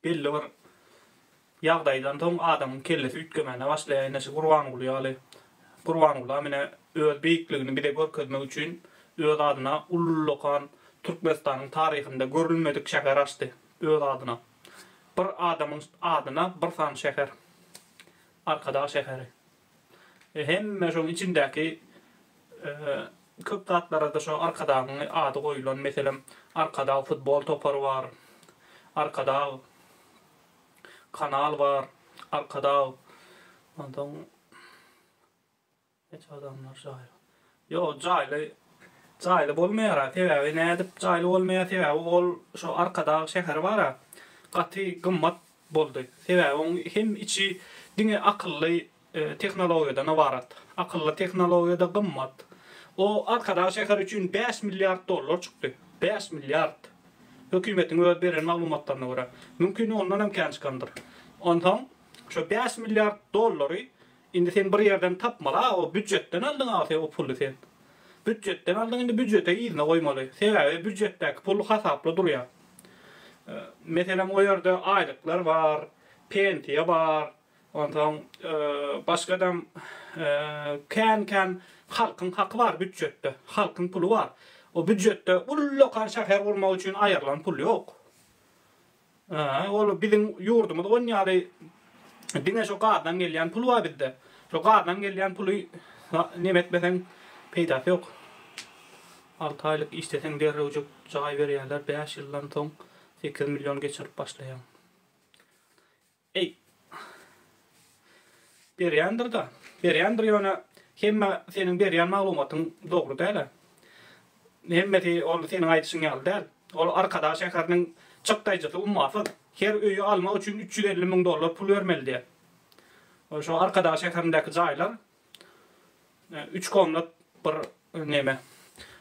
Belli bir ýagdaýdan soň adamyň kellesi üýtgemäne başlaýar. Ine şu Gurbanguly ýaly. Gurbangulam ine öz beýikligini bize görkezmek üçin öz adyna ullakan Türkmenistanyň taryhynda görülmedik şäher açdy. Öz adyna. Bir adamyň adyna bir sany şäher. Arkadag şäheri. Hemme şoň içindäki köp zatlara-da şo Arkadagyň ady goýulan. Meselem, Arkadag futbol topary bar, Arkadag kanal bar, Arkadag onsoň Hiç adamlar jaýly. Ýok, jaýly jaýly bolmaýar-a. Sebäbi nädip jaýly bolmaýar? Sebäbi ol şo Arkadag şäheri bar-a, gaty gymmat boldy. Sebäbi oň hem içi diňe akylly tehnologiýadan ybarat. Akylly tehnologiýa-da gymmat. O Arkadag şäheri üçin bäş milliard dollar çykdy. Bäş milliard. Hökümetiň öz beren maglumatlaryna görä. Mümkin ondan hem kän çykandyr. Onsoň şo bäş milliard dollary Indi sen bir ýerden tapmaly-a o býujetden aldyň-a sen o puly sen. Býujetden aldyň indi býujete yzyna goýmaly. Sebäbi býujetdäki pul hasaply durýar. Meselem o ýerde aýlyklar bar, pensiýa bar, onsoň başgadam kän-kän halkyň haky bar býujetde, halkyň puly bar. O býujetde ullakan şäher gurmak üçin aýrylan pul ýok. Ol biziň ýurdumyz on ýaly diňe şo gazdan gelýän pul bar bizde. Şo gazdan gelýän puly neme etmeseň peýdasy ýok. Alty aýlyk işleseň derrewjik jaý berýärler bäş ýyldan soň 8 milýon geçirip başlaýaň. Eý. Berýändir-de. Berýändir ýöne hemme seniň berýän maglumatyň dogry däl-ä. Hemmesi ol seniň aýdyşyň ýaly däl. Ol Arkadag şäheriniň çykdaýjysy ummasyz. Her öýi almak üçin 350 müň dollar pul bermeli diýýär. Şo Arkadag şäherindäki jaýlar üç komnat bir neme.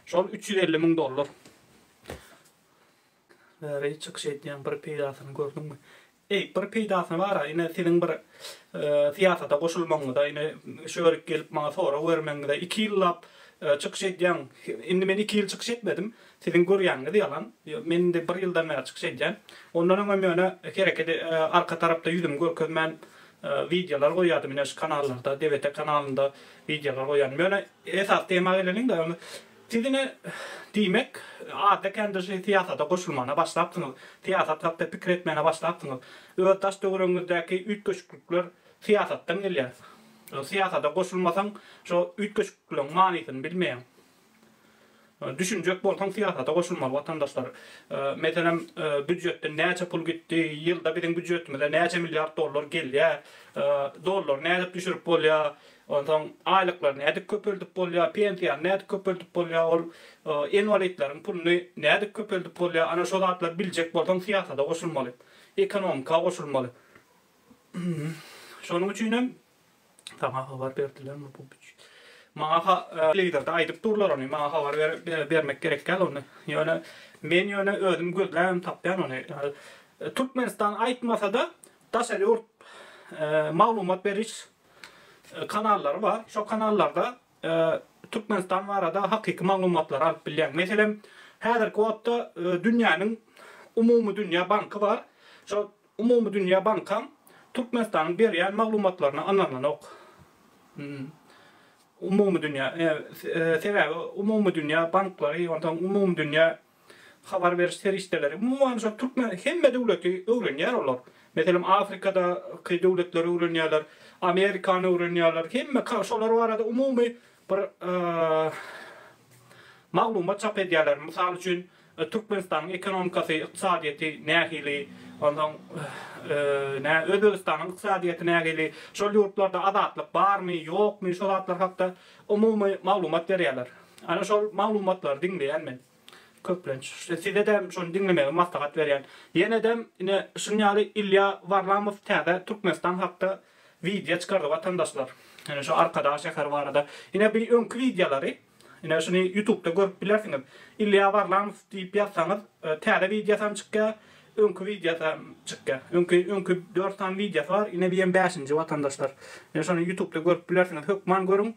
Şol 350 müň dollar. Bäri çykyş edýäň bir peýdasyny gördüňmi? Eý, bir peýdasyny bar-a, ine siziň bir syýasata goşulmagyňyza, ine şu ýerik gelip maňa sorag bermegiňize, iki ýyllap çykyş edýäň, indi men iki ýyl çykyş etmedim, siziň görýäniňiz ýalan, men indi bir ýyldan bäri çykyş edýän. Ondan öňem ýöne hereket arka tarapda ýüzümi görkezmän wideolar goýýardym, ine şu kanallarda, DBT kanalynda wideolar goýýardym. Ýöne esasy tema geleliň-de, Siz ine, diýmek, azda-kände şu syýasata goşulmana başlapsyňyz, syýasat hakda pikir etmäne başlapsyňyz. Öz daş-töweregiňizdäki üýtgeşiklikler syýasatdan gelýär. Syýasata goşulmasaň, şo üýtgeşiklikleriň manysyny bilmeýäň. Düşünjek bolsaň syýasata goşulmaly watandaşlar. Meselem, býujetden näçe pul gitdi, ýylda biziň býujetimize näçe milliard dollar gelýär, dollary nädip düşürip bolýar, Onsoň aýlyklary nädip köpeldip bolýar, pensiýany nädip köpeldip bolýar, ol inwalidleriň puluny nädip köpeldip bolýar, ana şo zatlary biljek bolsaň syýasata goşulmaly, ekonomika goşulmaly. Şonuň üçinem saňa habar berdilermi bu Maňa telewizorda aýdyp durlar ony, maňa habar bermek gerek däl ony. Ýöne men ýöne özüm gözläbem tapýan ony. Türkmenistan aýtmasa-da daşary ýurt maglumat beriş kanallary bar. Şo kanallarda Türkmenistan barada hakyky maglumatlary alyp bilýäň. Meselem, häzirki wagtda dünýäniň Umumy dünýä banky bar. Şo Umumy dünýä bankam Türkmenistanyň berýän maglumatlaryna ynananok. Umumy dünýä, sebäbi umumy dünýä banklary, onsoň umumy dünýä habar beriş serişdeleri, umuman şol türkmen hemme döwleti öwrenýär olar. Meselem Afrikadaky döwletleri öwrenýärler, Amerikany öwrenýärler, hemme şolar barada umumy bir maglumat çap edýärler. Mysal üçin Türkmenistanyň ekonomikasy, ykdysadyýeti nähili, onsoň nä Özbegistanyň ykdysadyýeti nähili, şol ýurtlarda azatlyk barmy, ýokmy, şo zatlar hakda umumy maglumat berýärler. Ana şol maglumatlary diňleýän men. Köplenç. Size-de şony diňlemegi maslahat berýän. Ýene-de ine şuny ýaly Ilýa Warlamow täze Türkmenistan hakda wideo çykardy watandaşlar. Ine şu Arkadag şäheri barada. Ine bir öňki wideolary. Ine şuny ýutubda görüp bilersiňiz. Ilýa Warlamow diýip ýazsaňyz täze wideosam çykýar, öňki wideosam çykýar. Öňki öňki dört sany wideosy bar. Ine bir hem bäşinji watandaşlar. Ine şony ýutubda görüp bilersiňiz. Hökman görüň.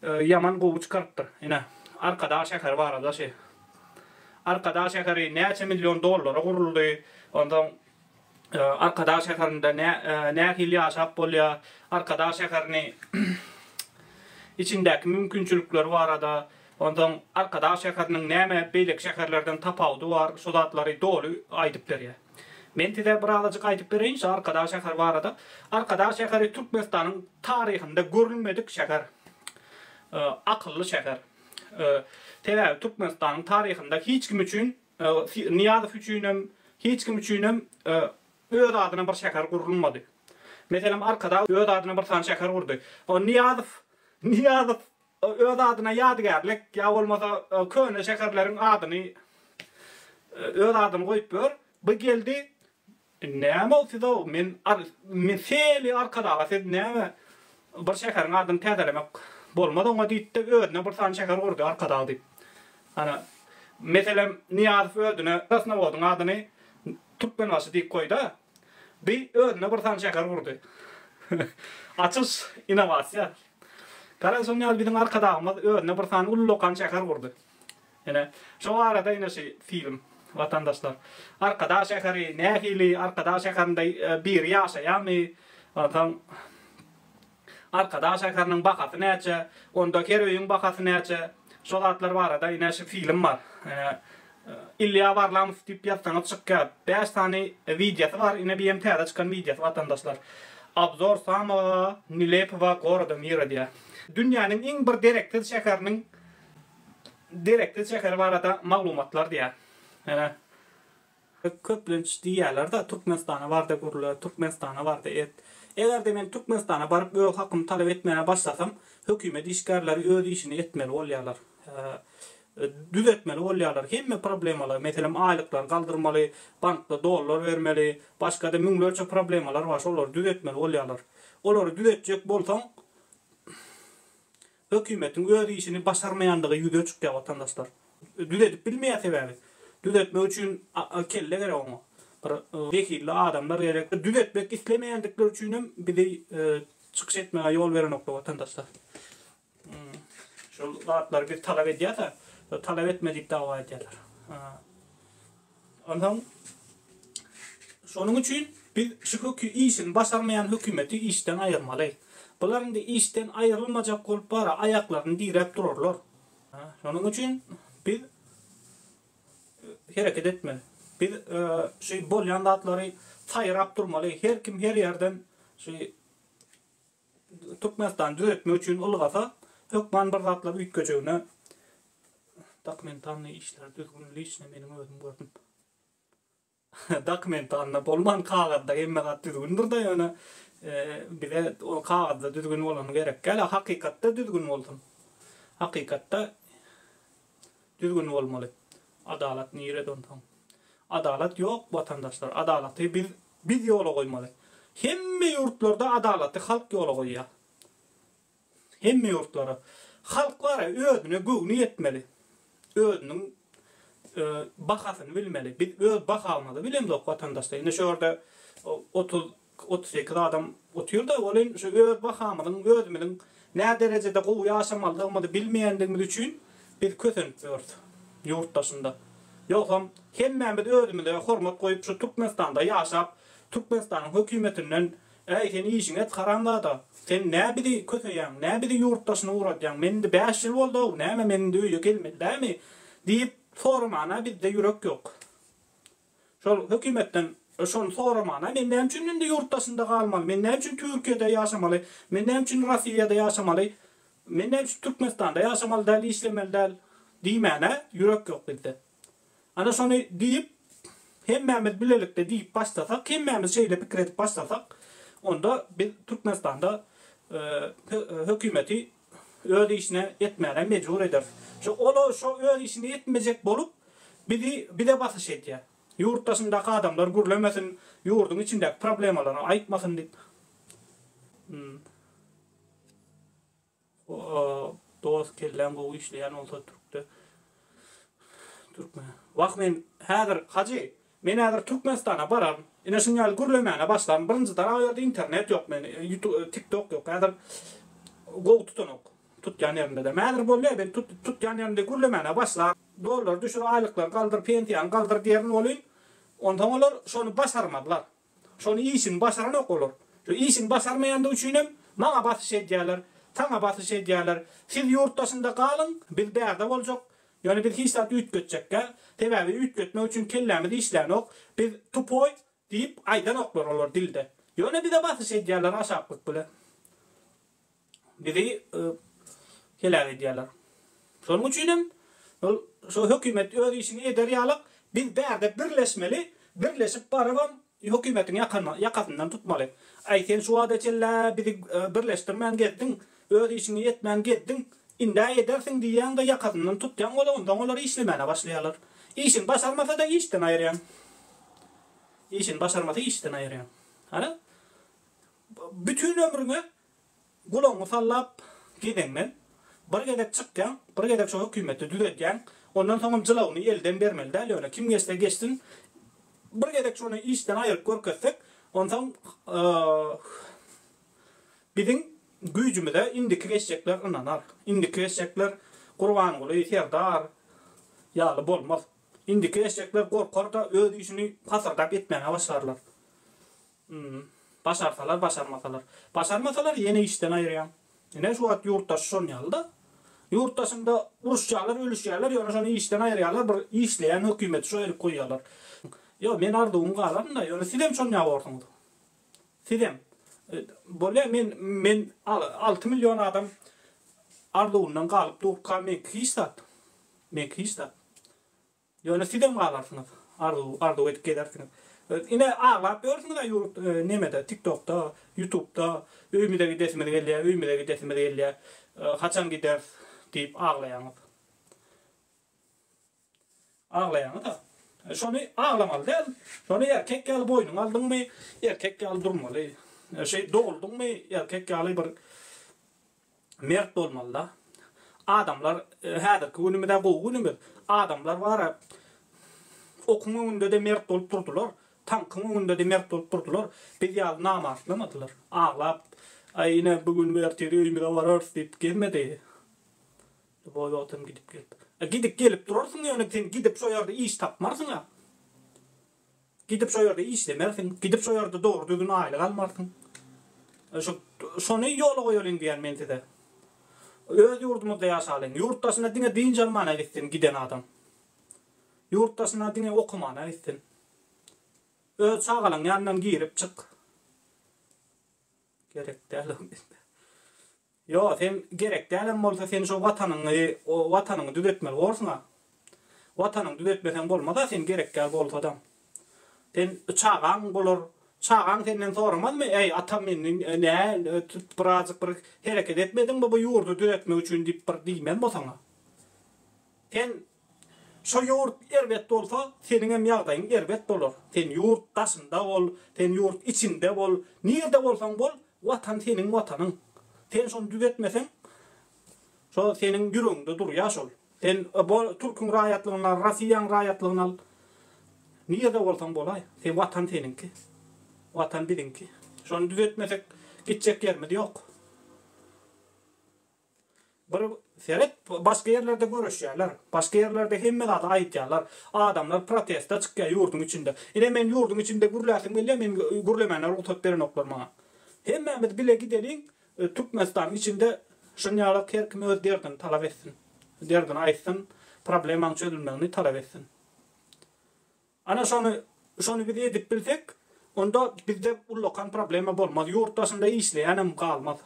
Ýaman gowy çykarypdyr. Ine, Arkadag şäheri barada şi. Arkadag şäheri näçe million dollara guruldy. Onsoň. Arkadag şäherinde nähili ýaşap bolýar, Arkadag şäherini içindäki mümkinçilikleri barada, onsoň Arkadag şäheriniň näme beýleki şäherlerden tapawudy bar, şu zatlary doly aýdyp berýär. Men size birazajyk aýdyp bereýin şu Arkadag şäheri barada. Arkadag şäheri Türkmenistanyň taryhynda görülmedik şäher. Akylly şäher. Sebäbi Türkmenistanyň taryhynda hiç kim üçin Nyýazow üçinem, hiç kim üçinem öz adyna bir şäher gurulmady. Meselem, Arkadag öz adyna bir sany şäher gurdy. O Nyýazow, Nyýazow öz adyna ýadygärlik ýa bolmasa köne şäherleriň adyny öz adyny goýup ýör. Bu geldi, Näme-ow siz-ow, men men seli Arkadaga siz näme bir şäheriň adyny täzelemek bolmaz oňa diýdi-de özüne bir sany şäher gurdy Arkadag diýip. Ana, meselem, Nyýazow özüne Krasnowodyň adyny Türkmenbaşy diýip goýda, bi özüne bir sany şäher gurdy. Açyş, innowasiýa. Garaz şonuň ýaly biziň Arkadagymyz özüne bir sany ullakan şäher gurdy. Ine, şo barada ine şu film, watandaşlar. Arkadag şäheri nähili, Arkadag şäherinde biri ýaşaýarmy? Onsoň Arkadag şäheriniň bahasy näçe? Onda her öýüň bahasy näçe? Şo zatlar barada ine şu film bar. Ilýa Warlamow diýip ýazsaňyz çykýar. Bäş sany wideosy bar, ine bir hem täze çykan wideosy watandaşlar. Obzor samogo nelepogo goroda mira diýýär. Dünýäniň iň bir dereksiz şäheriniň Dereksiz şäheri barada maglumatlar diýýär. Ene. Köplenç diýýärler-de, Türkmenistana bar-da gürle, Türkmenistana bar-da et. Eger-de men Türkmenistana baryp öz hakymy talap etmäge başlasam, hökümet işgärleri öz işini etmeli bolýarlar. Düzetmeli bolýarlar hemme problemalary. Meselem, aýlyklary galdyrmaly, bankda dollar bermeli, başga-da müňlerçe problemalar bar, şolary düzetmeli bolýarlar. Olary düzetjek bolsaň, Hökümetiň öz işini başarmaýandygy ýüze çykýar watandaşlar. Düzedip bilmeýär sebäbi. Düzetmek üçin kelle gerek oňa. Bir zehinli adamlar gerek. Düzetmek islemeýändikleri üçinem bizi çykyş etmäge ýol berenoklar watandaşlar. Şol zatlary biz talap edýäs-ä, talap etme diýip dawa edýärler. Onsoň şonuň üçin biz şu hökü işini başarmaýan hökümeti işden aýyrmaly. Bular indi işden aýrylmajak bolup bara aýaklaryny diräp durarlar. Şonuň üçin biz hereket etmeli. Biz şu bolýan zatlary saýrap durmaly. Her kim her ýerden şu Türkmenistany düzetmek üçin ylgasa, hökman bir zatlar üýtgejegine Dokumentalnyý işler düzgün liçno meniň özüm gördüm. Dokumentalnyý bolman kagyzda hemme zat düzgündir-de ýöne bize o kagyzda düzgün bolany gerek däl, hakykatda düzgün bolsun. Hakykatda düzgün bolmaly. Adalat nirede onsoň? Adalat ýok watandaşlar. Adalaty biz biz ýola goýmaly. Hemme ýurtlarda adalaty halk ýola goýýar. Hemme ýurtlara. Halk bara özüne göwni ýetmeli. Özüniň bahasyny bilmeli. Biz öz bahamyzy bilemzok watandaşlar. Ine şu ýerde 30 38 adam otyr-da, welin şu öz bahamyzyň, özümiziň nä derejede gowy ýaşamalydygymyzy bilmeýändigimiz üçin biz kösenip ýörüs ýurt daşynda. Ýogsam hemmämiz özümize hormat goýup şu Türkmenistanda ýaşap, Türkmenistanyň hökümetinden Äý sen işiňi et haramzada, sen nä bizi köseýäň, nä bizi ýurt daşyna ugradýaň, men indi bäş ýyl boldy-ow, näme men indi öýe gelmeli dämi? diýip soramana bizde ýürek ýok. Şol hökümetden şony soramana men näme üçin indi ýurt daşynda galmaly, men näme üçin Türkiýede ýaşamaly, men näme üçin Rossiýada ýaşamaly, men näme üçin Türkmenistanda ýaşamaly däl, işlemeli däl diýmäne ýürek ýok bizde. Ana şony diýip, hemmämiz bilelikde diýip başlasak, hemmämiz şeýle pikir edip başlasak, onda biz Türkmenistanda hökümeti öz işine etmäne mejbur ederis. Şo olar şo öz işini etmejek bolup bizi bize basyş edýär. Ýurt daşyndaky adamlar gürlemesin, ýurduň içindäki problemalary aýtmasyn diýip. Dost kelläň gowy işleýän bolsa türkde türkmen. Wah men häzir hajy men häzir Türkmenistana bararyn. Ine şuň ýaly gürlemäne başlaryn. Birinjiden o ýerde internet ýok men tiktok ýok. Häzir gowy tutanok. Tutýan ýerinde-de. Häzir bolýar men tutýan ýerimde gürlemäne başlar. Dollar düşür aýlyklary galdyr pensiýany galdyr diýerin welin onsoň olar şony başarmazlar. Şony işini başaranok olar. Şu işini başarmaýandygy üçinem maňa basyş edýärler, saňa basyş edýärler. Siz ýurt daşynda galyň, biz bärde boljak. Ýöne biz hiç zat üýtgetjekgä. Sebäbi üýtgetmek üçin kellämiz işlänok. Biz tupoý diýip aýdanoklar olar dilde. Ýöne bize basyş edýärler aşaklyk bile. Bizi heläk edýärler. Şonuň üçin hem ol şo hökümet öz işini eder ýalak biz bärde birleşmeli, birleşip barybam hökümetiň ýakasyndan tutmaly. Aý sen şu wagta çenlä bizi birleşdirmän gezdiň, öz işiňi etmän gezdiň, indä edersiň diýýäň-de ýakasyndan tutýaň ola onsoň olar işlemäne başlaýarlar. Işini başarmasa-da işden aýyrýaň. Işini başarmasa işden aýyrýaň. Ana bütin ömrüňe Gulagyňy sallap gezeňden, bir gezek çykýaň, bir gezek şo hökümeti düzedýäň, ondan soňam jylawyny elden bermeli däl ýöne kim geçse geçsin, bir gezek şony işden aýyryp görkezsek, onsoň biziň güýjümize indiki geçjekler ynanar. Indiki geçjekler Gurbanguly Serdar ýaly bolmaz. Indiki geçjekler gorkar-da öz işini pasyrdap etmäge başlarlar. Başarsalar, başarmasalar. Başarmasalar ýene işden aýyrýaň. Ine şu wagt ýurtdaşy şon ýaly-da. Ýurtdaşynda uruşýarlar, ölüşýärler, ýöne şony işden aýyrýarlar, bir işleýän hökümeti şo elip goýýarlar. Ýok, men arzuwym galaryn-da, ýöne sizem şon ýaly borsuňyz. Sizem. Bolýa, men, men 6 million adam arzuwyndan galyp durka meňki hiç zat. Meňki hiç zat. Ýöne sizem galarsyňyz. Arzuw arzuw edip gezersiňiz. Ine aglap ýörsüňiz-ä ýurt nemede tiktokda, ýutubda öýümize gidesimiz gelýär, öýümize gidesimiz gelýär, haçan gideris diýip aglaýaňyz. Aglaýaňyz-a. Şony aglamaly däl. Şony erkek ýaly boýnuňa aldyňmy, erkek ýaly durmaly. Şeý doguldyňmy, erkek ýaly bir Mert bolmalyda. Adamlar häzirki günümizä gowy günümiz. Adamlar bara okuň öňündede mert bolup durdular. Tankyň öňündede mert bolup durdular. Biz ýaly namartlamadylar. Aglap aý ine bu gün bu ertir öýümize bararys diýip gezmedi. Lýuboý wagtam gidip gelip. Gidip gelip durarsyň ýöne sen gidip şo ýerde iş tapmarsyňa. Gidip şo ýerde işlemersiň, gidip şo ýerde dogry düzgün aýlyk almarsyň. Şo şony ýola goýalyň diýýän men size. Öz ýurdumyzda ýaşalyň. Ýurt daşyna diňe dynç almana gitsin giden adam. Ýurt daşyna diňe okamana gitsin. Öz çagalaň ýanyndan girip çyk. Gerek däl o mende. Ýo, sen gerek dälem bolsa sen şo watanyňy, watanyňy düzetmeli borsuň-a. Watanyňy düzetmeseň bolmaz-a sen gerek däl bolsadam. Sen çagaň bolar, çagaň senden soramazmy, äý atam indi nä birazjyk bir hereket etmediňmi bu ýurdy düzetmek üçin diýip bir diýmezmi o saňa. Sen Şo ýurt erbet bolsa, seniňem ýagdaýyň erbet bolar. Sen ýurt daşynda bol, sen ýurt içinde bol, nirde bolsaň bol, Watan seniň Watanyň. Sen şony düzetmeseň, şo seniň ýüregiňde durýar şol. Sen bol türküň raýatlygyny al, Rossiýaň raýatlygyny al. Nirde bolsaň bolaý, sen Watan seniňki. Watan biziňki. Şony düzetmesek gitjek ýerimiz ýok. Bir seret, başga ýerlerde göreşýärler. Başga ýerlerde hemme zady aýdýarlar. Adamlar proteste çykýar ýurduň içinde. Ine men ýurduň içinde gürläsim gelýär, men gürlemäne rugsat berenoklar maňa. Hemmämiz bile gideliň, Türkmenistanyň içinde şunýalak her kim öz derdini talap etsin. Derdini aýtsyn, problemaň çözülmegini talap etsin. Ana şony şony biz edip bilsek, onda bizde ullakan problema bolmaz. Ýurt daşynda işleýänem galmaz.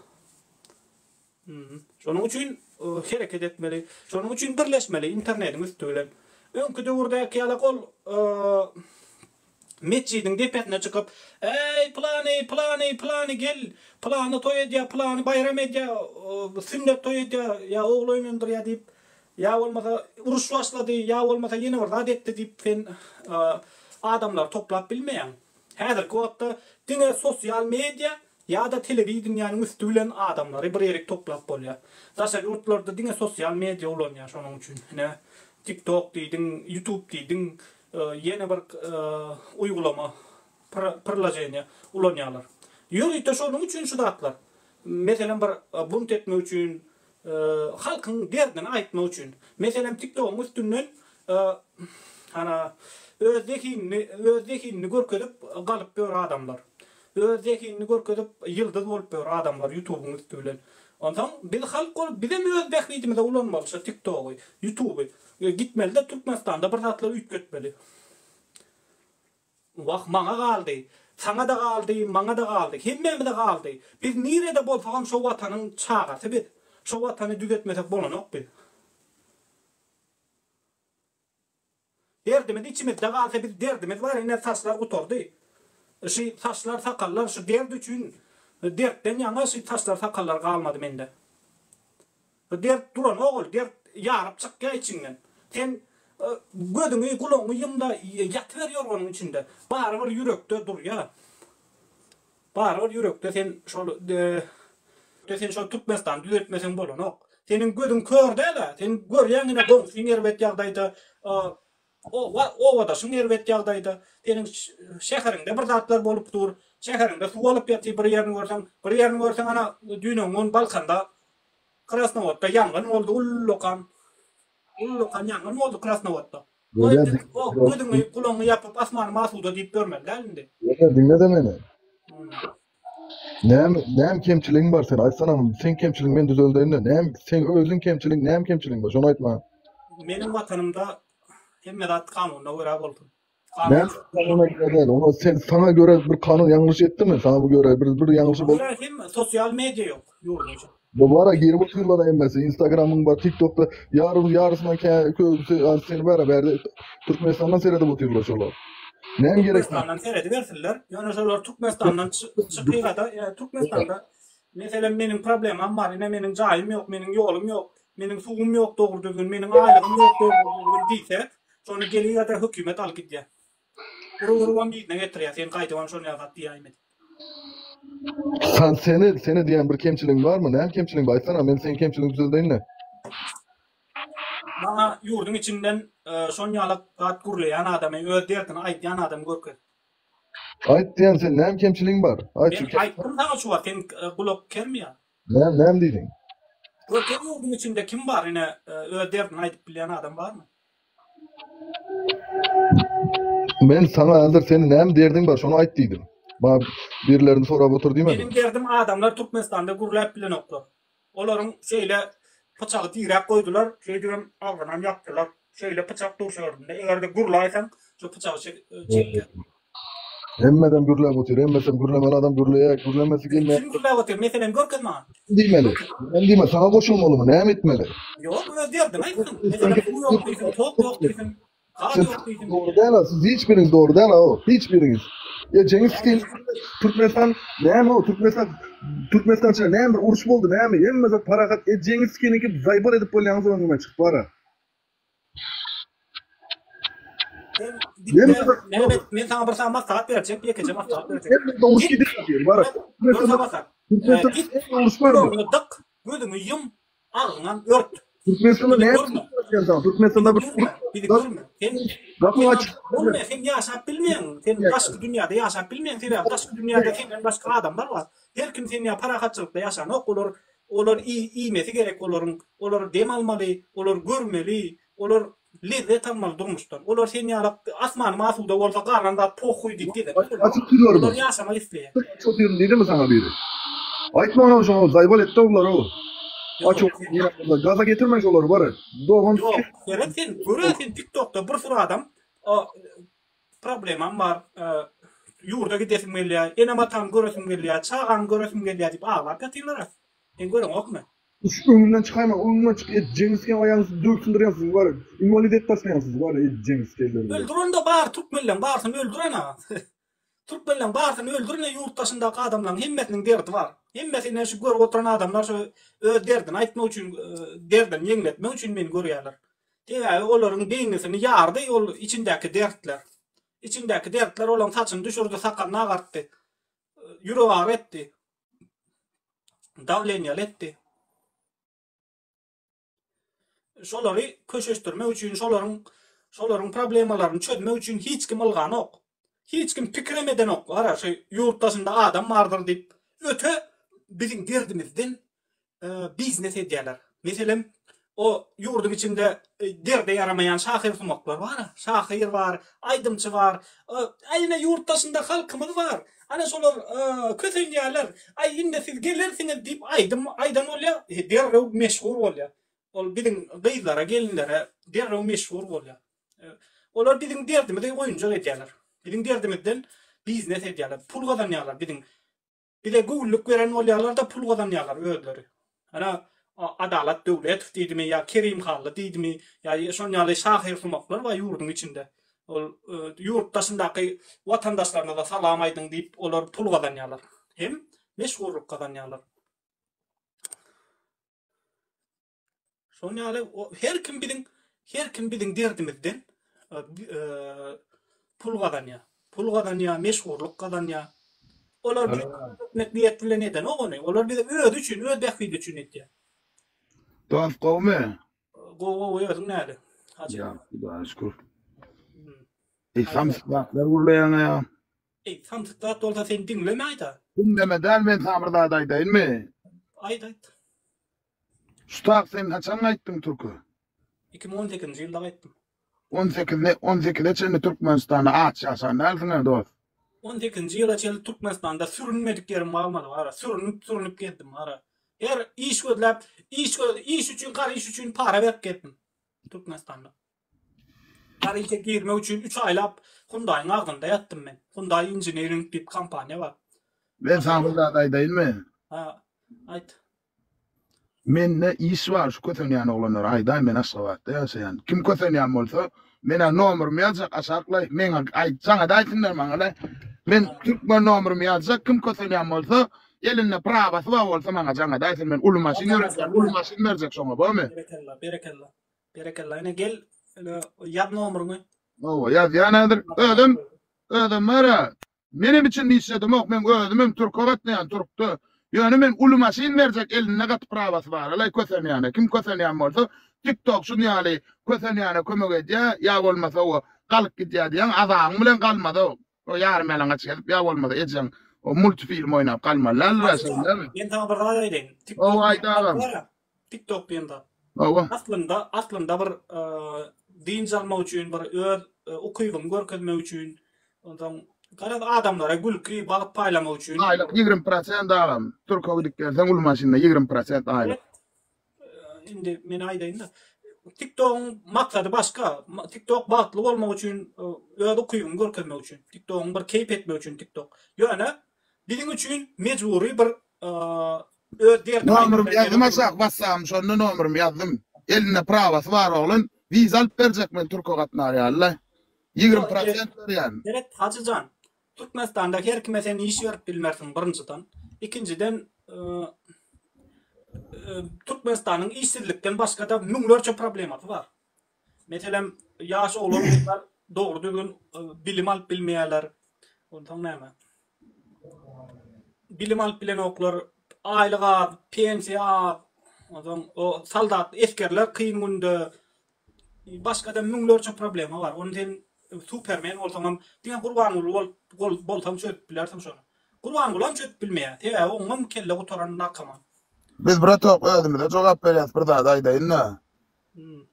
Şonuň üçin hereket etmeli. Şonuň üçin birleşmeli internetiň üsti bilen. Öňki döwürdäki ýalak ol metjidiň depesine çykyp, Eý, pylany, pylany, pylany gel, pylany toý edýär, pylany baýram edýär, sünnet toý edýär, ýa ogul öýlendirýär diýip, Ýa bolmasa uruş başlady, ýa bolmasa ýene bir zat etdi diýip sen adamlary toplap bilmeýäň. Häzirki wagtda diňe sosial media ýa-da telewideniýäniň üsti bilen adamlary bir ýerik toplap bolýar. Daşary ýurtlarda diňe sosial media ulanýar şonuň üçin. Ine TikTok diýdiň, YouTube diýdiň, ýene bir uýgulama, priloženiýa ulanýarlar. Ýörite şonuň üçin şu zatlar. Meselem bir bunt etmek üçin Halkyň derdini aýtmak üçin. Meselem TikTogyň üstünden. Hana öz zehinini, öz zehinini görkezip galyp ýör adamlar. Öz zehinini görkezip ýyldyz bolup ýör adamlar ýutubyň üsti bilen. Onsoň biz halk bolup bizem öz bähbidimize ulanmaly şo tiktogy, ýutuby. Gitmelide Türkmenistanda bir zatlar üýtgetmeli. Wah maňa galdy. Saňa-da galdy, maňa-da galdy. Hemmämize galdy. Biz nirede bolsagam şo watanyň çagasy biz. Şo watany düzetmesek bolanok biz. Derdimiz içimizde galsa biz derdimiz bar ine saçlar gutardy. Şy saçlar sakallar şu dert üçin dertden ýaňa şy saçlar sakallar galmady mende. Bu dert duranok ol dert ýaryp çykýa içiňden. Sen gözüňi gulagyňy ýumda ýatyber ýorganyň içinde. Barybir ýürekde durýa. Barybir ýürekde sen şol sen şol Türkmenistany düzeltmeseň bolanok. Seniň gözüň kör däl-ä. Sen görýäň ine goňşyň erbet ýagdaýda, obadaşyň erbet ýagdaýda. Seniň şäheriňde bir zatlar bolup dur. Şäheriňde suw alyp ýatyr bir ýerini görseň, bir ýerini görseň ana düýn-öňňun Balkanda Krasnowodda ýangyn boldy ullakan. Ullakan ýangyn boldy Krasnowodda. Görýän Gözüňi, gulagyňy ýapyp asmanym asuda diýip ýörmeli däl indi. Ýöne diňle-de meni. Näme, näme kemçiligiň bar sen aýtsana, seň kemçiligiňi men düzeldeýin-de. Näme, seň özüň kemçiligiň, näme kemçiligiň bar, şony aýt maňa. Meniň watanymda hemme zat kanuna görä bolsun. Näme kanuna görä däl, ona sen saňa görä bir kanun ýalňyş etdimi? Saňa bu görä bir bir ýalňyşy bol. Görä hem sosial media ýok ýurduň içinde. Bu bara girip otyrlar hemmesi. Instagramyň bar, TikTokda ýarym ýarysyndan kä köbüsi seni bara bärde Türkmenistandan seredip otyrlar şolar. Näme gerek? Türkmenistandan seredibersinler. Ýöne şolar Türkmenistandan çykyga-da, Türkmenistanda meselem meniň problemam bar, ine meniň jaýym ýok, meniň ýolum ýok, meniň suwum ýok dogry düzgün, meniň aýlygym ýok dogry düzgün diýse, şony geliga-da hökümet alyp gidýär. Urup-urubam yzyna getirýär, sen gaýdybam şony ýaly zat diýäýme diýip. Sen seni seni diýen bir kemçiligiň barmy? Näme kemçiligiň bar? Aýtsana, men seň kemçiligiňi düzeldeýin-le. Maňa ýurduň içinden şon ýalak zat gürleýän adamy, öz derdini aýdýan adamy görkez. Aýt diýen sen näme kemçiligiň bar? Aýt şu. Men aýtdym saňa şu wagt sen gulak kermi ýa? Näme näme diýdiň? Görkez ýurduň içinde kim bar ine öz derdini aýdyp bilýän adam barmy? Men saňa häzir seniň näme derdiň bar şony aýt diýdim. Maňa birilerini sorap otur diýmedim. Meniň derdim adamlar Türkmenistanda gürläp bilenoklar. Olaryň şeýle pyçagy diräp goýdular, şeýdibem agzynam ýapdylar. Şeýle pyçak dur şu ýerinde. Eger-de gürläýseň, şu pyçagy çekýär. Hemmedem gürläp otyr, hemmesem gürlemeli adam gürleýär, gürlemesi gelmeýän. Kim gürläp otyr? Meselem görkez maňa. Diýmeli. Näme diýmeli? Saňa goşulmalymy? Näme etmeli? Ýok, öz derdini aýtsyn. Meselem suw ýok diýsin, tok ýok diýsin. Siz dogry däl siz hiç biriňiz dogry däl o hiç biriňiz. Ejeňiz sikin Türkmenistan näme o Türkmenistan Türkmenistan içinde näme bir uruş boldy näme hemme zat parahat ejeňiz sikiniki zaýbal edip bolýaňyz öňüme çykyp bara. Mehmet men saňa bir sany maslahat berjek ýekeje maslahat berjek. Hemme uruş gidip ýatyr bara. Git dyk gözüňi ýum Agzyňam ört. Türkmenistanda näme bolýar? Türkmenistanda bir Bizi görme. Sen gapyň açyk. Bolma, sen ýaşap bilmeýäň. Sen daşky dünýäde ýaşap bilmeýäň. Sebäbi daşky dünýäde senden başga adamlar bar. Her kim sen ýaly parahatçylykda ýaşanok. Olar olar iýmesi gerek olaryň. Olar dem almaly, olar görmeli, olar lezzet almaly durmuşdan. Olar sen ýaly asmanym asuda bolsa galan zat pohuý diýip gezenok. Açyk sürüyormy? Olar ýaşamak isleýär. Aç otyryn diýdimi saňa biri? Aýtma oňa şoňa zaýbal etdi olar o. Aç otyryn gaza getirme şolary bar. Dogan Ýok, seret sen, göre sen TikTokda bir sürü adam problemam bar, ýurda gidesim gelýär, enem-atamy göresim gelýär, çagamy göresim gelýär diýip aglap ýatyrlar-a. Sen göreňokmy? Şu öňümden çykaýma, öňümden çyk, etjeňiz sen aýagyňyzy döwüp syndyrýan sizi bar, inwalid edip taşlaýan sizi bar, etjeňiz kelleňizi. Öldür onda bar türkmenleň barsyny öldür ana. Türkmenleň barsyny öldür ine ýurt daşyndaky adamlaň hemmesiniň derdi bar. Hemmesi ine şu görüp oturan adamlar şu öz derdini aýtmak üçin derdini ýeňletmek üçin meni görýärler. Sebäbi olaryň beýnisini ýardy ol içindäki dertler. Içindäki dertler olaň saçyny düşürdi, sakalyny agartdy. Ýüregagyry etdi. Dawleniýaly etdi. Şolary köşeşdirmek üçin, şolaryň şolaryň problemalaryny çözmek üçin hiç kim ylganok. Hiç kim pikirem edenok, gara şu ýurt daşynda adam bardyr diýip. Öte biziň derdimizden biznes edýärler. Meselem, O ýurduň içinde derde ýaramaýan şahyrsumaklar bar-a. Şahyr bar, aýdymçy bar. Aý ine ýurt daşynda halkymyz bar. Ana şolar kösenýärler. Aý indi siz gelersiňiz diýip aýdym aýdan bolýar, derrew meşhur bolýar. Ol biziň gyzlara, gelinlere derrew meşhur bolýar. Olar biziň derdimizi oýunjak edýärler. Biziň derdimizden biznes edýärler, pul gazanýarlar biziň Bize göwünlik beren bolýarlar-da pul gazanýarlar özleri. Ana Adalat Döwletow diýdimi ýa Kerim Hally diýdimi ýa şon ýaly şahyrsumaklar bar ýurduň içinde. Ol ýurt daşyndaky watandaşlarymyza salam aýdyň diýip olar pul gazanýarlar. Hem meşhurlyk gazanýarlar. Şonuň ýaly her kim biziň her kim biziň derdimizden pul gazanýar. Pul gazanýar, meşhurlyk gazanýar. Olar bize etmek niýet bilen edenok ony. Olar bize özi üçin, öz bähbidi üçin etýär. Dost gowmy? Gowy gowy özüň näle? Hajy. Ýa, Hudaýa şükür. Eý, samsyk zatlar gürleýäň ýa. Eý, samsyk zat bolsa sen diňleme aýda. Diňleme däl, men saňa bir zat aýdaýynmy? Aýt, aýt. Şu tak sen haçan gaýtdyň türke? 2018-nji ýylda gaýtdym. 18-ne 18-e çenli Türkmenistanda aç ýaşan dälsiň-ä dost? 18-nji ýyla çenli Türkmenistanda sürünmedik ýerim galmady bara. Sürünip, sürünip gezdim bara. Her iş gözläp, iş göz, iş üçin, gar iş üçin para berip gezdim Türkmenistanda. Gar işe girmek üçin 3 aýlap Hyundai-yň agzynda ýatdym men. Hyundai Engineering diýip kompaniýa bar. Men saňa bir zat aýdaýynmy? Ha, aýt. Mende iş bar şu kösenýän oglanlara aýdaý men Aşgabatda ýaşaýan kim kösenýän bolsa menä nomerymy ýazjak aşaklaý meňe aýt jaň edäýsinler maňalaý men türkmen nomerymy ýazjak kim kösenýän bolsa elinde prawasy bar bolsa maňa jaň edäýsin men uly maşyn ýöretýän uly maşyn berjek şoňa bormy. Berekella berekella berekella ine gel ine ýaz nomeryňy. Hawa ýazýan häzir özem özem bara Menem içinde işledemok meň özümem türke gatnaýan türkde ýöne men uly maşyn berjek elinde gaty prawasy baralaý kösenýäne kim kösenýän bolsa tik tok şun ýaly kösenýäne kömek edýä ýa bolmasa o galyp gidýä diýýäň azabyň bilen galmaz o o ýarym ýalaňaç gezip ýa bolmasa ejeň o multifilm oýnap galmaly däldir şeýlemi. Men saňa bir zat aýdaýyn tik tok aýt agam. Tik tok diýen zat. Hawa. Aslynda, aslynda bir dynç almak üçin, bir öz ukybyňy görkezmek üçin, onsoň garaz adamlara gülki, bagt paýlamak üçin. Aýlyk 20 prosent agam. Türke gidip gelseň uly maşynda 20 prosent aýlyk. Indi men aýdaýyn-da. TikTok-yň maksady başga. TikTok bagtly bolmak üçin, öz ukybyňy görkezmek üçin. TikTok-yň bir keýp etmek üçin TikTok. Ýöne biziň üçin mejbury bir Öz derdini Nomerymy ýazdym aşak whatsappym şonda nomerymy ýazdym. Elinde prawasy bar oglan wiza alyp berjek men türke gatnar ýaly. 20 prosent berýän. Seret Hajyjan, Türkmenistanda her kime sen iş berip bilmersiň birinjiden. Ikinjiden Türkmenistanyň işsizlikden başgada müňlerçe problemasy bar. Meselem ýaş oglan gyzlar dogry düzgün bilim alyp bilmeýärler. Onsoň näme? Bilim alyp bilenoklar, aýlyk az, pensiýa az. Onsoň o soldat, esgerler kyn günde. Başga-da müňlerçe problema bar. Ony sen supermen bolsaňam, diňe Gurbanguly bolup bolsaň çözüp bilersiň şony. Gurbangulam çözüp bilmeýär. Sebäbi oňam kelle gutaran narkoman. Biz bratok özümize jogap berýäs bir zat aýdaýynda.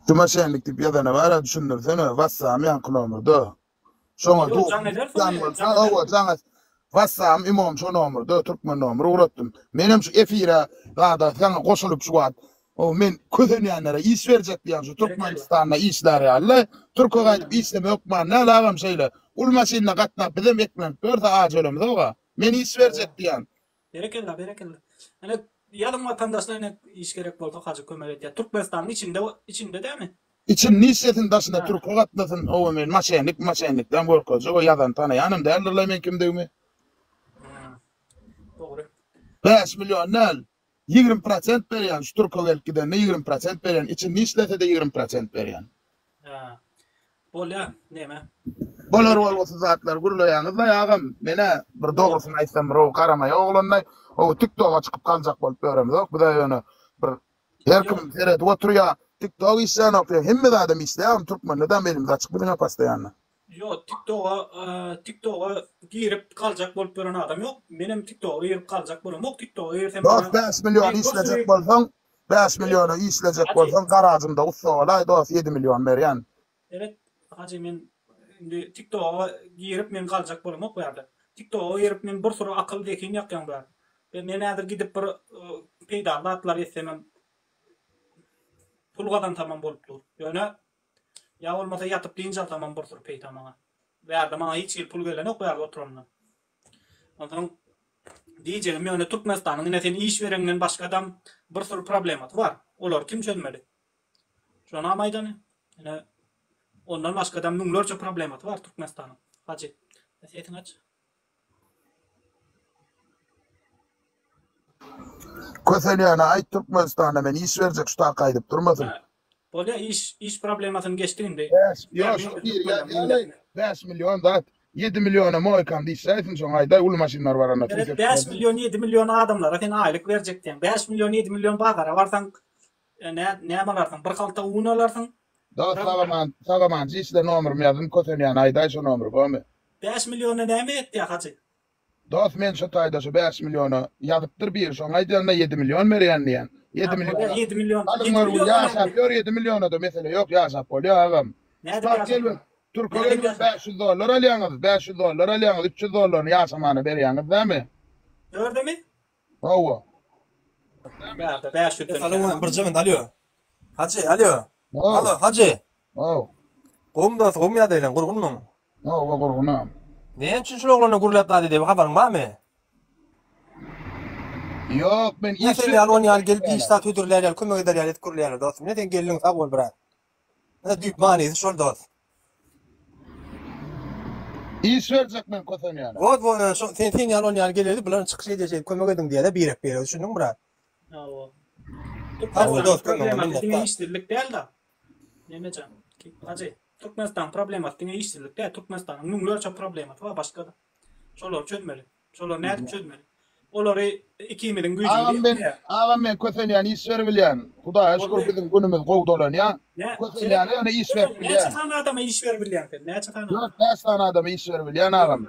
Şu moşennik diýip ýazana bara düşündirsene wassamy ýaňky nomerda. Şoňa Ýok, jaň edersiň, jaň bolsa, jaň hawa, jaň et. Wassamy imom şo nomerda türkmen nomer ugratdym. Menem şu efire zada saňa goşulyp şu wagt o men kösenýänlere iş berjek diýýän şu Türkmenistanda işlär ýaly. Türke gaýdyp işleme hökman däl agam şeýle. Uly maşynda gatnap bizem eklenip ýörse aç ölemizok-a. Men iş berjek diýýän. Berekella berekella. Ene ýazyň watandaşlar ene iş gerek bolsa hajy kömek etýär. Türkmenistanyň içinde içinde dämi? Içinde işlesin daşynda türke gatnasyn owa men maşennik maşennikden görkezjek o ýazany tanaýanam däldirlaý men kimdigimi. Dogry. 5 million däl 20 prosent berýän şu türke gelip gidende 20 prosent berýän içinde işlesede 20 prosent berýän. Hä. Bolýa, neme? Bolar bolgusyz zatlar gürleýäňizlaý agam. Menä bir dogrusyny aýtsam bir o garamaýak oglanlaý o tik toga çykyp galjak bolup ýöremizok bizä ýöne bir her kim seredip oturýa tik tok işlänok diýen hemme zadam işleýä agam türkmende-dam elimiz açyk biziňä postoýanno. Ýok tik toga tik toga girip galjak bolup ýören adam ýok. Menem tik toga girip galjak bolamok tik toga girsem Dost 5 million işlejek bolsaň. 5 milliona işlejek bolsaň garajymda ussa bolaý dos 7 million berýän. Seret hajy men indi tiktoga girip men galjak bolamok bu ýerde. Tiktoga girip men bir süri akyl zehin ýakýan bu ýerde. Men häzir gidip bir peýdaly zatlar etsemem pul gazansamam bolup dur. Ýöne ýa bolmasa ýatyp dynç alsamam bir süri peýda maňa. Bu ýerde maňa hiç hili pul gelenok bu ýerde oturandan. Onsoň diýjegim ýöne Türkmenistanyň ine sen iş bereňden başgadam bir süri problemasy bar. Olary kim çözmeli? Şonam aýdany. Ine ondan başgadam müňlerçe problemasy bar Türkmenistanyň. Hajy, sesiňi aç. Kösenýäne aýt Türkmenistanda men iş berjek şu taka aýdyp durmasyn. Bolýa iş iş problemasyny geçdik indi. Bäş ýok şu bir ýazýaly 5 million zat 7 milliona moýkamda işläýsin şoňa aýdaý uly maşynlar baranda. Seret 5 million 7 million adamlara sen aýlyk berjek diýýäň. 5 million 7 million bazara barsaň nä näme alarsyň? Bir halta un alarsyň. Dost sagaman sagamanjy işle nomerymy ýazdym kösenýäne aýdaý şo nomery bomy. 5 milliona näme etýä hajy? Dos men şo taýda şo 5 milliona ýazypdyr biri şoňa aýdýanda 7 million berýän diýýän. 7 million. 7 million. Alyň bir ýaşap ýör 7 millionada mesele ýok ýaşap bolýar agam. Nädip ýaşap? Türke gelip 500 dollar alýaňyz, 500 dollar alýaňyz, 300 dollaryny ýaşamana berýäňiz dämi? Dördemi? Hawa. Bärde 500 Salam birje minut alo. Hajy alo. Alo Hajy. Haw. Gowmy dos gowmy ýagdaýlaň gurgunmyň? Hawa gurgunam. Näme üçin şul oglana gürläp zat edýär habaryň barmy? Ýok men iş. Sen ýaly on ýaly gelip iş zat hödürlär ýaly kömek eder ýaly edip gürleýärler dostum. Ine sen geldiň sag bol biraz. Ine düýp manysy şol dost. Iş berjek men kösenýäne. Wot wot şo sen sen ýaly on ýaly geleli bular çykyş edýär şeýdip kömek ediň diýýärler birek birege düşündiňmi brat? Hawa. Türkmenistanyň problemasy diňe işsizlik däl-de. Nemejan, Hajy, Türkmenistanyň problemasy diňe işsizlik däl, Türkmenistanyň müňlerçe problemasy bar başga-da. Şolary çözmeli. Şolary nädip çözmeli? Olary ikimiziň güýjümiz Agam men, ýetmeýär. agam men kösenýän iş beribilýän. Hudaýa şükür biziň günümiz gowy dolanýar. Nä, Kösenýäne ýöne iş berip Näçe bilýän. sany adama iş beribilýäň sen? Näçe sany? 4-5 sany adama iş beribilýän agam.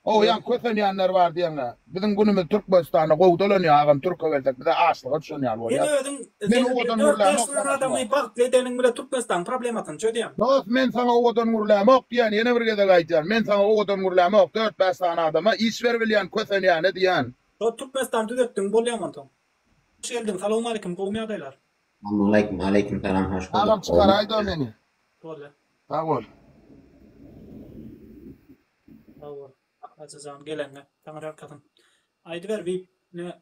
Ow ýaňky kösenýänler bar diýeňä. Biziň günümiz Türkmenistanda gowy dolanýar agam türke gelsek bize açlyga düşen ýaly Sen bolýar. özüň Men sen owadan 4-5 gürlämok sany saňa adamy bagtly edeniň bile Türkmenistanyň problemasyny çözýäň. Dost men saňa owadan gürlämok diýýän ýene bir gezek aýdýan men saňa owadan gürlämok 4-5 sany adama iş beribilýän kösenýäne diýýän. Şo Türkmenistany düzetdiň bolýamy onsoň. Hoş geldiň salowmalikim gowmy ýagdaýlar. Salamaleýkum aleýkum salam hoş gördük. Agam çykaraýda meni. Bolýa. Sag bol. Sag bol. Hajyjan gelende saňa ýalkasyn. Aýdyber wip ne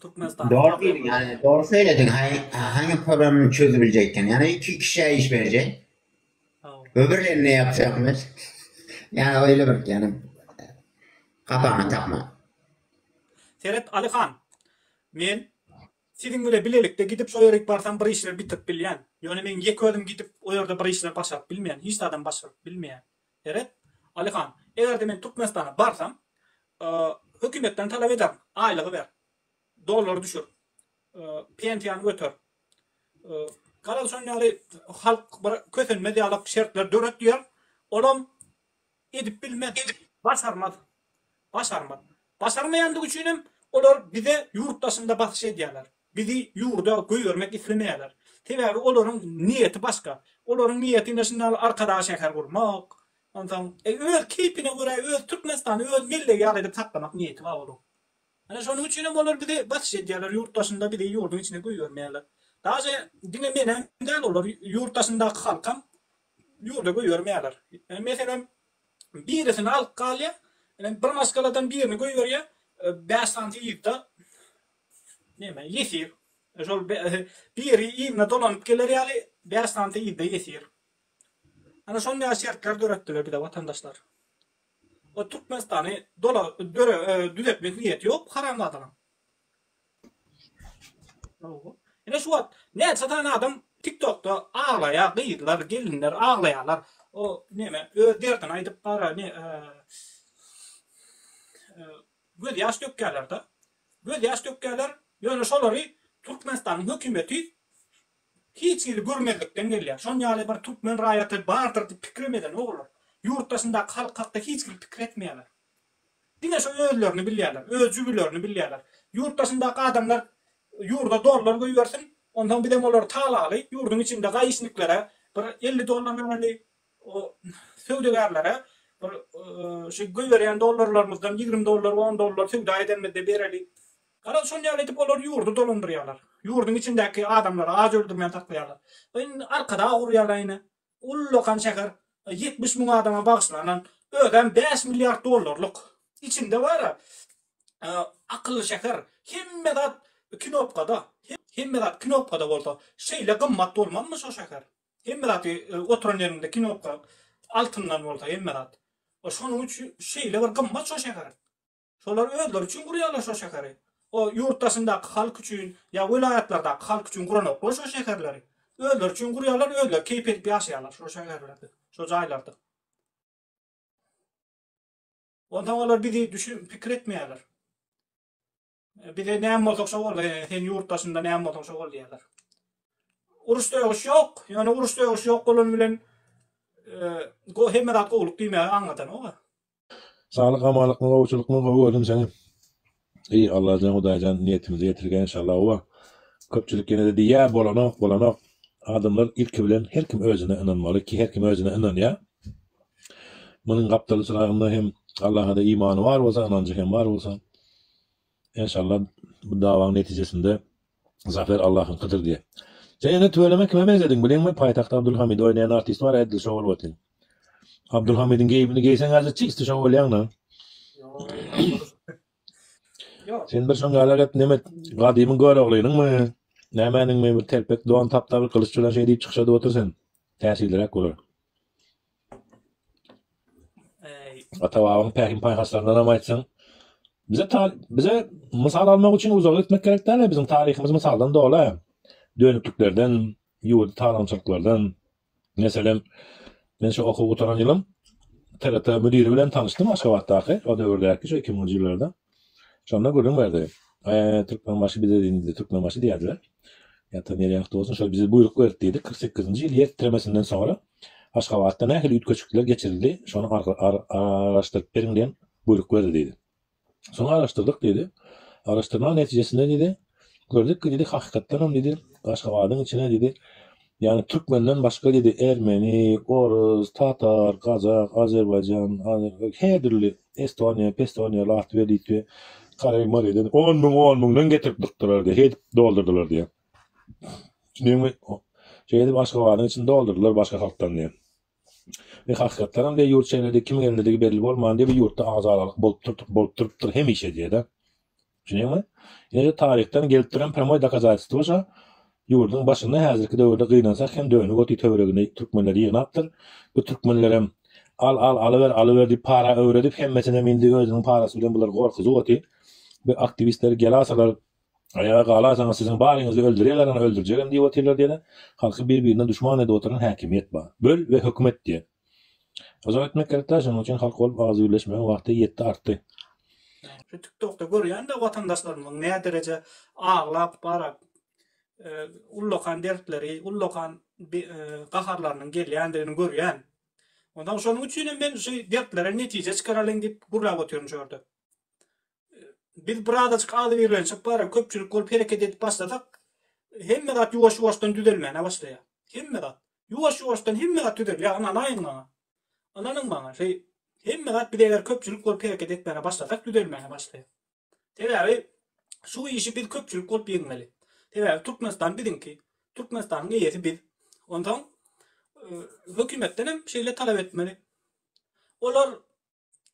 Türkmenistan. Dogry diýdiň ýani dogry söýlediň hangi problemini çözüp biljekken ýani iki kişä iş berjek. Öbürleri ne ýapjakmyş? Ýani öýle bir ýani gapagyny tapma. Seret Alyhan men Siziň bile bilelikde gidip şo ýerik barsam bir işleri bitirip bilýän. Ýöne meň ýeke özüm gidip o ýerde bir işleri başaryp bilmeýän. Hiç zadam başaryp bilmeýän. Seret, Alyhan, eger-de men Türkmenistana barsam, hökümetden talap ederin, aýlygy ber, dollary düşür, pensiýany göter. Garaz şon ýaly halk bir kösenmez ýalak şertler döret diýer. Olam Edip bilmez. Başarmaz. Başarmaz. Başarmaýandygy üçin hem olar bize ýurt daşynda basyş edýärler. Bizi ýurda goýbermek islemeýärler. Sebäbi olaryň niýeti başga. Olaryň niýeti ine şundan Arkadag şäher gurmak. Onsoň öz keýpine görä öz Türkmenistany öz mellegi ýaly edip saklamak niýeti bar olaryň. Ana şonuň üçin hem olar bize basyş edýärler, ýurt daşynda bizi ýurduň içine goýbermeýärler. Daže diňe menem däl olar ýurt daşyndaky halkam ýurda goýbermeýärler. Meselem birisini alyp galýar, bir maşgaladan birini goýberýär, 5 sany yzda neme ýesir. Şol biri yzyna dolanyp geler ýaly 5 sany yzda ýesir. Ana şonda ýaly şertler döretdiler bize watandaşlar. O Türkmenistany dola döre düzetmek niýeti ýok haramzadalaň. Ine şu wagt näçe sany adam TikTokda aglaýar, gyzlar, gelinler aglaýarlar. O neme öz derdini aýdyp gara ne göz ýaş dökýärler-de. Göz ýaş dökýärler. Ýöne şolary Türkmenistanyň hökümeti Hiç hili görmezlikden gelýär. Şon ýaly bir türkmen raýaty bardyr diýip pikirem edenok olar. Ýurt daşyndaky halk hakda hiç hili pikir etmeýärler. Diňe şo özlerini bilýärler, öz jübülerini bilýärler. Ýurt daşyndaky adamlar. ýurda dollar goýbersin, onsoň bizem olary talaly, ýurduň içinde gaýyşniklere bir 50 dollar bereli, o söwdagärlere bir şu goýberýän dollarlarymyzdan 20 dollar, 10 dollar söwda edenimizde bereli. Garaz şon ýaly edip olar ýurdy dolandyrýarlar. Ýurduň içindäki adamlary aç öldürmän saklaýarlar. Indi Arkadag gurýarlar ine. Ullakan şäher, 70 müň adama bagyşlanan, özem 5 milliard dollarlyk. Içinde bar-a, akylly şäher, hemme zat knopkada, hemme zat knopkada bolsa, şeýle gymmat bolmazmy şo şäher? Hemme zat oturan ýeriňde knopka altyndan bolsa hemme zat. Şonuň üçin şeýle bir gymmat şo şäher. Şolar özleri üçin gurýarlar şo şäheri. O ýurt daşyndaky halk üçin ýa welaýatlardaky halk üçin guranoklar şo şäherleri. Özleri üçin gurýarlar, özleri keýp edip ýaşaýarlar şo şäherlerde, şo jaýlarda. Onsoň olar bizi düşün, pikir etmeýärler. Bize näme bolsak şo bol, sen ýurt daşynda näme bolsaň şo bol diýýärler. Uruş döwüş ýok, ýöne uruş döwüş ýok bolany bilen hemme zat gowulyk diýmäge aňladanok. Saglyk amanlykmy gowçulykmy gowy gördüm seni. Eý Allajan Hudaýjan niýetimize ýetirgä enşalla owa köpçülik ýenede diýýä bolanok bolanok adamlar ilki bilen her kim özüne ynanmaly ki her kim özüne ynanýa munuň gapdaly çyragynda hem Allahada imany bar bolsa ynanjy hem bar bolsa enşalla bu dawaň netijesinde Zafer Allahyňkydyr diýe. Sen ene tüweleme kime meňzediň bileňmi paýtagtda Abdulhamidi oýnaýan artist bar edil şo bolup otyň. Abdulhamidiň geýimini geýseň häzir çisti şo bolýaňda. Sen bir şoň ýaly et neme gadymyň Göroglynyňmy nämäniňmi bir telpek don tapda bir gylyç bilen şeý diýip çykyş edip otur sen. Täsirliräk bolar. Ata-babaň pähim-paýhaslaryndanam aýtsaň, bize bize mysal almak üçin uzaga gitmek gerek däl-ä, biziň taryhymyz mysaldan doly-ä. Dönükliklerden, ýurdy talaňçylyklardan. Meselem, men şu okuw gutaran ýylym TRT müdiri bilen tanyşdym Aşgabatdaky, o döwürdäki şu 2000-nji ýyllarda. Şonda gürrüň berdi. Türkmenbaşy bize indi Türkmenbaşy diýerdiler. Ýatan ýeri ýagty bolsun, şol bize buýruk berdi diýdi. 48-nji ýyl ýer titremesinden soňra Aşgabatda nähili üýtgeşikler geçirildi, şony araşdyryp beriň diýen buýruk berdi diýdi. Soň araşdyrdyk diýdi. Araşdyrma netijesinde diýdi, gördük ki diýdi, hakykatdanam diýdi, Aşgabadyň içine diýdi, ýagny türkmenden başga diýdi, ermeni, orus, tatar, gazak, azerbaýjan, her dürli Estoniýa, Pestoniýa, Latwiýa, Litwiýa, Koreý, Moreýden on müň, on müňden getirip dykdylar diýýär, şeýdip doldurdylar diýýär. Düşündiňmi? Şeýdip Aşgabadyň içini doldurdylar başga halkdan diýýär. We hakykatdanam diýýär, ýurt şeýledi, kim gelnedigi belli bolman diýýär, bu ýurtda agzalalyk bolup dur, bolup durupdyr hemişe diýýär-de. Düşünýäňmi? Ine şu taryhdan gelip duran prямой dokazatelstwo şo. Ýurduň başynda häzirki döwürde gynansak hem dönük oty töweregine türkmenleri ýygnapdyr. Bu türkmenlerem al al alyber alyber diýip para öwredip hemmesinem indi özüniň parasy bilen bulary gorkuzyp oty. Bu aktiwistleri gelasalar aýaga galasaňyz siziň baryňyzy öldürýärler ana öldürjegem diýip otyrlar diýene halky bir birine duşman edip oturan häkimiýet bar. Böl we höküm et diýen. Uzak etmek gerek däl şonuň üçin halk bolup agzybirleşmegiň wagty ýetdi artdy. Şu tiktokda görýän-de watandaşlarymyzyň nädereje aglap bara ullakan dertleri, ullakan gaharlarynyň gelýändigini görýän. Onsoň şonuň üçin hem men şu dertlere netije çykaralyň diýip gürläp otyryn şu ýerde. Biz birazajyk agzybirlenşip bara köpçülik bolup hereket edip başlasak, hemme zat ýuwaş-ýuwaşdan düzelmäne başlaýar. Hemme zat. Ýuwaş-ýuwaşdan hemme zat düzelýär, ynanaýyň maňa. Ynanyň maňa, şeý hemme zat biz eger köpçülik bolup hereket etmäge başlasak düzelmäge başlaýar. Sebäbi şu işi biz köpçülik bolup ýeňmeli. Sebäbi Türkmenistan biziňki. Türkmenistanyň eýesi biz. Onsoň hökümetden hem şeýle talap etmeli. Olar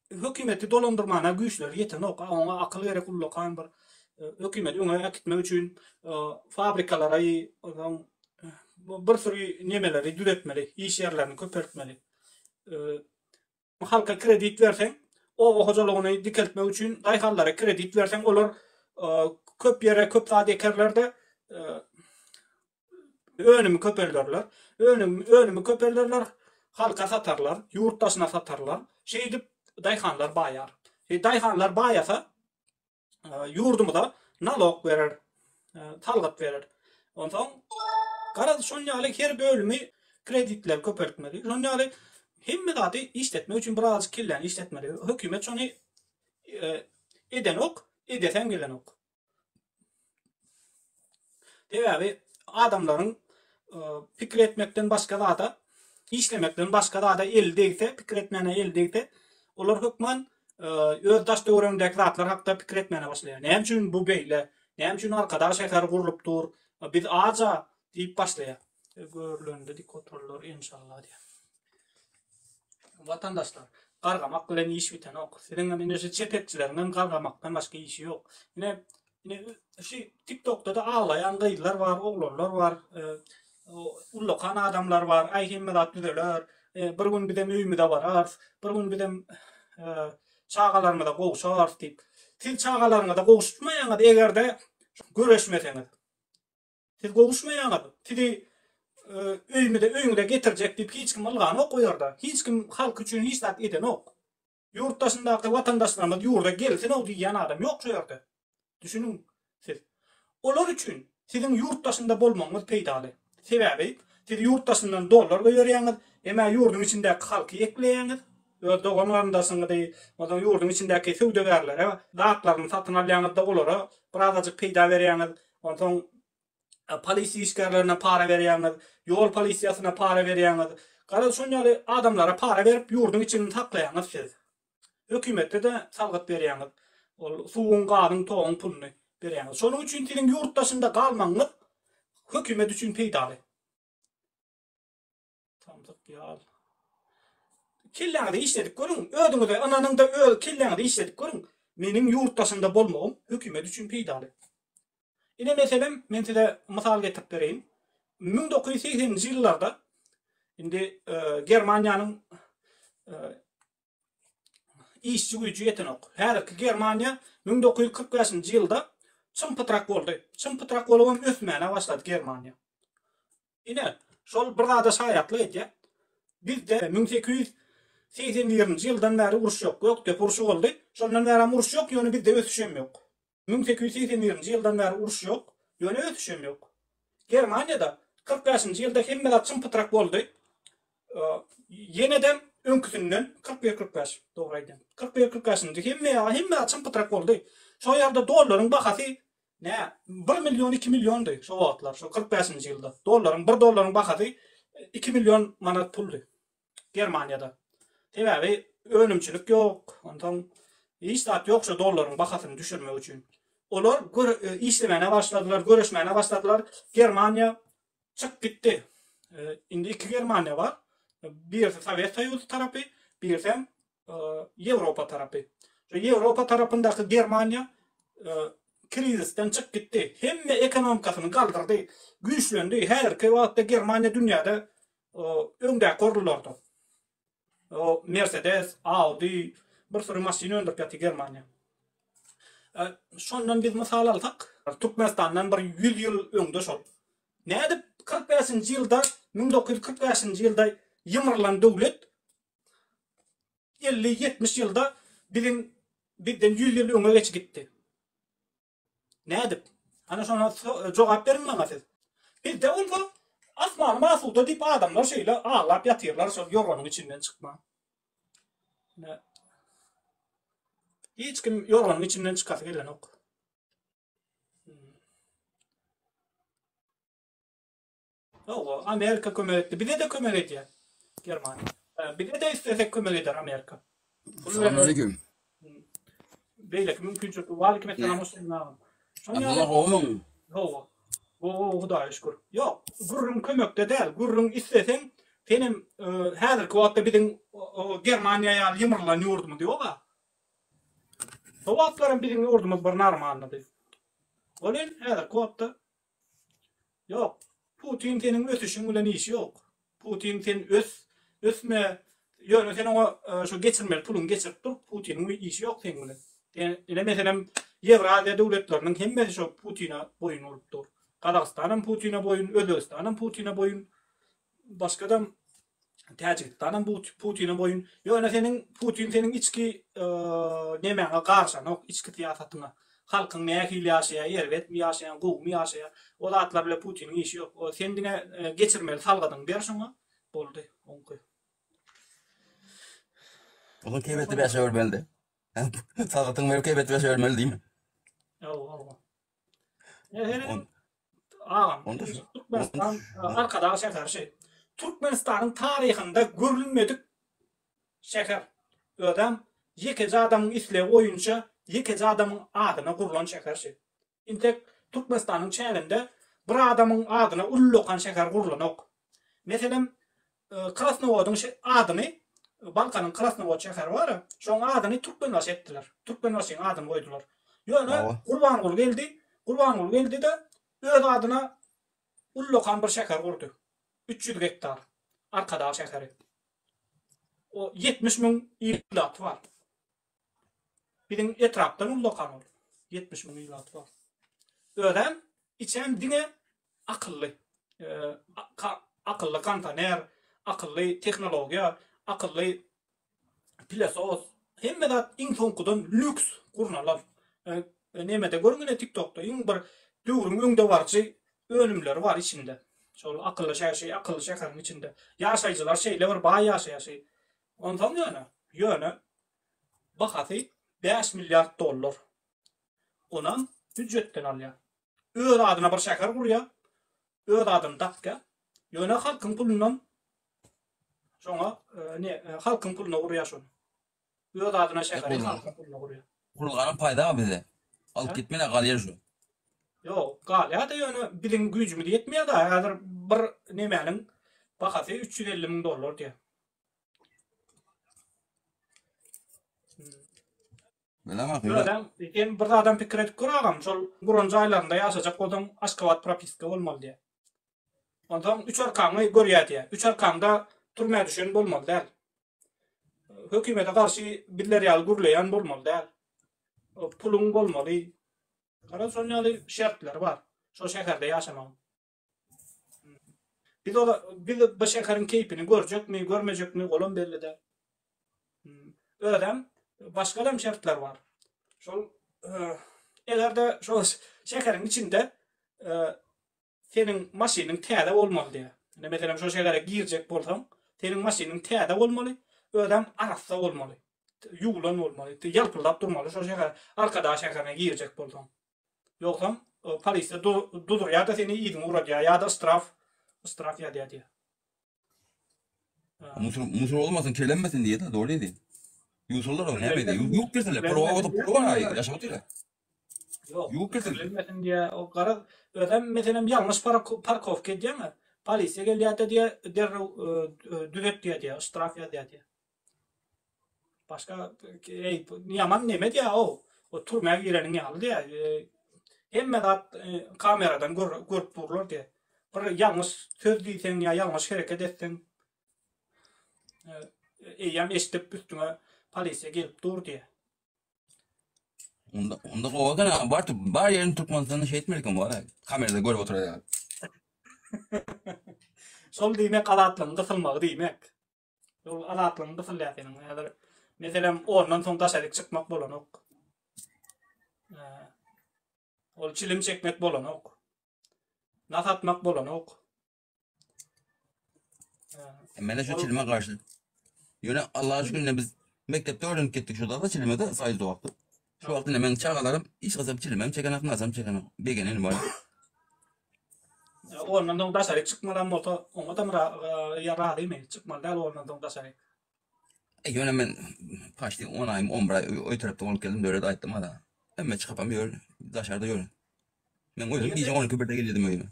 hökümeti dolandyrmana güýçleri ýetenok. Oňa akyl gerek ullakan bir hökümeti öňe äkitmek üçin fabrikalary, onsoň bir süri nemeleri düzetmeli, iş ýerlerini köpeltmeli. Halka kredit berseň, oba hojalygyny dikeltmek üçin daýhanlara kredit berseň, olar köp ýere köp zat ekerler-de, Önümi köpelderler. Önüm, önümi köpelderler, halka satarlar, ýurt daşyna satarlar. Şeýdip daýhanlar baýar. E, daýhanlar baýasa, e, ýurdumyza nalog berer, e, salgyt berer. Onsoň garaz şon ýaly her bölümi kreditler köpeltmeli. Şon ýaly hemme zady işletmek üçin birazajyk kelläni işletmeli. Hökümet şony e, edenok, edesem gelenok. Sebäbi adamlaryň pikir etmekden başga zada, işlemekden başga zada eli degse, pikir etmäne eli degse, olar hökman öz daş-töweregindäki zatlar hakda pikir etmäne başlaýar. Näme üçin bu beýle? Näme üçin Arkadag şäheri gurlup dur? Biz aja diýip başlaýar. Görlende dik oturarlar enşalla diýýär. Watandaşlar, gargamak bilen iş bitenok. Siziň hem ine şu çepekçileriň hem gargamakdan başga işi ýok. Ine, ine şu TikTokda-da aglaýan gyzlar bar, oglanlar bar, e, ullakan adamlar bar. Aý hemme zat düzeler. E, bir gün bizem öýümize bararys. Bir gün bizem e, çagalarymyza gowşarys diýip. Siz çagalaryňyza gowuşmaýaňyz eger-de göreşmeseňiz. Siz gowuşmaýaňyz. Sizi öýümize, öýüňize getirjek diýip hiç kim ylganok o ýerde. Hiç kim halk üçin hiç zat edenok. Ýurt daşyndaky watandaşlarymyz ýurda gelsin-ow diýýän adam ýok şu ýerde. Düşüniň siz. Olar üçin siziň ýurt daşynda bolmagyňyz peýdaly. Sebäbi siz ýurt daşyndan dollar goýberýäňiz, emä ýurduň içindäki halky ekleýäňiz, öz dogan-garyndaşyňyzy, onsoň ýurduň içindäki söwdagärlere zatlaryny satyn alýaňyz-da olara birazajyk peýda berýäňiz. Onsoň polisiýa işgärlerine para berýäňiz, ýol polisiýasyna para berýäňiz. Garaz şon ýaly adamlara para berip ýurduň içini saklaýaňyz siz. Hökümete-de salgyt berýäňiz. Ol suwuň, gazyň, toguň puluny berýäňiz. Şonuň üçin siziň ýurt daşynda galmagyňyz hökümet üçin peýdaly. Samsyk ýal. Kelläňizi işledip görüň. Özüňize ynanyň-da öz kelläňizi işledip görüň. Meniň ýurt daşynda bolmagym hökümet üçin peýdaly. Ine meselem, men size mysal getirip bereýin. 1980-nji ýyllarda indi e, Germaniýanyň e, işçi güýji ýetenok. Häzirki Germaniýa 1945-nji ýylda çym-pytrak boldy. Çym-pytrak bolubam ösmäne başlady Germaniýa. Ine, şol bir zada şaýatlyk edýär. Bizde 1881-nji ýyldan bäri uruş ýok. Gökdepe urşy boldy. Şondan bärem uruş ýok, ýöne bizde ösüş hem ýok. 1881-nji ýyldan bäri uruş ýok, ýöne ösüş hem ýok. Germaniýada 45-nji ýylda hemme zat çym-pytrak boldy. Ýene-de öňküsinden 41-45, dogry aýdýan. 41-45-nji hemme ýaly hemme zat çym-pytrak boldy. Şo ýerde dollaryň bahasy Nä, bir million, iki milliondy şo wagtlar, şo 45-nji ýylda. Dollaryň, bir dollaryň bahasy iki million manat puldy Germaniýada. Sebäbi önümçilik ýok, onsoň hiç zat ýok şo dollaryň bahasyny düşürmek üçin. Olar gör, işlemäne başladylar, göreşmäne başladylar. Germaniýa çykyp gitdi. Indi iki Germaniýa bar. Birisi Sowet Soýuzy tarapy, birisem Ýewropa tarapy. Şu Ýewropa tarapyndaky Germaniýa krizisden çykyp gitdi. Hemme ekonomikasyny galdyrdy, güýçlendi. Häzirki wagtda Germaniýa dünýäde öňdäki orunlarda. Mercedes, Audi, bir sürü maşyn öndürip ýatyr Germaniýa. Şondan biz mysal alsak, Türkmenistandan bir 100 ýyl öňde şol. Nädip 45-nji ýylda, 1945-nji ýylda ýymrylan döwlet 50-70 ýylda biziň bizden 100 ýyl öňe geçip gitdi. Nädip? Ana şona jogap beriň maňa siz. Bizde bolsa asmanym asuda diýip adamlar şeýle aglap ýatyrlar şol ýorganyň içinden çykman. Hiç kim ýorganyň içinden çykasy gelenok. Hawa, Amerika kömek etdi. Bize-de kömek edýär. Germaniýa. Bize-de islesek kömek eder Amerika. Salam aleyküm. Beýleki mümkinçilik. Waleýkim esselam hoş geldiň agam. Abdylla gowumyň? Hawa. Gowy Hudaýa şükür. Ýok, gürrüň kömekde däl. Gürrüň isleseň, senem häzirki wagtda biziň Germaniýa ýaly ýymrylan ýurdumyz ýog-a. Şo wagtlaram biziň ýurdumyz bir normalnydy. Welin häzirki wagtda Ýok. Putin seniň ösüşiň bilen işi ýok. Putin sen ös, ösme, ýöne sen oňa şu geçirmeli puluňy geçirip dur, Putiniň işi ýok seň bilen. Ine meselem Ýewraziýa döwletleriniň hemmesi şo Putine boýun bolup dur. Gazagystanam Putine boýun, Özbegistanam Putine boýun. Başgadam Täjigistanam Putine boýun. Ýöne seniň Putin seniň içki nemäňe garyşanok, içki syýasatyňa. Halkyň nähili ýaşaýar, erbetmi ýaşaýar, gowumy ýaşaýar, o zatlar bilen Putiniň işi ýok. O sen diňe geçirmeli salgydyňy ber şoňa, boldy oňky. Onuň kebeti bäşe bölmeli-de. Salgytyňy berip kebeti bäşe bölmeli diýme. Hawa, hawa. Agam, Türkmenistan Arkadag şäheri şi. Türkmenistanyň taryhynda görülmedik şäher. Özem ýekeje adamyň islegi boýunça ýekeje adamyň adyna gurlan şäher şi. Intek Türkmenistanyň çäginde bir adamyň adyna ullakan şäher gurlanok. Meselem, Krasnowodyň adyny Balkanyň Krasnowod şäheri bar, şoň adyny Türkmenbaşy etdiler. Türkmenbaşyň adyny goýdular. Ýöne Gurbanguly geldi, Gurbanguly geldi-de öz adyna ullakan bir şäher gurdy. 300 gektar. Arkadag şäheri. O 70 müň ilaty bar. Biziň etrapdan ullakan ol. 70 müň ilaty bar. Özem içem diňe akylly. Akylly kontoner, akylly tehnologiýa, akylly pilesos. Hemme zat iň soňkudan lýuks gurnalar. Nemede görüň ine TikTokda iň bir döwrüň öňdebaryjy önümleri bar içinde. Şol akylly şäher, akylly şäheriň içinde. Ýaşaýjylar şeýle bir baý ýaşaýar şeý. Onsoň ýöne, ýöne bahasy 5 milliard dollar. Onam býujetden alýar. Öz adyna bir şäher gurýar, öz adyny dakýar. Ýöne halkyň pulundan şoňa ne halkyň puluna gurýar şony. Öz adyna şäheri halkyň puluna gurýar. Gurulganam paýda bize. Alyp gitmene galýar şu. Ýok, galýar-da ýöne biziň güýjümiz ýetmeýär-da. Häzir bir nemäniň bahasy 350 müň dollar diýýär. Özem sen bir zadam pikir edip gör agam, şol guran jaýlarynda ýaşajak bolsaň Aşgabat propiska bolmaly diýýär. Onsoň üç arkaňy görýär diýýär. Üç arkaňda türmä düşen bolmaly däl. Hökümete garşy bizler ýaly gürleýän bolmaly däl. Puluň bolmaly. Garaz şon ýaly şertleri bar. Şol şäherde ýaşamagyň. Biz ola biz bu şäheriň keýpini görjekmi, görmejekmi, olam belli däl. Özem başgalam şertler bar. Şol eger-de şol şäheriň içinde seniň maşynyň täze bolmaly diýýär. Ine meselem şol şähere girjek bolsaň, seniň maşynyň täze bolmaly, özem arassa bolmaly. Ýuwlan bolmaly, ýalpyldap durmaly şol şäher Arkadag şäherine girjek bolsaň. Ýogsam polisiýa durdurýar-da seni yzyňa ugradýar ýa-da ştraf ştraf ýazýar diýýär. Musur musur olmasyn kirlenmesin diýýär-de dogry diýdi. Ýuwsalar o näme edýär? Ýuwup berseler pul o pul bar ýaşap otyr. Ýok. Ýuwup berseler. Kirlenmesin diýýär. O garaz özem meselem ýalňyş parkowka edýäň-ä. Polisiýa gelýär-de diýýär derrew düzet diýýär diýýär ştraf ýazýar diýýär. Başga eý ýaman neme diýä o. O türmä gireniň ýaly diýä. Hemme zat kameradan görüp durlar diýä. Bir ýalňyş söz diýseň ýa ýalňyş hereket etseň eýýäm eşidip üstüňe polisiýa gelip dur diýä. Onda onda gowy eken bar bar ýerini Türkmenistanda şeýtmeli eken bar. Kamerada görüp oturar ýaly. Şol diýmek azatlygyň gysylmagy diýmek. Ol azatlygyň gysylýar seniň. Häzir meselem ondan soň daşaryk çykmak bolanok. Ol çilim çekmek bolanok. Nas atmak bolanok. Men şu çilime garşy. Ýöne Allaha şükür ine biz mekdepde öwrenip gitdik şu zada çilime de saýyz wagty. Şu wagt ine meniň çagalarym hiç haçan çilimem çekenok, nasam çekenok. Begenenim bar. Ondan soň daşary çykmalam bolsa, oňa-da ýa razymy? Çykmaly däl ondan soň daşary. Ýöne men paçti 10 aý, 11 aý öý tarapda bolup geldim, döwlet aýtdym ada. Hemme çykypam ýör, daşarda ýör. Men özüm gije 12 birde gelýärdim öýüme.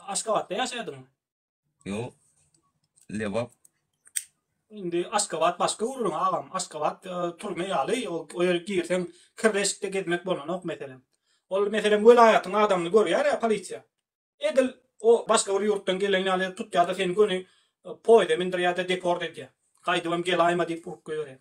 Aşgabatda ýaşaýardyňmy? Ýok. Lebap. Indi Aşgabat başga gürrüň agam. Aşgabat e, türme ýaly, o, o ýere girseň kirli eşikde gezmek bolanok meselem. Ol meselem welaýatyň adamyny görýär ýa polisiýa. Edil o başga bir ýurtdan gelen ýaly tutýar-da seni göni e, poýeza mindirýär-de deport edýär. Gaýdybam gelaýma diýip urup goýberýär.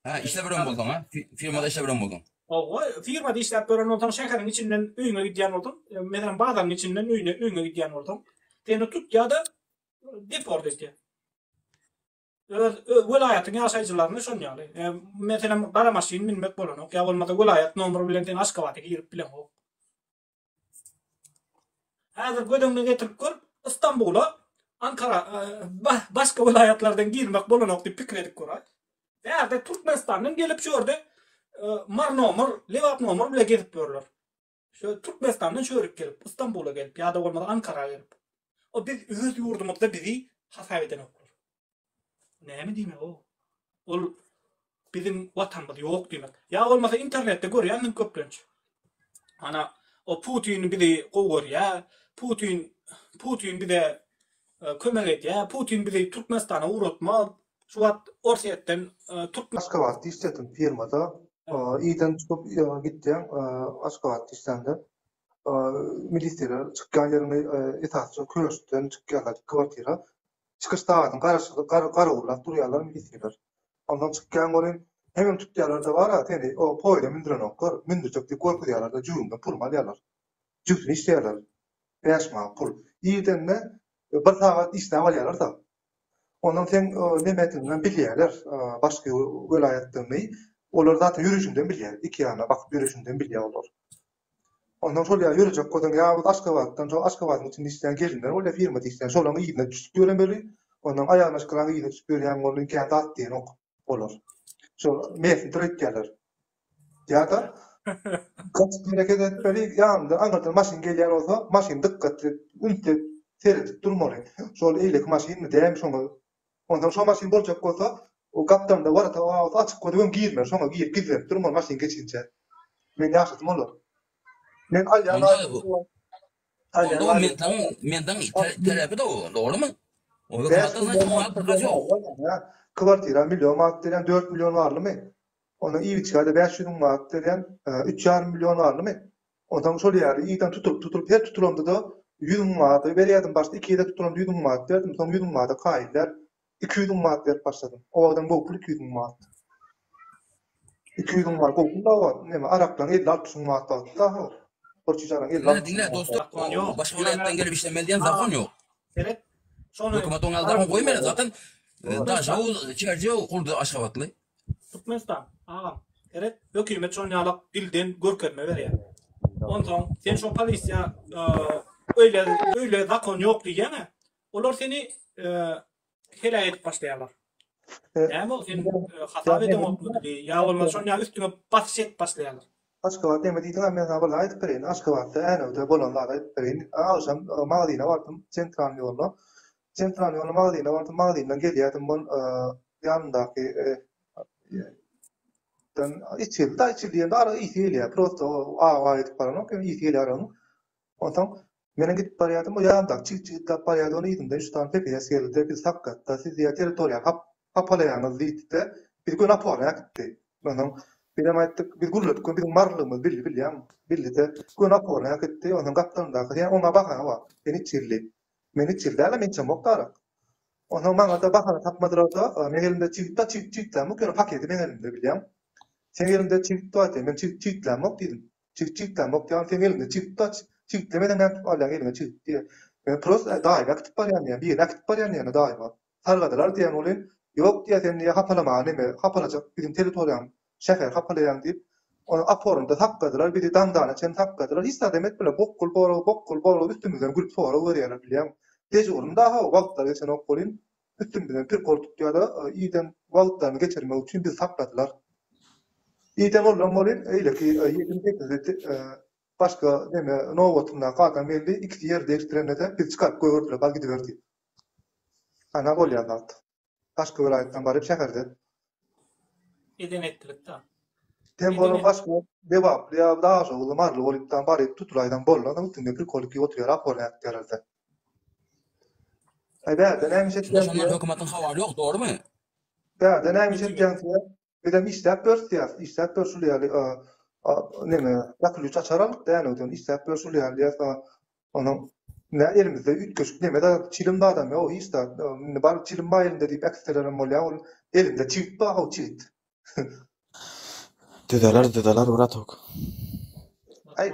Ha, işläp ýören bolsaň, ha? Firmada işläp ýören bolsaň. Hawa, firmada işläp ýören bolsaň, şäheriň içinden öýüňe gidýän bolsaň, e, meselem, bazaryň içinden öýüne öýüňe gidýän bolsaň, seni tutýar-da deport edýär. Öz welaýatyň ýaşaýjylaryny şon ýaly. E, meselem, gara maşyn münmek bolanok, ýa bolmasa welaýat nomeri bilen sen Aşgabada girip bileňok. Häzir göz öňüne getirip gör, Istanbula, Ankara, e, başga welaýatlardan girmek bolanok diýip pikir edip gör. Bärde Türkmenistandan gelip şu ýerde e, Mar nomer, Lebap nomer bile gezip ýörler. Şu Türkmenistandan şörik gelip, Istanbula gelip ýa-da bolmasa Ankara gelip. O biz öz ýurdumyzda bizi hasap edenoklar. Näme diýmek o? Ol biziň watanymyz ýok diýmek. Ýa bolmasa internetde görýänsiň köplenç. Ana, o Putin bizi gowy görýär, Putin Putin bize e, kömek edýär, Putin bizi Türkmenistana ugratmaz. Şu wagt Orsýetden e, Türkmen Aşgabatda işledim firmada. Iden çykyp gitýäň Aşgabatda işlände. Milisiýalar çykýan ýeriňi esasy köşkden çykýarlar kwartira. Çykyş sagadyny garaşyp garawullap durýarlar milisiýalar. Ondan çykýaň welin hemem tutýarlar-da bar-a seni o poýeza mündürenoklar. Mündürjek diýip gorkuzýarlar-da jübüňden puluňy alýarlar. Jübsini işleýärler. 5 manat pul. Irden-de bir sagat işläp alýarlar-da. Ondan seň neme etdigiňden bilýärler, başga welaýatdygyňy. Olar zaten ýörüşiňden bilýär. Iki ýana bakyp ýörüşiňden bilýär olar. Ondan şol ýa ýörejek bolsaň ýa biz Aşgabatdan şol Aşgabadyň içinde işleýän gelinler bolýar firmada işleýän şolaryň yzyna düşüp ýöremeli. Ondan aýal maşgalaň yzyna düşüp ýörýän boldy kän zat diýenok olar. Şol mesni tur etýärler. Ýa-da gaçyp hereket etmeli ýanyndan aňyrdan maşyn gelýän bolsa maşyn dykgatly ünsli seredip durmaly. Şol eýleki maşynmy dälmi şoňa Onsoň şo maşyn boljak bolsa, o gapdalynda warata bar bolsa açyk gözübem girmeli, şoňa girip gizlenip durmaly maşyn geçinçä. Men ýaşasym olar. Men alýan Onda aýlygym alýan onda o aýlygym mendaň mendaň terepi de o, dogrymy? O 5 hökümetden million zaten manat muňa bir ýok. berýän, kwartira million manat berýän, 4 million barlymy? Ondan iýip-içgä-de 500 müň manat berýän, 3,5 million barlymy? Onsoň şol ýaly ýydan tutulyp tutulyp her tutulanda-da 100 müň manat berýärdim başda iki gezek tutulanda 100 müň manat berdim soň 100 müň manada kaýyl däl 200 müň manat berip başladym o wagtam gowy pul 200 müň manat 200 müň manat gowy pul da o wagt neme araklaň 50-60 müň manat wagty da o bir çüýşe aragyň Diňle 50-60 diňle müň manat dostum Zakon ýok. başga Ýöne welaýatdan gelip işlemeli diýen zakon ýok. seret şony Hökümet oňa zakon goýmaýar zaten Türkmenistan Daşoguz Çerjew gurdy Aşgabatly. Türkmenistan agam seret hökümet şon ýalak dilden görkezme berýär. Onsoň sen şo polisiýa öýle öýle zakon ýok diýýäňä. Olar seni heläk edip başlaýarlar. Näme ol sen hasap edeňokmy diýdi. Ýa bolmasa şon ýaly üstüňe basyş edip başlaýarlar. Aşgabat neme diýdiň men saňa bir zat aýdyp bereýin. Aşgabatda Änewde bolan zady aýdyp bereýin. Agşam magazyna bardym, sentralnyý ýolda. Sentralnyý ýolda magazyna bardym, magazindan gelýärdim bol ýanyndaky den içildi, da içildi diýende arak ysy gelýär. Prosto awa edip baranok, ýöne ysy gelýär aragyň. Onsoň menem gidip barýardym, o ýanyndaky çigit çigitläp barýardy, onuň yzyndan üç sany PPS geldi-de, bizi saklatdy, siz diýýär territoriýany hap hapalaýaňyz diýdi-de, bizi göni oporna äkitdi. Onsoň bizem aýtdyk, biz gürledik, biziň marlygymyzy bildi bilýäňmi? Bildi-de, göni oporna äkitdi, onsoň gapdalyndaky, sen oňa bahana bar, sen içgili. Men içgili däl-ä, men içemok-da arak. Onsoň maňa-da bahana tapmadylar-da, meň elimde çigit bar, çigit çigitlämok, ýöne paketi meň elimde bilýäň. Seň eliňde çigit bar diýýär, men çigit çigitlämok diýdim. Çigit çigitlämok diýýär, seň eliňde çigit bar, çigitlemeseň nädip alýaň eliňe çigit diýýär. Men prosta daýymy äkidip barýan diýýän, birini äkidip barýan diýýän daýyma. Sargadylar diýýän welin, ýok diýýär, sen diýýär hapalamaga neme, hapalajak biziň territoriýaň, şäheri hapalaýaň diýip, ony oporynda sakladylar, bizi daňdana çenli sakladylar, hiç zat hem etmediler, bokgul sorag, bokgul sorag üstümizden gülüp sorag berýärler bilýäňmi. Dežurny dagy wagtlary geçenok welin, üstümizden prikol tutýar-da, irden wagtlaryny geçirmek üçin bizi sakladylar. Irden bollan welin, eýleki 28-de başga neme nobatyndaky adam geldi, ikisi ýer degişdirende-de bizi çykaryp goýberdiler, bar gidiber diýip. Ana bolýan zat. Başga welaýatdan baryp şäherde. Eden etdilik da. Sen bolan başga Lebaply ýa Daşoguzly Maryly bolypdan baryp tutulaýsaň boldy onuň üstünde prikol ikiý oturýar oporny äkitýärlerde. Aý bärde näme iş Şunda etýäň şondan diýýär. hökümetiň habary ýok dogrymy? Bärde näme iş etýäň diýýär. Bizem işläp ýörüs diýýäs. Işläp ýör şul ýaly neme ýakylyç açar aldyk dänewden işläp ýör şul ýaly diýýäs. Onuň nä elimizde üýtgeşik neme zat çilim zadam ýok hiç zat. Indi bar çilim bar elinde diýip äkitselerem bolýar ol elinde çigit bar how çigit. Düzeler düzeler bratok. Aý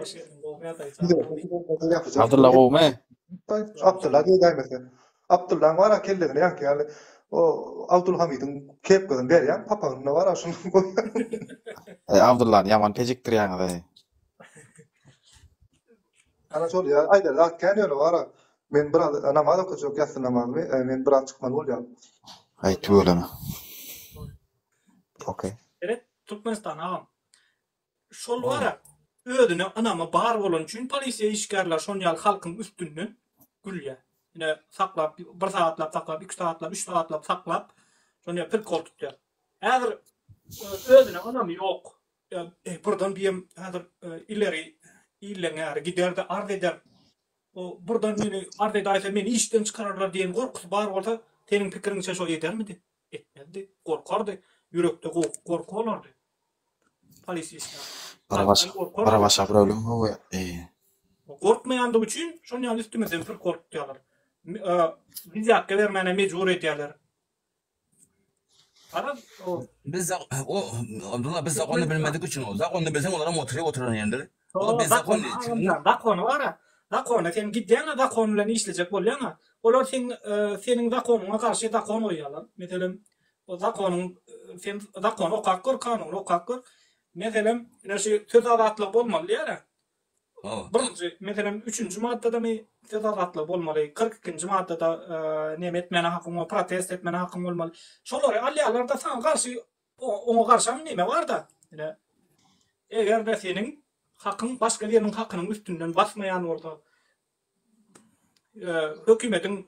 Abdylla gowumy? Abdylla diýäýmese. Abdyllaň bar-a kellesine ýaňky ýaly o Abdulhamydyň kepkasyny berýäň papagynda bar-a şuny goýýaň. Eý Abdyllany ýaman pejikdirýäňiz-eý. Ana şol ýa aýdar zat kän ýöne bar-a. Men biraz namaz okajak ýassy namazymy men biraz çykmaly bolýan. Aý tüweleme. Okey. Seret Türkmenistan agam. Şol bar-a. Özüne ynamy bar bolany üçin polisiýa işgärleri şon ýaly halkyň üstünden gülýär. Ine saklap bir sagatlap saklap, iki sagatlap, üç sagatlap saklap şon ýaly prikol tutýar. Häzir özüne ynamy ýok. Birden diýem häzir ileri illeň äri gider-de arz eder. O birden meni arz edäýse meni işden çykararlar diýen gorkusy bar bolsa seniň pikiriňçe şo edermidi? Etmezdi. Gorkardy. Ýürekde gorky bolardy. Polisiýa işgäri. Bir başa bir başa problem gowy. Gorkmaýandygy üçin şon ýaly üstümizden pir gorkutýarlar. Wzýatka bermäne mejbur edýärler. Garaz o Biz o Abdullah biz zakony bilmedik üçin o. Zakony bilseň olaram oturyp oturan ýerinde. O biz zakon zakony bar. Zakony sen gidýäň zakon bilen işlejek bolýaň. Olar sen seniň zakonyňa garşy zakon goýýarlar. Meselem O zakonyň sen zakony okap gör, kanuny okap gör. Meselem, ine şu söz azatlygy bolmaly diýýär-ä. Birinji, meselem, üçünji maddadamy söz azatlygy bolmaly, 42-nji maddada neme etmäne hakyň bar, protest etmäne hakyň bolmaly. Şolary alýarlar-da saňa garşy oňa garşam neme bar-da. Ine, eger-de seniň hakyň başga biriniň hakynyň üstünden basmaýan bolsa, hökümetiň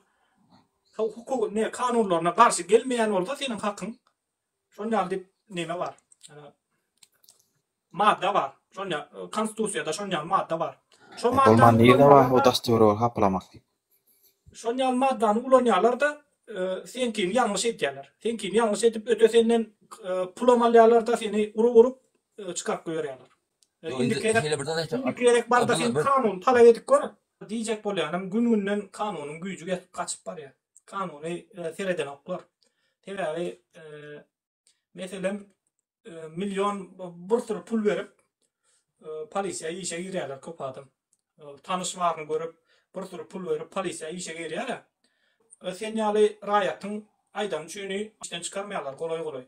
hukuk ne kanunlaryna garşy gelmeýän bolsa seniň hakyň şon ýaly diýip neme bar. Madda bar. Şon ýa konstitusiýada şon ýaly madda bar. Şo madda Bolman nirde bar o daş töweregi haplamak diýip. Şon ýaly maddany ulanýarlar-da seňkini ýalňyş edýärler. Seňkini ýalňyş edip öte senden pulam alýarlar-da seni urup-urup çykaryp goýberýärler. Indiki gezek indiki gezek barda sen kanuny talap edip gör. Diýjek bolýanym gün-günden kanunyň güýji gaçyp barýar. Kanuny seredenoklar. Sebäbi meselem million bir sürü pul berip polisiýa işe girýärler köp adam. Tanyş baryny görüp bir sürü pul berip polisiýa işe girýär. Sen ýaly raýatyň aýdany üçin işden çykarmaýarlar golaý-golaý.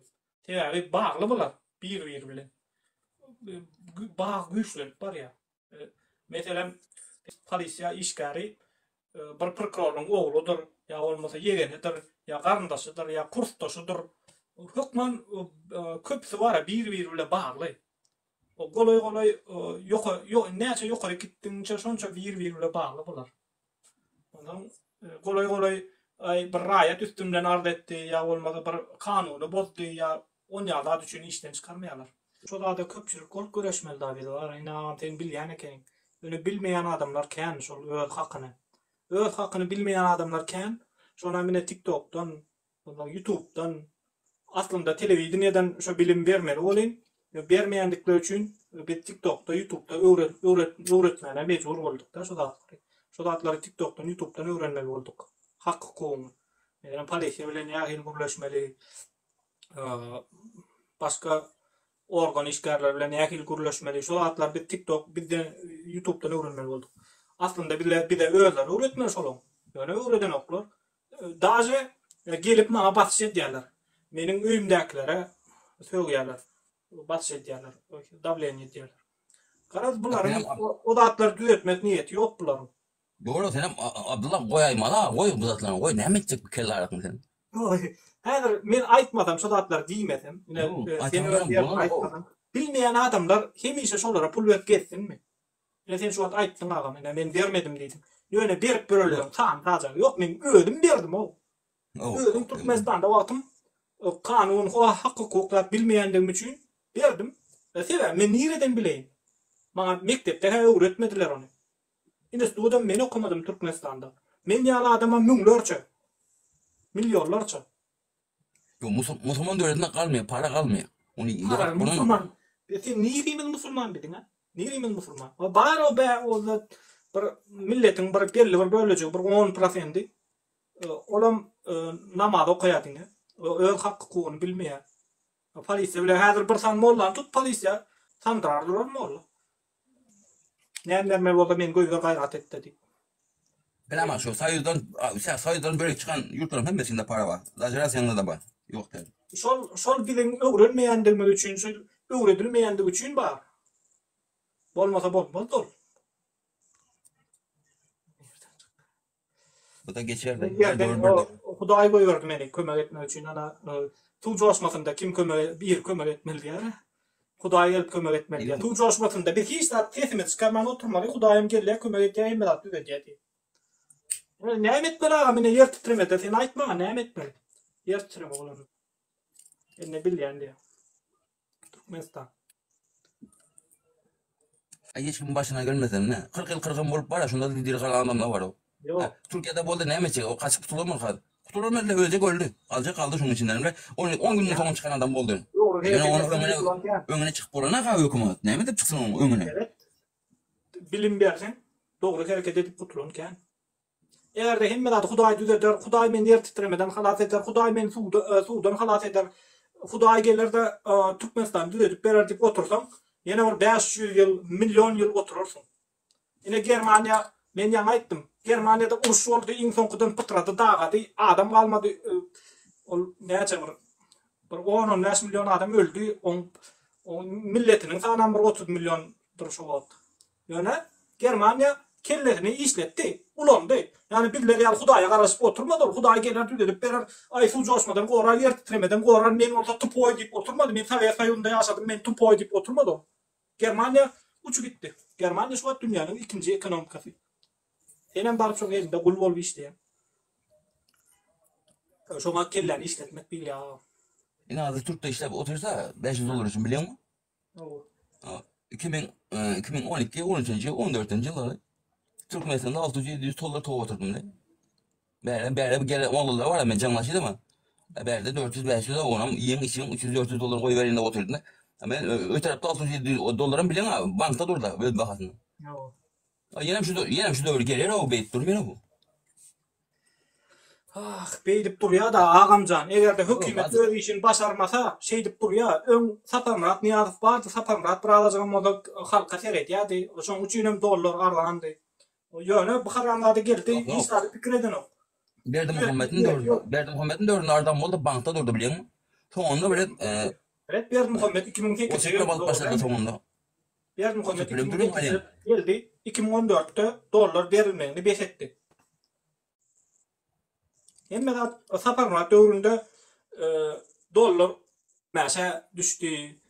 Sebäbi bagly bular bir-biri bilen. Bag güýçlenip barýar. Meselem, polisiýa işgäri bir prokuroryň ogludyr, ýa bolmasa ýegenidir, ýa garyndaşydyr, ýa kursdaşydyr. Hökman köpüsi bar bir-biri bilen bagly. Golaý-golaý ýoka näçe ýokary gitdigiňçe şonça bir-biri bilen bagly bular. Onsoň golaý-golaý aý bir raýat üstümden arz etdi ýa bolmasa bir kanuny bozdy ýa onýa zat üçin işden çykarmaýarlar. Şo zada köpçülik bolup göreşmeli da biz bar indi agam sen bilýän ekeniň. Ýöne bilmeýän adamlar kän şol öz hakyny. Öz hakyny bilmeýän adamlar kän. Şonam ine tiktokdan Ondan ýutubdan, aslynda telewideniýeden şo bilim bermeli welin, bermeýändikleri üçin biz tiktokda, ýutubda öwret öwret öwretmäne mejbur bolduk-da şo zatlary. Şo zatlary tiktokdan, ýutubdan öwrenmeli bolduk. Hak hukugyňy. Meselem, polisiýa bilen nähili gürleşmeli, başga organ işgärleri bilen nähili gürleşmeli, şo zatlary biz tiktok bizden ýutubdan öwrenmeli bolduk. Aslynda bize bize özleri öwretmeli şolaň. Ýöne öwredenoklar. Daže gelip maňa basyş edýärler. Meniň öýümdäkilere sögýärler. Basyş edýärler. Dawleniýe edýärler. Garaz bularyň o zatlary düzetmek niýeti ýok bularyň. Dogry senem Abdylla goýaýmaly goý bu zatlary goý näme etjek bu kelle arakny sen. Häzir men aýtmasam şo zatlary diýmesem ine sen öz ýeriňde aýtmasaň bilmeýän adamlar hemişe şolara pul berip gezsinmi? Ine sen şu wagt aýtdyň agam ine men bermedim diýdiň. Ýöne berip ýörenleriň sany sajagy ýok men özüm berdim-ow. Özüm Türkmenistanda wagtym kanun hak hukuk zat bilmeýändigim üçin berdim. Sebäbi men nireden bileýin? Maňa mekdepde-hä öwretmediler ony. Institudam men okamadym Türkmenistanda. Men ýaly adamam müňlerçe. Millionlarça. Ýok, musulman döwletinde galmaýar, para galmaýar. Ony ýok, musulman. Sen nirimiz musulman biziň, a? Nirimiz musulman? O bar o bä o bir milletiň bir belli bir bölejigi, bir 10 prosendi. Olam namaz okaýar diňe. Öz hak hukugyny bilmeýär. Polisiýa bilen häzir bir sany mollany tut polisiýa sandyrar durar molla. Näme bermeli bolsa meni goýber gaýrat etde diýip. Bilemok şu soýuzdan soýuzdan bölek çykan ýurtlaryň hemmesinde para bar. Daže Russiýanyňda da bar. Ýok däl. Şol şol biziň öwrenmeýändigimiz üçin şu öwredilmeýändigi üçin bar. Bolmasa bolmazdy ol. Bu da geçer. Hudaý goýberdi meni kömek etmek üçin ana suw joşmasynda kim kömek bir kömek etmeli diýär. Hudaý gelip kömek etmeli diýýär. Suw joşmasynda biz hiç zat sesimizi çykarman oturmaly, Hudaýam gelýär kömek edýär hemme zat düzedýär diýýär. Näme etmeli agam ine ýer titremede sen aýt maňa näme etmeli? Ýer titreme bolanda. Sen ne bilýän diýýär. Türkmenistan. Aý hiç kim başyna gelmese ne? 40 ýyl kyrgyn bolup bara şunda da diri galan adamlar bar o. Ýok. Türkiýede boldy näme etjek o gaçyp gutularmy haz? Gutularmy öljek öldi. Galjak galdy şunuň içinden bile. 10 günden soň çykan adam boldy. Dogry Ýöne onuň öňüne öňüne çykyp bolana ha hökümet. Näme edip çyksyn onuň öňüne? Evet. Bilim berseň dogry hereket edip gutulan kän. Eger-de hemme zady Hudaý düzeder, Hudaý meni ýer titremeden halas eder, Hudaý meni suwda suwdan halas eder, Hudaý geler-de Türkmenistany düzedip berer diýip otursaň, ýene bir 500 ýyl, million ýyl oturarsyň. Ine Germaniýa, men ýaňy aýtdym, Germaniýada uruş boldy, iň soňkudan pytrady, dagady, adam galmady, ol näçe bir bir on-on bäş million adam öldi, oň oň milletiniň sanam bir 30 milliondyr şo wagt. Ýöne Germaniýa kellesini işletdi, ulandy. Ýagny bizler ýaly Hudaýa garaşyp oturmady ol. Hudaý geler düzedip berer, aý suw joşmadan gorar, ýer titremeden gorar, men bolsa tupoý diýip oturmady. Men Sowet Soýuzynda ýaşadym, men tupoý diýip oturmady ol. Germaniýa uçup gitdi. Germaniýa şu wagt dünýäniň ikinji ekonomikasy. Senem baryp şoň elinde gul bolup işleýäň. Şoňa kelläni işletmek diýilýär agam. Ine hazir türkde işläp otyrsa 500 dollar üçin bilýäňmi? Hawa. 2012, 13-nji, 14-nji ýyllary Türkmenistanda 600-700 dollar tow oturdym da. Bäri bäri bir gelen oglanlar bar, men jaňlaşydym. Bärde 400-500 onam iýen içiň 300-400 dollar goýberin diýip oturdym. Men ö tarapda 600-700 dollaram bileň bankda dur da öz bahasyna. Hawa. Ýenem şu ýenem şu döwür geler o beýdip durmaýar bu. Ah, beýdip durýa-da, agamjan, eger-de hökümet öz işini başarmasa, şeýdip durýa. Öň Saparmyrat Nyýazow bardy, Saparmyrat bir azajygam bolsa halka seredýärdi. Şonuň üçinem dollar arzandy. Ýöne bu haramzada geldi, hiç zady pikir edenok. Berdimuhamediň döwründe, Berdimuhamediň döwründe arzan boldy, bankda durdy bilýäňmi? Soňunda bile Evet, Berdimuhamet 2008-de geldi. Balyp başlady soňunda. Berdimuhamet 2008-de geldi, 2014-de dollar berilmegini bes etdi. Hemme zat Saparmyrat döwründe dollar bäşe düşdi,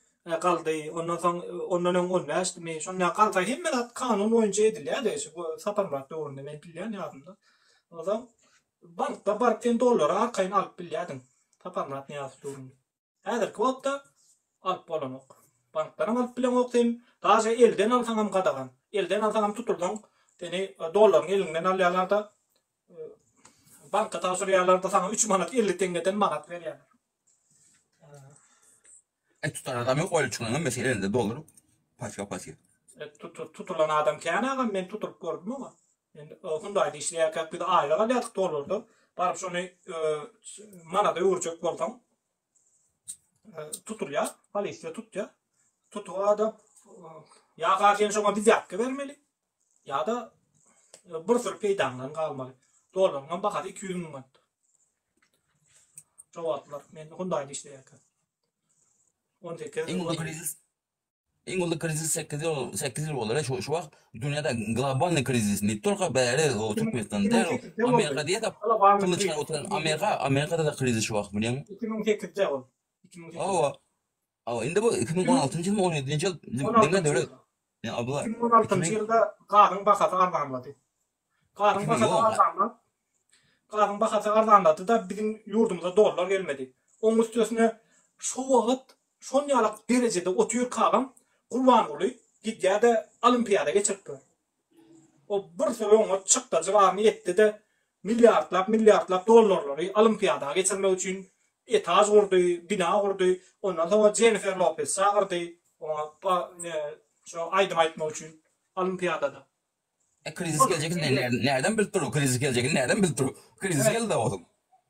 galdy. Ondan soň ondan öň on bäşdimi? Şonda galsa hemme zat kanun boýunça edilýärdi. Şu Saparmyrat döwründe men bilýän ýadymda. Onsoň bankda baryp sen dollary arkaýyn alyp bilýärdiň. Saparmyrat Nyýazow döwründe. Häzirki wagtda alyp bolanok. Bankdanam alyp bileňok sen. Daže elden alsaňam gadagan. Elden alsaňam tutulsaň seni dollaryňy eliňden alýarlar-da banka tabşyrýarlar-da saňa 3 manat 50 teňňeden manat berýärler. E tutan adam ýok öyle çykan mesele elinde dollar paçka paçka. E, tutulan adam kän agam men tutulyp gördüm oňa. Men Hyundai-da işleýärkäk biz aýlyk alýardyk dollarda. Baryp şony manada öwürjek bolsaň tutulýar, polisiýa tutýar. Tutup adam ýa-ha sen şoňa wzýatka bermeli, ýa-da bir sürü peýdaňdan galmaly. Dollaryňam bahasy 200 müň manat. Şo wagtlar men Hyundai-da işleýärkäm. 18 Iň uly krizis Iň uly krizis 8 ýyl 8 ýyl boldy. Şu şu wagt dünýäde globalny krizis ne tolko bäri o Türkmenistan däl. Amerika diýe-de pully çykaryp oturan Amerika, Amerikada da krizis şu wagt bilýäňmi? 2008-de ol. 2008. Hawa. Hawa, indi bu 2016-njy ýylmy 17-nji ýyl diňe döwlet. Ýa abla. 2016-njy ýylda gazyň bahasy arzanlady. Gazyň bahasy arzanlap, gazyň bahasy arzanlady-da biziň ýurdumyza dollar gelmedi. Oň üstesine şo wagt şon ýalak derejede otyrkagam Gurbanguly gidýär-de olimpiada geçirip ýör. O bir süri oňa çykdajy baryny etdi-de milliardlap milliardlap dollarlary olimpiada geçirmek üçin etaž gurdy, bina gurdy. Ondan soňra Jennifer Lopez çagyrdy oňa şo aýdym aýtmak üçin olimpiadada. E krizis geljegini närden bilip dur? Krizis geljegini närden bilip dur? Krizis geldi ozuň.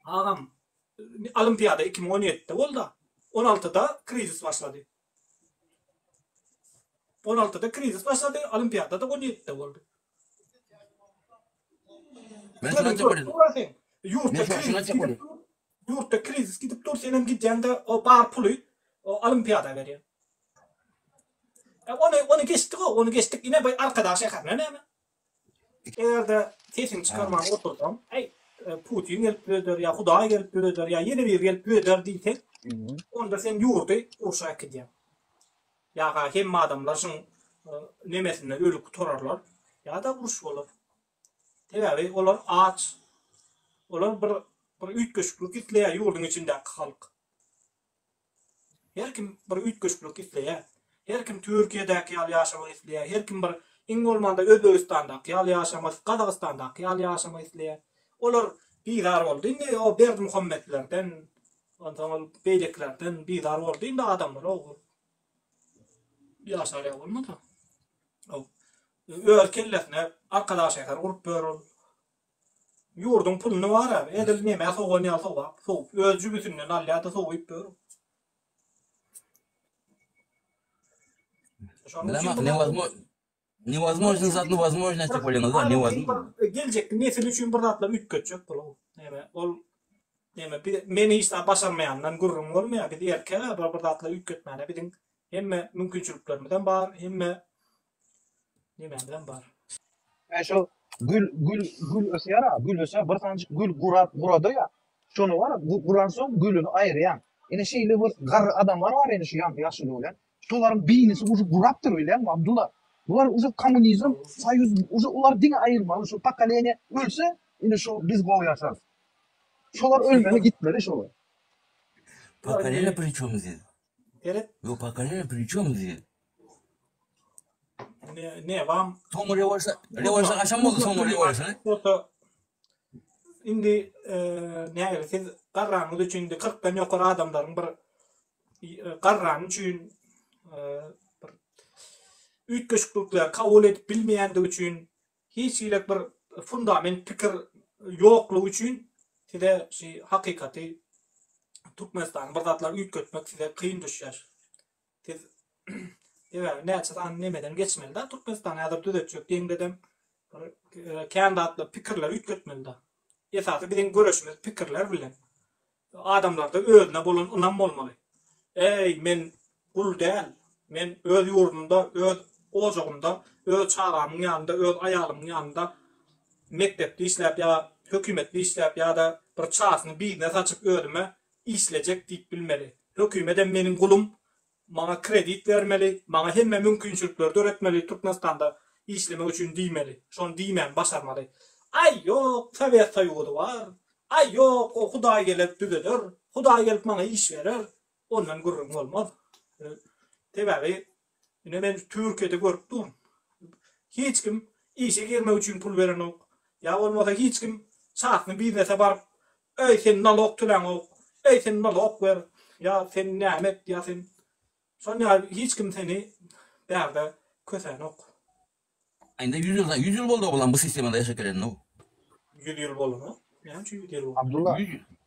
Agam, olimpiada 2017-de boldy. 16-da krizis başlady. 16-da krizis başlady, olimpiada da 17-de boldy. Men şuna aýtjak Ýurtda krizis gidip dur. Ýurtda krizis gidip dur, senem gidýäňde o bar puly olimpiada berýäň. E, ony ony geçdik o, ony geçdik. Ine bu Arkadag şäherine näme? Eger-de sesiňi çykarman otursaň, äý, e, Putin gelip düzeder ýa Hudaý gelip düzeder ýa ýene biri gelip düzeder diýseň, onda sen ýurdy urşa äkidýäň. Ýa-ha hemme adamlar şuň nemesinden ölüp gutararlar, ýa-da uruş bolar. Sebäbi olar aç. Olar bir bir üýtgeşiklik isleýär ýurduň içindäki halk. Her kim bir üýtgeşiklik isleýär. Her kim Türkiýedäki ýaly ýaşamak isleýär. Her kim bir iň bolmanda Özbegistandaky ýaly ýaşamak, Gazagystandaky ýaly ýaşamak isleýär. Olar bizar boldy indi o Berdimuhametlerden, onsoň ol beýlekilerden bizar boldy indi adamlar o ýaşar ýaly bolmasa. Öz kellesine Arkadag şäher gurup ýör ol. Ýurduň puluny bar-a, edil nemä sowan ýaly sowap, sowup, öz jübüsinden alýar-da sowyp ýör. Şonuň üçin bu Newozmojno zat newozmojno bolýaňyz da, newozmojno. Geljekki nesil üçin bir zatlar üýtgetjek bol. Näme, ol näme, men hiç zat başarmaýandan gürrüň bolmaýar. Biz erkek-ä bir bir zatlar üýtgetmäne biziň hemme mümkinçiliklerimizem bar, hemme Nemämizem bar. Ä şo gül gül gül ösýär-a, gül ösýär, bir sanjyk gül gurap gurady-ýa. Şony bar-a, guransoň gülüni aýyrýaň. Ine şeýle bir garry adamlar bar ine şu ýaňky ýaşuly bilen. Şolaryň beýnisi uje gurapdyr bilýäňmi Abdulla. Bular uje kommunizm, soýuz uje ular diňe aýyrmaly şu pokoleniýa ölse ine şu biz gowy ýaşarys. Şolar ölmeli gitmeli şolar. Pokoleniýa pri çom здесь? Seret. Ýok pokoleniýa pri çom здесь? Ne, ne wam? Soňra rewolýusiýa, rewolýusiýa haçan boldy soňra rewolýusiýa? Bolsa indi e, nägile siz garranyňyz üçin indi 40-dan ýokary adamlaryň bir e, garrany üçin e, bir üýtgeşiklikleri kabul edip bilmeýändigi üçin hiç hili bir fundament pikir ýoklugy üçin size şu hakykaty Türkmenistany bir zatlar üýtgetmek size kyn düşýär. Siz sebäbi näçe sany nemeden geçmeli-dä Türkmenistany häzir düzetjek diýeňdedem bir kän zatlar pikirleri üýtgetmeli-dä. Esasy biziň göreşimiz pikirler bilen. Adamlarda özüne bolan ynam bolmaly. Eý, men gul däl. Men öz ýurdumda, öz ojagymda, öz çagamyň ýanynda, öz aýalymyň ýanynda mekdepde işläp ýa hökümetde işläp ýa-da bir çasyny biznes açyp özüme işlejek diýip bilmeli. Hökümedem meniň gulum, maňa kredit bermeli, maňa hemme mümkinçilikleri döretmeli Türkmenistanda işlemek üçin diýmeli. Şony diýmäni başarmaly. Aý ýok, Sowet Soýuzy bar. Aý ýok, o Hudaý gelip düzeder, Hudaý gelip maňa iş berer. Ondan gürrüň bolmaz. Sebäbi ine men Türkiýede görüp durun. Hiç kim işe girmek üçin pul berenok. Ýa bolmasa hiç kim çasny biznese baryp Eý sen nalog töläňok, eý sen nalog ber, ýa sen näme et, ýa sen Şon ýaly hiç kim seni bärde kösänok. Indi 100 ýyl 100 ýyl boldy oglan bu sistemada ýaşap gelenine o. 100 ýyl bolanok. Näme üçin 100 ýyl boldy? Abdulla,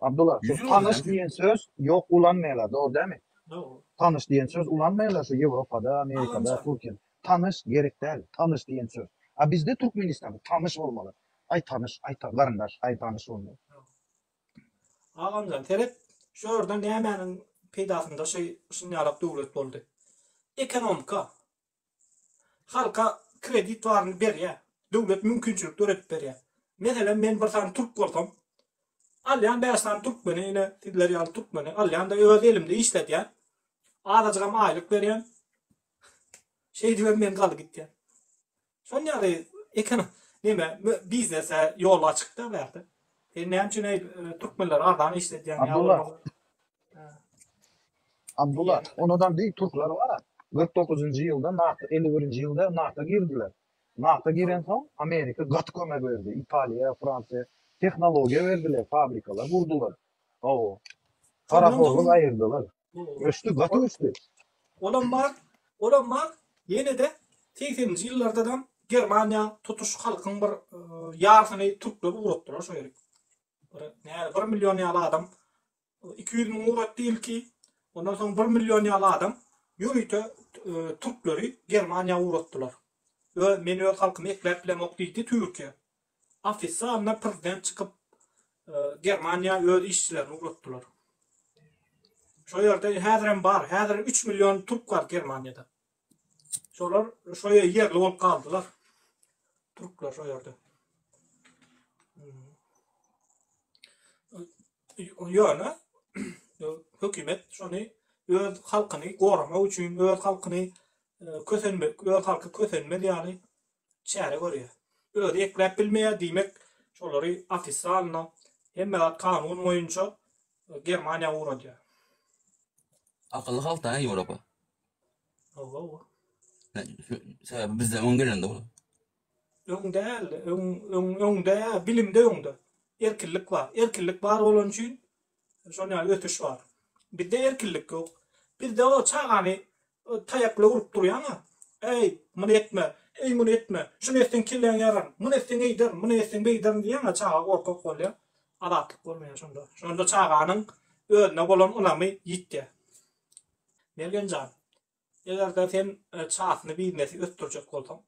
Abdulla, şu tanyş diýen söz ýok ulanmaýarlar, dogry dälmi? Dogry. Tanyş diýen söz ulanmaýarlar şu Ýewropada, Amerikada, Türkiýede. Tanyş gerek däl, tanyş diýen söz. A bizde Türkmenistanda tanyş bolmaly. Aý tanyş, aý garyndaş, aý tanyş bolmaly. Agamjan seret, şu ýerde nämäniň peýdasynda şu şunýalak döwlet boldy? Ekonomika. Halka kredit baryny berýär. Döwlet mümkinçilik döredip berýär. Meselem men bir sany türk bolsam, alýan bäş sany türkmeni ine sizler ýaly türkmeni alýan-da öz elimde işledýän. Azajygam aýlyk berýän. Şeýdibem men galy gitýän. Şon ýaly eken neme biznese ýol açykda bärde. Sen näme üçin eý türkmenleri arzan işledýäň ýa Abdulla. Abdulla, onadan beýik türkler bar. 49-njy ýylda NATO, 51-nji ýylda NATO girdiler. NATO girensoň Amerika gaty kömek berdi. Italiýa, Fransiýa tehnologiýa berdiler, fabrikalar gurdular. Hawa. Parahorlyk aýyrdylar. Ösdi, gaty ösdi. Olam bar, olam bar. Ýene-de segseninji ýyllardadam Germaniýa tutuş halkyň bir ýarsyny türkler ugratdylar şo ýerik. Bir näme bir million ýaly adam 200 müň ugratdy ilki. Ondan soň bir million ýaly adam ýörite türkleri Germaniýa ugratdylar. Ö men öz halkymy ekläp bilemok diýdi Türkiýe. Ofisialno prezident çykyp Germaniýa öz işçilerini ugratdylar. Şo ýerde häzirem bar. Häzir 3 million türk bar Germaniýada. Şolar şo ýerli bolup galdylar. Türkler şo ýerde. Ýöne hökümet şony Öz halkyny goramak üçin, öz halkyny kösenmek, öz halky kösenmez ýaly çäre görýär. Özi ekläp bilmeýär, diýmek, şolary ofisialno hemme zat kanun boýunça Germaniýa ugradýar. Akylly halk da Ýewropa. Hawa, hawa. Sebäbi bizden öň gelende olar. Öň däl, öň öň öňde, bilimde öňde. Erkinlik bar. Erkinlik bar bolany üçin şol ýaly ösüş bar. Bizde erkinlik ýok. Bizde o çagany taýak bilen urup durýaň-a. Äý, muny etme, eý muny etme, şuny etseň kelläňi ýararyn, muny etseň eýderin, muny etseň beýderin diýýäň-ä çaga gorkak bolýar. Azatlyk bolmaýar şonda. Şonda çaganyň özüne bolan ynamy ýitýär. Mergen jan, Eger-de sen çasny biznesi ösdürjek bolsaň,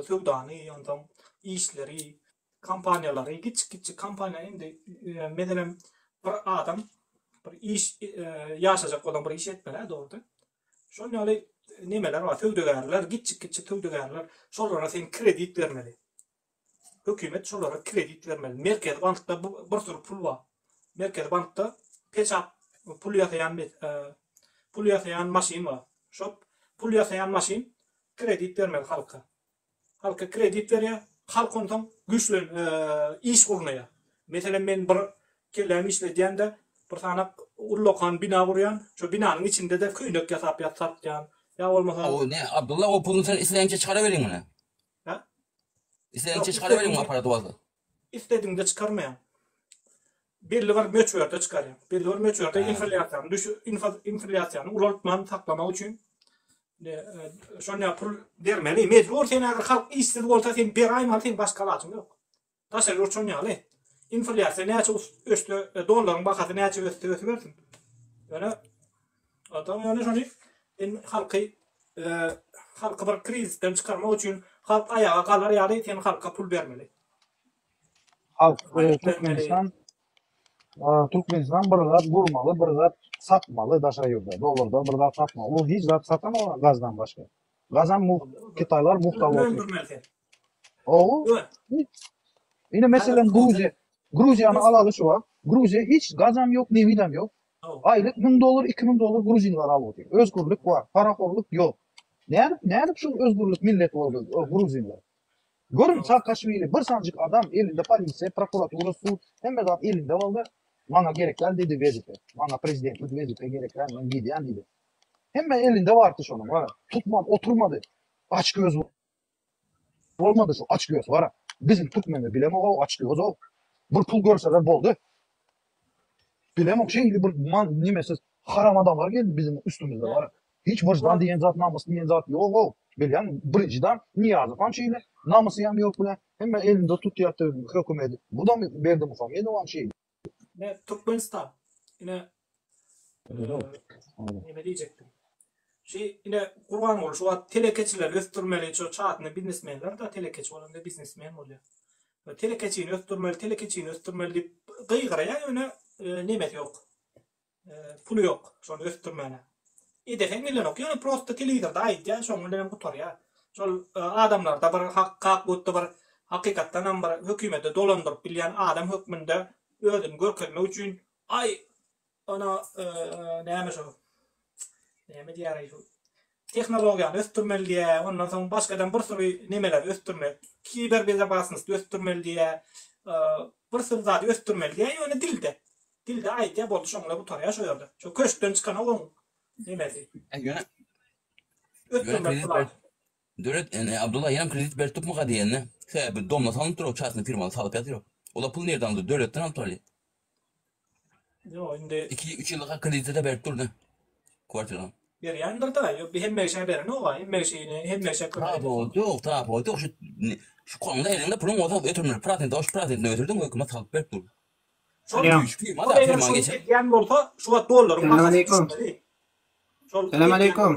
söwdany, onsoň işleri, kompaniýalary, kiçi-kiçi kompaniýa indi, meselem, bir adam bir iş ýaşajak bolsaň bir iş etmeli-ä dogry. Şol ýaly nemeler bar, söwdagärler, kiçi-kiçi söwdagärler, şolara sen kredit bermeli. Hökümet şolara kredit bermeli. Merkezi bankda bir sürü pul bar. Merkezi bankda peçat pul ýasaýan pul ýasaýan maşyn bar. Şo pul ýasaýan maşyn kredit bermeli halka. Halka kredit berýär. Halk onsoň güýçlen iş gurnaýar. Meselem men bir kellämi işledýän-de bir sanak ullakan bina gurýan. Şo binanyň içinde-de köýnek ýasap ýa satýan. Ýa bolmasa. O ne Abdylla o puluny sen isleýänçe çykaraweriň muny. Ha? Isleýänçe çykaraweriň aparaty bolsa. Isledigiňde çykarmaýaň. Belli bir möçberde çykarýaň. Belli bir möçberde inflýasiýany düşü inflýasiýany ulaltman saklamak üçin şonda pul bermeli. Mejbur sen häzir halk işsiz bolsa sen beraýmaly sen başga alajyň ýok. Daşary ýurt şon ýaly. Inflýasiýa näçe össe, dollaryň bahasy näçe össe ösübersin. Ýöne adam ýöne şony sen halky halky bir krizisden çykarmak üçin halk aýaga galar ýaly sen halka pul bermeli. Halk Türkmenistan Türkmenistan bir zat gurmaly, bir zat satmaly daşary ýurda. Dollarda bir zat satmaly. Ol hiç zat satamok gazdan başga. Gazam mugt, Hytaýlar mugt alyp otyr. Öndürmeli sen. Owo. Ine meselem Gruziýa. Gruziýany alaly şu wagt. Gruziýa hiç gazam ýok, nebidem ýok. Aýlyk 1000 dollar, 2000 dollar gruzinler alyp otyr. Özgürlik bar, parahorluk ýok. Nädip, nädip şu özgürlik millet boldy gruzinler? Görüň Saakaşwili bir sanjyk adam elinde polisiýa, prokuratura, sud hemme zat elinde boldy. Maňa gerek däl diýdi wezipe. Maňa prezidentlik wezipe gerek däl, men gidýän diýdi. Hemme elinde bardy şonuň, gara. Tutman oturmady. Aç göz bolmady şu aç göz gara. Biziň türkmenler bilemok-ow aç göz-ow. Bir pul görseler boldy. Bilemok şeýle bir man nemesiz haram adamlar geldi biziň üstümizde gara. Hiç wyždan diýen zat, namys diýen zat ýog-ow. Bilýäňmi, birinjiden Nyýazowam şeýle, namysy hem ýok bilen. Hemme elinde tutýardy hökümedi. Bu-da Berdimuhamedowam şeýle. Ine Türkmenistan. Ine Neme diýjekdim. Şu ine Gurbanguly şu wagt telekeçileri ösdürmeli, şu çatny biznesmenler da telekeçi bolanda biznesmen bolýar. Telekeçini ösdürmeli, telekeçini ösdürmeli diýip gygyrýar ýöne nemesi ýok. Puly ýok şony ösdürmäne. Edeseň gelenok. Ýöne prosta telewizorda aýdýar, şoň bilen hem gutarýar. Şol adamlarda bir hak hak bir hakykatdan hem bir hökümeti dolandyryp bilýän adam hökmünde özüni görkezmek üçin aý Ona näme şo? Näme diýýär şu? Tehnologiýany ösdürmeli diýýär. Ondan soň başgadan bir sürü nemeleri ösdürmek, kiber bezopasnosty ösdürmeli diýýär. Bir sürü zady ösdürmeli diýýär, ýöne dilde. Dilde aýdýar, boldy şoň bilen gutarýar şo ýerde. Şo köşkden çykanok oň nemesi. Ýöne ösdürmek plany. Döwlet ene Abdulla ýenem kredit berip durmyka diýende, sebäbi domna salynyp dur o çasny firmada salyp ýatyr. Olar pul nirden aldy? Döwletden alyp alýar. Ýok indi. 2-3 ýyllyk kredite-de berip durdy. Kwartira. Berýändir-da, ýok hemme kişä berenok-a, hemme kişini, hemme kişä kömek edip. Tapawut ýok, tapawut ýok şu şu koluňda eliňde puluň bolsa ötürmeli prosent şu prosentini ötürdiň hökümet salyp berip dur. Şol eger şony edýän bolsa şu wagt dollaryň bahasy düşmeli. Şol Salam aleýkum.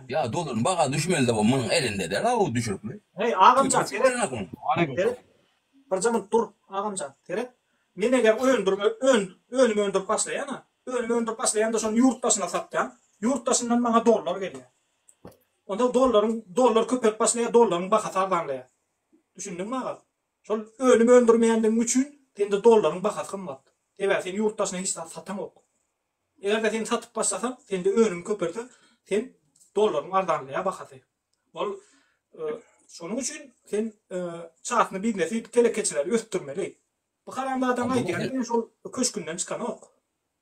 Ýa dollaryň bahasy düşmeli-de bu munuň elinde däl-a o düşürip. Heý agamjan seret. Seret. Birje minut dur agamjan seret. Men eger öndürme ön önüm öndürip başlaýan-a. Önüm öndürip başlaýan-da şony ýurt daşyna satýan. Ýurt daşyndan maňa dollar gelýär. Onda dollaryň dollar köpelip başlaýar, dollaryň bahasy arzanlaýar. Düşündiňmi agam? Şol önüm öndürmeýändigiň üçin sende dollaryň bahasy gymmat. Sebäbi sen ýurt daşyna hiç zat sataňok. Eger-de sen satyp başlasaň, sende önüm köpelse, sen dollaryň arzanlaýar bahasy. Ol şonuň üçin sen çasny biznesi, telekeçileri ösdürmeli. Bu haramzadaň aýdýany diňe şol köşgünden çykanok.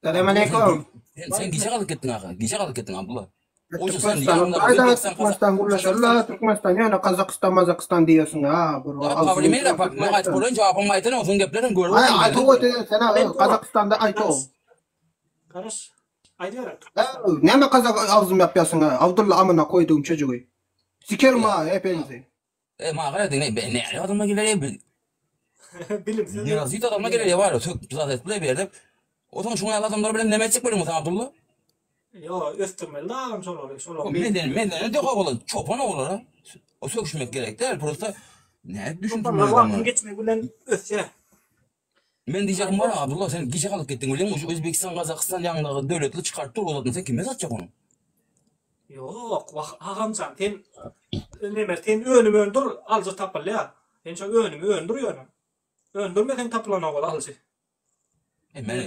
Salamaleýkum. Sen sen gije galyp gitdiň aga. Gije galyp gitdiň Abdulla. Oýsa sen Türkmenistan ýanynda Aýda Özbekistan Türkmenistan gürleşeli Türkmenistan ýöne Kazakystan Mazakystan diýersiň ha bir Problema ýok. Bak men aýtyp bolayyn jogabym aýtana soň geplerin görüp Aý oturyň. aýt o sen Kazakystanda aýt o. Garaş. Aýdyber. Näme kazak agzym ýapýarsyň ha Abdulla amyna koýdugym çöjügi. Sikerim ha hepinizi. E maňa gara diňle be näle adamlar geler e Bilimsiz. Nerazit adamlar geler ya var sök zat et bile berdi. O zaman şuňa ýaly adamlar bilen näme etjek bolýaň sen Abdulla? Ýo, ösdürmeli de agam şolary, şolary. Menden menden de olar çopan olara. O söküşmek gerek däl, prosta nädip Çopanlar wagtyň geçmegi bilen ösýär. Men diýjegim bar Abdulla sen gije galyp gitdiň bilýäňmi şu Özbegistan Gazagystan ýaňylagy döwletli çykaryp dur uzatma sen kime satjak ony. Ýok wah agamjan sen neme sen önüm öndür alyjy tapylýar. Sen şo önümi öndür ýöne. Öndürmeseň tapylanok ol alyjy. E men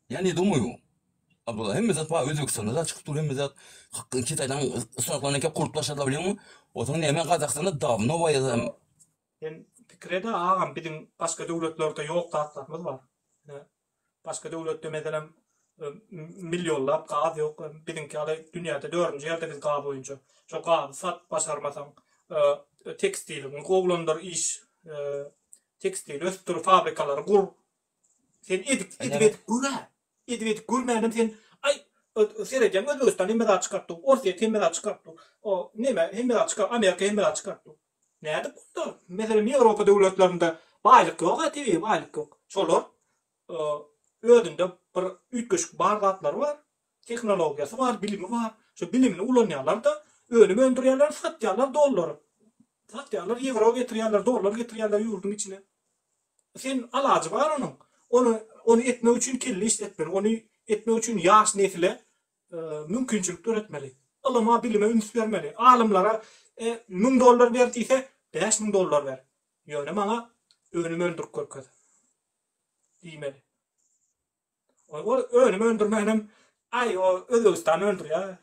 ýa ne думаю Abdulla hemme zat bar Özbegistanda da çykyp dur hemme zat Hytaýdan stanoklardan kep gurup başladylar bilýäňmi. Otaň näme Gazagystanda dawno bar ýa Sen pikir ed agam biziň başga döwletlerde ýok zatlarymyz bar. Ine başga döwletde meselem millionlap gaz ýok. Biziňki ýaly dünýäde dördünji ýerde biz gaz boýunça. Şo gazy sat başarmasaň tekstiliňi gowulandyr iş tekstili ösdür fabrikalary gur. Sen edip edip edip gör-ä. Edip edip görmänem sen aý seredýäň Özbegistan hemme zat çykaryp dur, Orsýet hemme zat çykaryp dur, o neme hemme zat çykar Amerika hemme zat çykaryp dur. Nädip onda? Meselem Ýewropa döwletlerinde baýlyk ýok-a tebigy baýlyk ýok. Şolar özünde bir üýtgeşik bar zatlary bar, tehnologiýasy bar, bilimi bar. Şo bilimini ulanýarlar-da, önüm öndürýärler, satýarlar dollara. Satýarlar, ýewro getirýärler, dollar getirýärler ýurduň içine. Sen alajy bar onuň. Ony ony etmek üçin kelle işletmeli. Ony etmek üçin ýaş nesile mümkinçilik döretmeli. Ylyma, bilime üns bermeli. Alymlara 1000 dollar ber diýse, 5000 dollar ber. Ýöne maňa önüm öndürip görkez. Diýmeli. Ol önüm öndürmänem, aý o Özbegistan öndürýär,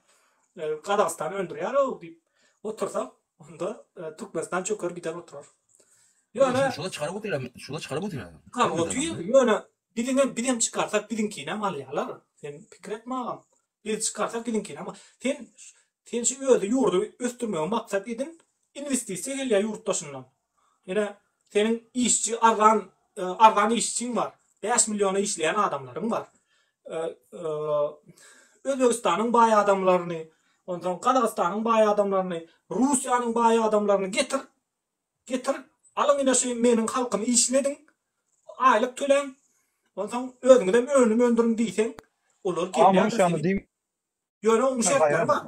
Gazagystan öndürýär-ow diýip otursak, onda Türkmenistan çöker gider oturar. Ýöne şola çykaryp otyrlar, şola çykaryp otyrlar. Çykaryp otyr, ýöne biziňem bizem çykarsak biziňkinem alýarlar. Sen pikir etme agam. Biz çykarsak biziňkinem Sen sen şu özi ýurdy ösdürmegi maksat edin, inwestisiýa gelýär ýurt daşyndan. Ine, seniň işçi arzan arzan işçiň bar. 5 milliona işleýän adamlaryň bar. Özbegistanyň baý adamlaryny, onsoň Gazagystanyň baý adamlaryny, Russiýanyň baý adamlaryny getir. Getir, alyň ine şu meniň halkymy işlediň, aýlyk töläň. Onsoň özüňizem önüm öndüriň diýseň, olar gelýär. Ýöne onuň şertleri bar.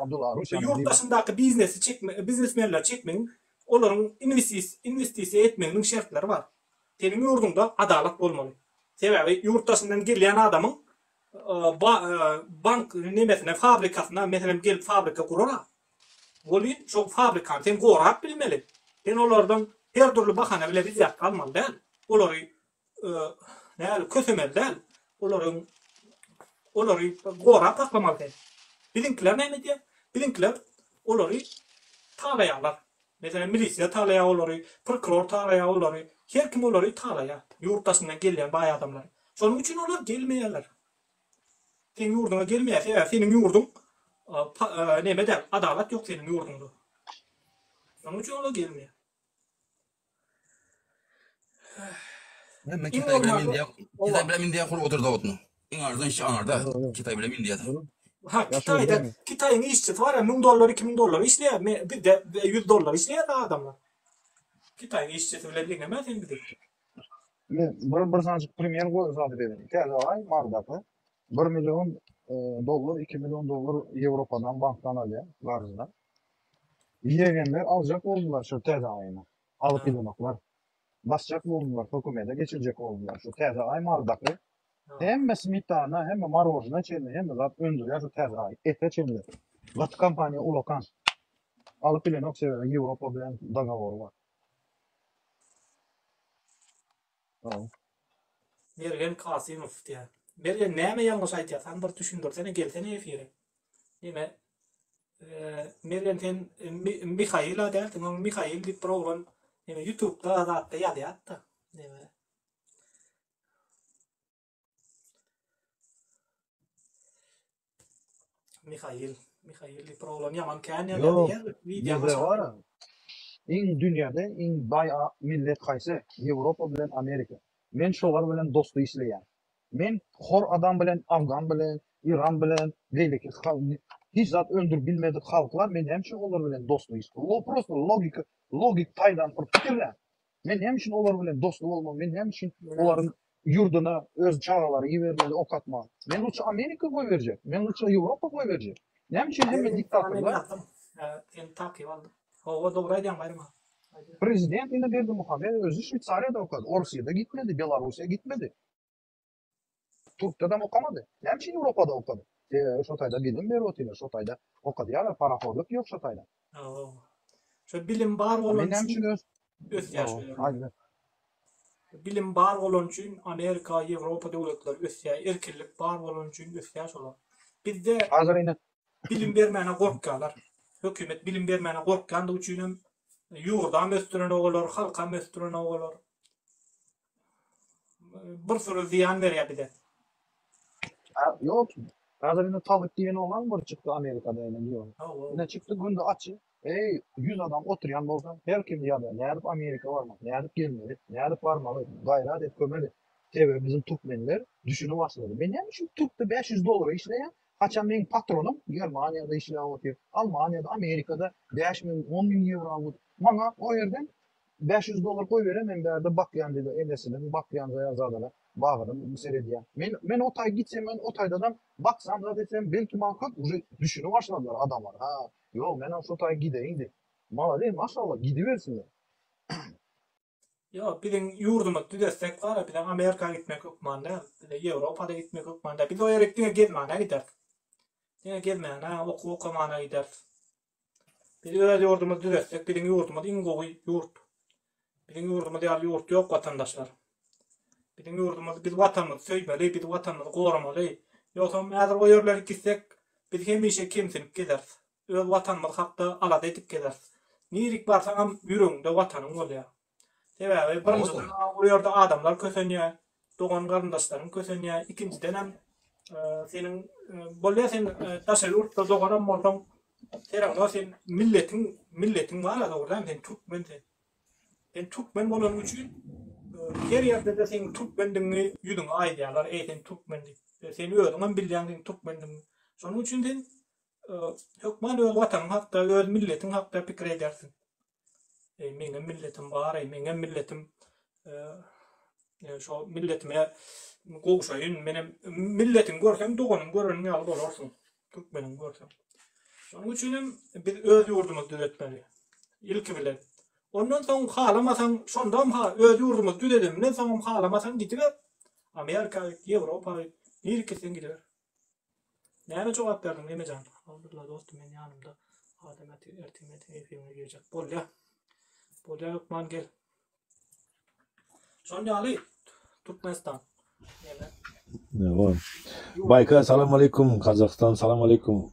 Ýurt daşyndaky biznesi çekme, biznesmenleri çekmegiň, olaryň inwestisiýa etmeginiň şertleri bar. Seniň ýurduňda adalat bolmaly. Sebäbi ýurt daşyndan gelýän adamyň bank nemesine, fabrikasyna, meselem, gelip fabrika gurar-a. Welin şol fabrikany sen gorap bilmeli. Sen olardan her dürli bahana bile wzýatka almaly däl. Olary näli kösemeli däl. Olaryň olary gorap saklamaly sen. Biziňkiler näme edýär? Biziňkiler olary talaýarlar. Meselem, milisiýa talaýar olary, prokuror talaýar olary. Her kim olary talaýar. Ýurt daşyndan gelýän baý adamlary. Şonuň üçin olar gelmeýärler. Seň ýurduňa gelmeýär. Sebäbi seniň ýurduň neme däl, adalat ýok seniň ýurduňda. Şonuň üçin olar gelmeýär. Men Kitaý bilen Indiýa, Kitaý bilen Indiýa kurup oturdy otny. Iň arzan işçi aňarda, Kitaý bilen Indiýada. Ha, Kitaýda, Kitaýyň işçisi bar ya, 1000 dollar, 2000 dollar işleýär. Bizde 100 dollar işleýär adamlar. Kitaýyň işçisi bilen deňeme sen bizi. Men bir bir sanjyk premýer goýup zat edeýin. Täze aý Mardaky 1 million e, dollar, 2 million dollar Ýewropadan bankdan alýar, garzdan. Ýegenler aljak boldular şu täze aýyny. Alyp bilenoklar. Basjak boldular, hökümete geçirjek boldular. Şu täze aý Mardaky hemme smetana, hemme marojna çenli, hemme zat öndürýär şu täze aý. Ete çenli. Gaty kompaniýa ulakan. Alyp bilenok sebäbi Ýewropa bilen dogowory bar. Mergen Kasymow diýýär. Mergen näme ýalňyş aýdýar san bir düşündirsene gelsene efire. Neme Mergen sen Mihaila dälsiň oň Mihail diýip bir oglan neme ýutubda zatda ýazýatda. Neme Mihail, Mihail diýip bir oglan ýaman kän ýazýar Ýok, diýýär. Wideoňa bizde çykyp. bar. Iň dünýäde iň baý millet haýsy? Ýewropa bilen Amerika. Men şolar bilen dostly işleýän. Men hor adam bilen afgan bilen, iran bilen, beýleki hiç zat öndürip bilmedik halklar men näme üçin olar bilen dostly iş. Lo prosto logika logik taýdan bir pikirlen. Men näme üçin olar bilen dostly bolmaly? Men näme üçin olaryň ýurduna öz çagalary ibermeli okatmaga? Men lutça Amerika goýberjek. Men lutça Ýewropa goýberjek. Näme üçin hemme Mergen sana men diktatorlar ýazdym. Seni takyp aldym. Hawa dogry aýdýaň Baýram aga. Prezident ine Berdimuhamedow özi Şweýsariýada okady, Orsýede gitmedi, Belarussiýa gitmedi. Türkdedem okamady. Näme üçin Ýewropada okady? Sebäbi şo taýda bilim berip otyrlar, şo taýda okadýarlar, parahorlyk ýok şo taýda. Hawa. Şo bilim bar A men bolany näme üçin üçin öz ösýär şo Hawa, ýerler. aýdyber. Bilim bar bolany üçin Amerika, Ýewropa döwletleri ösýär, erkinlik bar bolany üçin ösýär şolar. Bizde Hazir ine bilim bermäne gorkýarlar. Hökümet bilim bermäne gorkýandygy üçinem ýurdam ösdürenok olar, halkam ösdürenok olar. Bir sürü zyýan berýär bize. Ýok. Häzir indi Talyp diýen oglan bir çykdy Amerikada ine diýýär. Hawa. Ine çykdy günde açy. Eý, 100 adam oturýan bolsa, her kim ýa-da nädip Amerika barmak, nädip gelmeli, nädip barmaly, gaýrat et, kömek et. Sebäbi biziň türkmenler düşünip başlady. Men näme üçin türkde 500 dollara işleýän, haçan meň patronym Germaniýada işläp otyr, Almaniýada, Amerikada 5000, 10000 ýewro alyp otyr. Maňa o ýerden 500 dollar goýberýär, men bärde bakýan diýdi, enesiniň bakýan zadana, bagyna seredýän. Men men o taý gitsem, men o taýdadam baksam zat etsem, belki maňa köp uje düşünip başladylar adamlar. Ha, ýok, menem şo taý gideýin diýip. Malades, maşallah, gidibersinler. Ýok, biziň ýurdumyzy düzetsek bar-a, bize Amerika gitmek hökman däl, bize Ýewropa-da gitmek hökman däl. Biz o ýere diňe gezmäne gideris. Diňe gezmäne, okuw okamana gideris. Biz öz ýurdumyzy düzetsek, biziň ýurdumyz iň gowy ýurt. Biziň ýurdumyz ýaly ýurt ýok watandaşlar. Biziň ýurdumyz, biz watanymyzy söýmeli, biz watanymyzy goramaly. Ýogsam häzir o ýerlere gitsek, biz hemişe kemsinip gezeris. Öz watanymyz hakda alada edip gezeris. Nirik barsaňam ýüregiňde watanyň bolýar. Sebäbi birinjiden o ýerde adamlar kösenýär, dogan-garyndaşlaryň kösenýär, ikinjidenem seniň bolýar sen daşary ýurtda doganam bolsaň, serawno sen milletiň milletiň bar-a dogry dälmi sen türkmen sen. Sen türkmen bolanyň üçin her ýerde-de seň türkmendigiňi ýüzüňe aýdýarlar, eý sen türkmen diýip. Sen özüňem bilýäň seň türkmendigiňi. Şonuň üçin sen hökman öz watanyň hakda, öz milletiň hakda pikir edersiň. Eý, meňem milletim bar, eý, meňem milletim şo milletime gowşaýyn, menem milletiňi görseň, doganyňy göreniň ýaly bolarsyň, türkmeniňi görseň. Şonuň üçin hem biz öz ýurdumyzy düzetmeli. Ilki bilen. Ondan soň halamasaň, şondam ha öz ýurdumyzy düzedeninden soňam halamasaň gidiber. Amerika git, Ýewropa git, nirek gitseň gidiber. Näme jogap berdiň Memejan? Abdylla dostum men ýanymda adam ýatyr ertir men seň efiriňe girjek. Bolýa. Bolýa hökman gel. Şon ýaly Türkmenistan. Näme? Ýa. Baýka salam aleýkum Kazahstan salam aleýkum.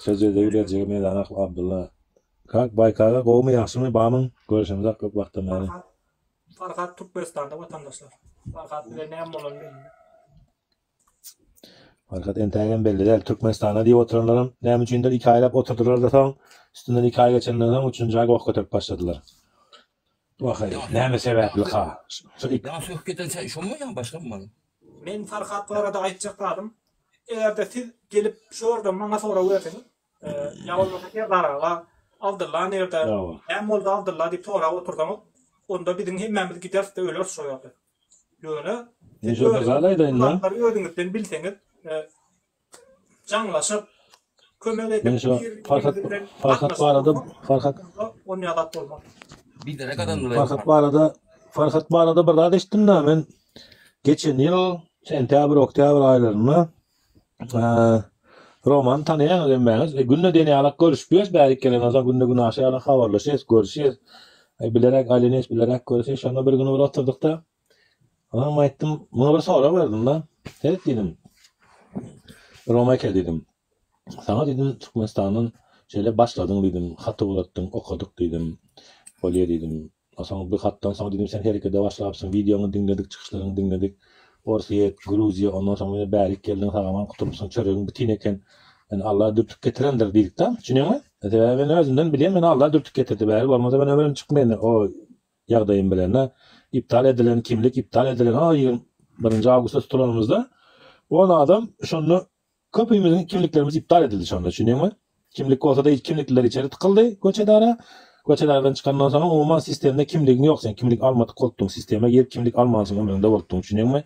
Söz edegi berjegi meýdan akly Abdylla. Kak Baýkaga gowumy ýagşymy bamyň görüşemizok köp wagtdan bäri. Farhat Farhat Türkmenistanda watandaşlar. Farhat bilen näme bolany belli. Farhat entägem belli däl. Türkmenistanda diýip oturanlaram näme üçindir iki aýlap oturdylar-da soň üstünden iki aý geçenden soň üçünji aý goh göterip başladylar. Wah-eý, näme sebäpli-ka? Şu ik. Ýa söhbet eden şomy ýa başgamy? Men Farhat barada aýtjak zadym, eger-de siz gelip şu ýerde maňa sorag berseňiz, ýa bolmasa Serdar aga, Abdylla nirde, näme boldy Abdylla diýip sorap otursaňyz, onda biziň hemmämiz gideris-de öleris şo ýerde. Ýöne siz zatlary özüňizden bilseňiz, jaňlaşyp, kömek edip, Farhat Farhat barada Farhat onýa zat bolmaz. Biderek adamlar. Farhat barada Farhat barada bir zat eşitdim-de men geçen ýyl sentýabr, oktýabr aýlarynda Romany tanaýaňyz hemmäňiz. E, günde diýen ýalak görüşip ýörüs, bärik gelenden soň günde günaşa ýaly habarlaşýas, görüşýäs. E, bilerek aýlanýas, bilerek görüşýäs. Şonda bir gün bir oturdykda, oňa aýtdym, muňa bir sorag berdim-de. Seret diýdim. Roma eke diýdim. Saňa diýdim Türkmenistandan şeýle başladyň diýdim, hat ugratdyň, okadyk diýdim. Bolýa diýdim. Onsoň bu hatdan soň diýdim sen herekede başlapsyň, wideoňy diňledik, çykyşlaryňy diňledik. Orsýet, Gruziýa, ondan soň ýene bärik geldiň, sag-aman gutulypsyň, çöregiň bitin eken. Ýöne Alla dürtüp getirendir diýdik-de, düşünýäňmi? Sebäbi men özümden bilýän, meni Alla dürtüp getirdi bäri, bolmasa men ömrüm çykmaýan o ýagdaýym bilen-de. Iptal edilen kimlik iptal edilen o 21-nji awgustda tutulanymyzda on adam şonda Köpimiziň kimliklerimiz iptal edildi şonda, düşünýäňmi? Kimlik bolsa-da kimlikliler içeri tykyldy göç edara. Göç edaradan çykandan soňam umuman sistemde kimligiň ýok, sen kimlik almadyk bolupdyň, sisteme girip kimlik almansyň ömrüňde bolupdyň, düşünýäňmi?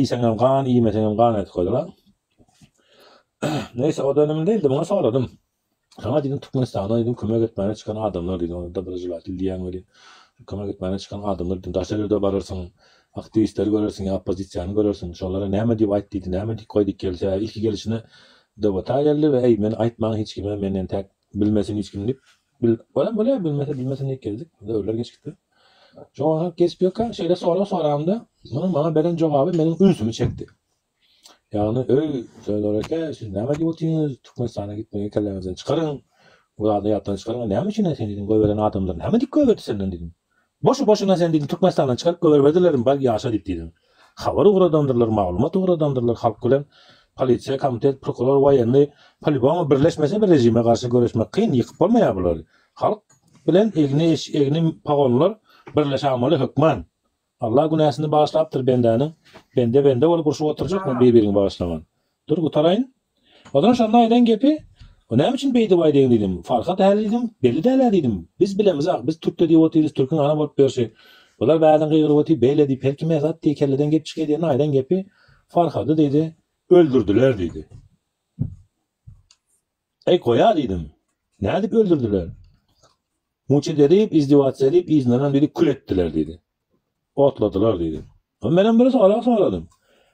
Iýseňem gan, iýmeseňem gan edip goýdular. Neýse, o da önemli däldi, muňa soradym. Saňa diýdim Türkmenistana diýdim kömek etmäne çykan adamlar diýdim ony dobroželatelь diýýän welin kömek etmäne çykan adamlar diýdim daşary ýurda bararsyň aktiwistleri görersiň ýa oppozisiýany görersiň şolara näme diýip aýt diýdi näme diýip goý diýip geldi sebäbi ilki gelişine DWT geldi we eý meni aýtmaň hiç kime men entäk bilmesin hiç kim diýip bil bolam bolýar bilmese bilmesin diýip geldik döwürler geçip gitdi şo wagt geçip ýörkä şeýle sorag soramda munuň maňa beren jogaby meniň ünsümi çekdi. Ýagny, öý, Söýler eke, siz näme diýip otyňyz, Türkmenistana gitmegi kelläňizden çykaryň, bu zady ýatdan çykaryň, näme üçin sen diýdim, goýberen adamlar näme diýip goýberdi senden diýdim. Boşy-boşuna sen diýdim, Türkmenistandan çykaryp goýbermedilermi, bar ýaşa diýip diýdim. Habar ugradandyrlar, maglumat ugradandyrlar halk bilen, polisiýa, komitet, prokuror, woýennyý, polýubomu birleşmese bir režime garşy göreşmek kyn, ýykyp bolmaýar bulary. Halk bilen egni egni pagonlar birleşamaly hökman. Allah günäsini bagyşlapdyr bendäniň, bende bende bolup urşup oturjakmy bir-biriňi bagyşlaman. Dur gutaraýyn. Ozan şonda aýdan gepi, O näme üçin beýdip aýdýaň diýdim. Farhat häli diýdim, belli däl-ä diýdim. Biz bilemizak, biz türkde diýip otyrys, türküň ana bolup ýörşi. Bular bärden gygyryp otyr, beýle diýip, her kime zat diýip kelleden gep çykýar diýende aýdan gepi, Farhady diýdi, öldürdiler diýdi. Eý goýa diýdim. Nädip öldürdiler? Muçit edip, izdiwats edip, yzyndanam diýdi, kül etdiler diýdi. Otladylar diýdi. Onda menem bir sorag soradym.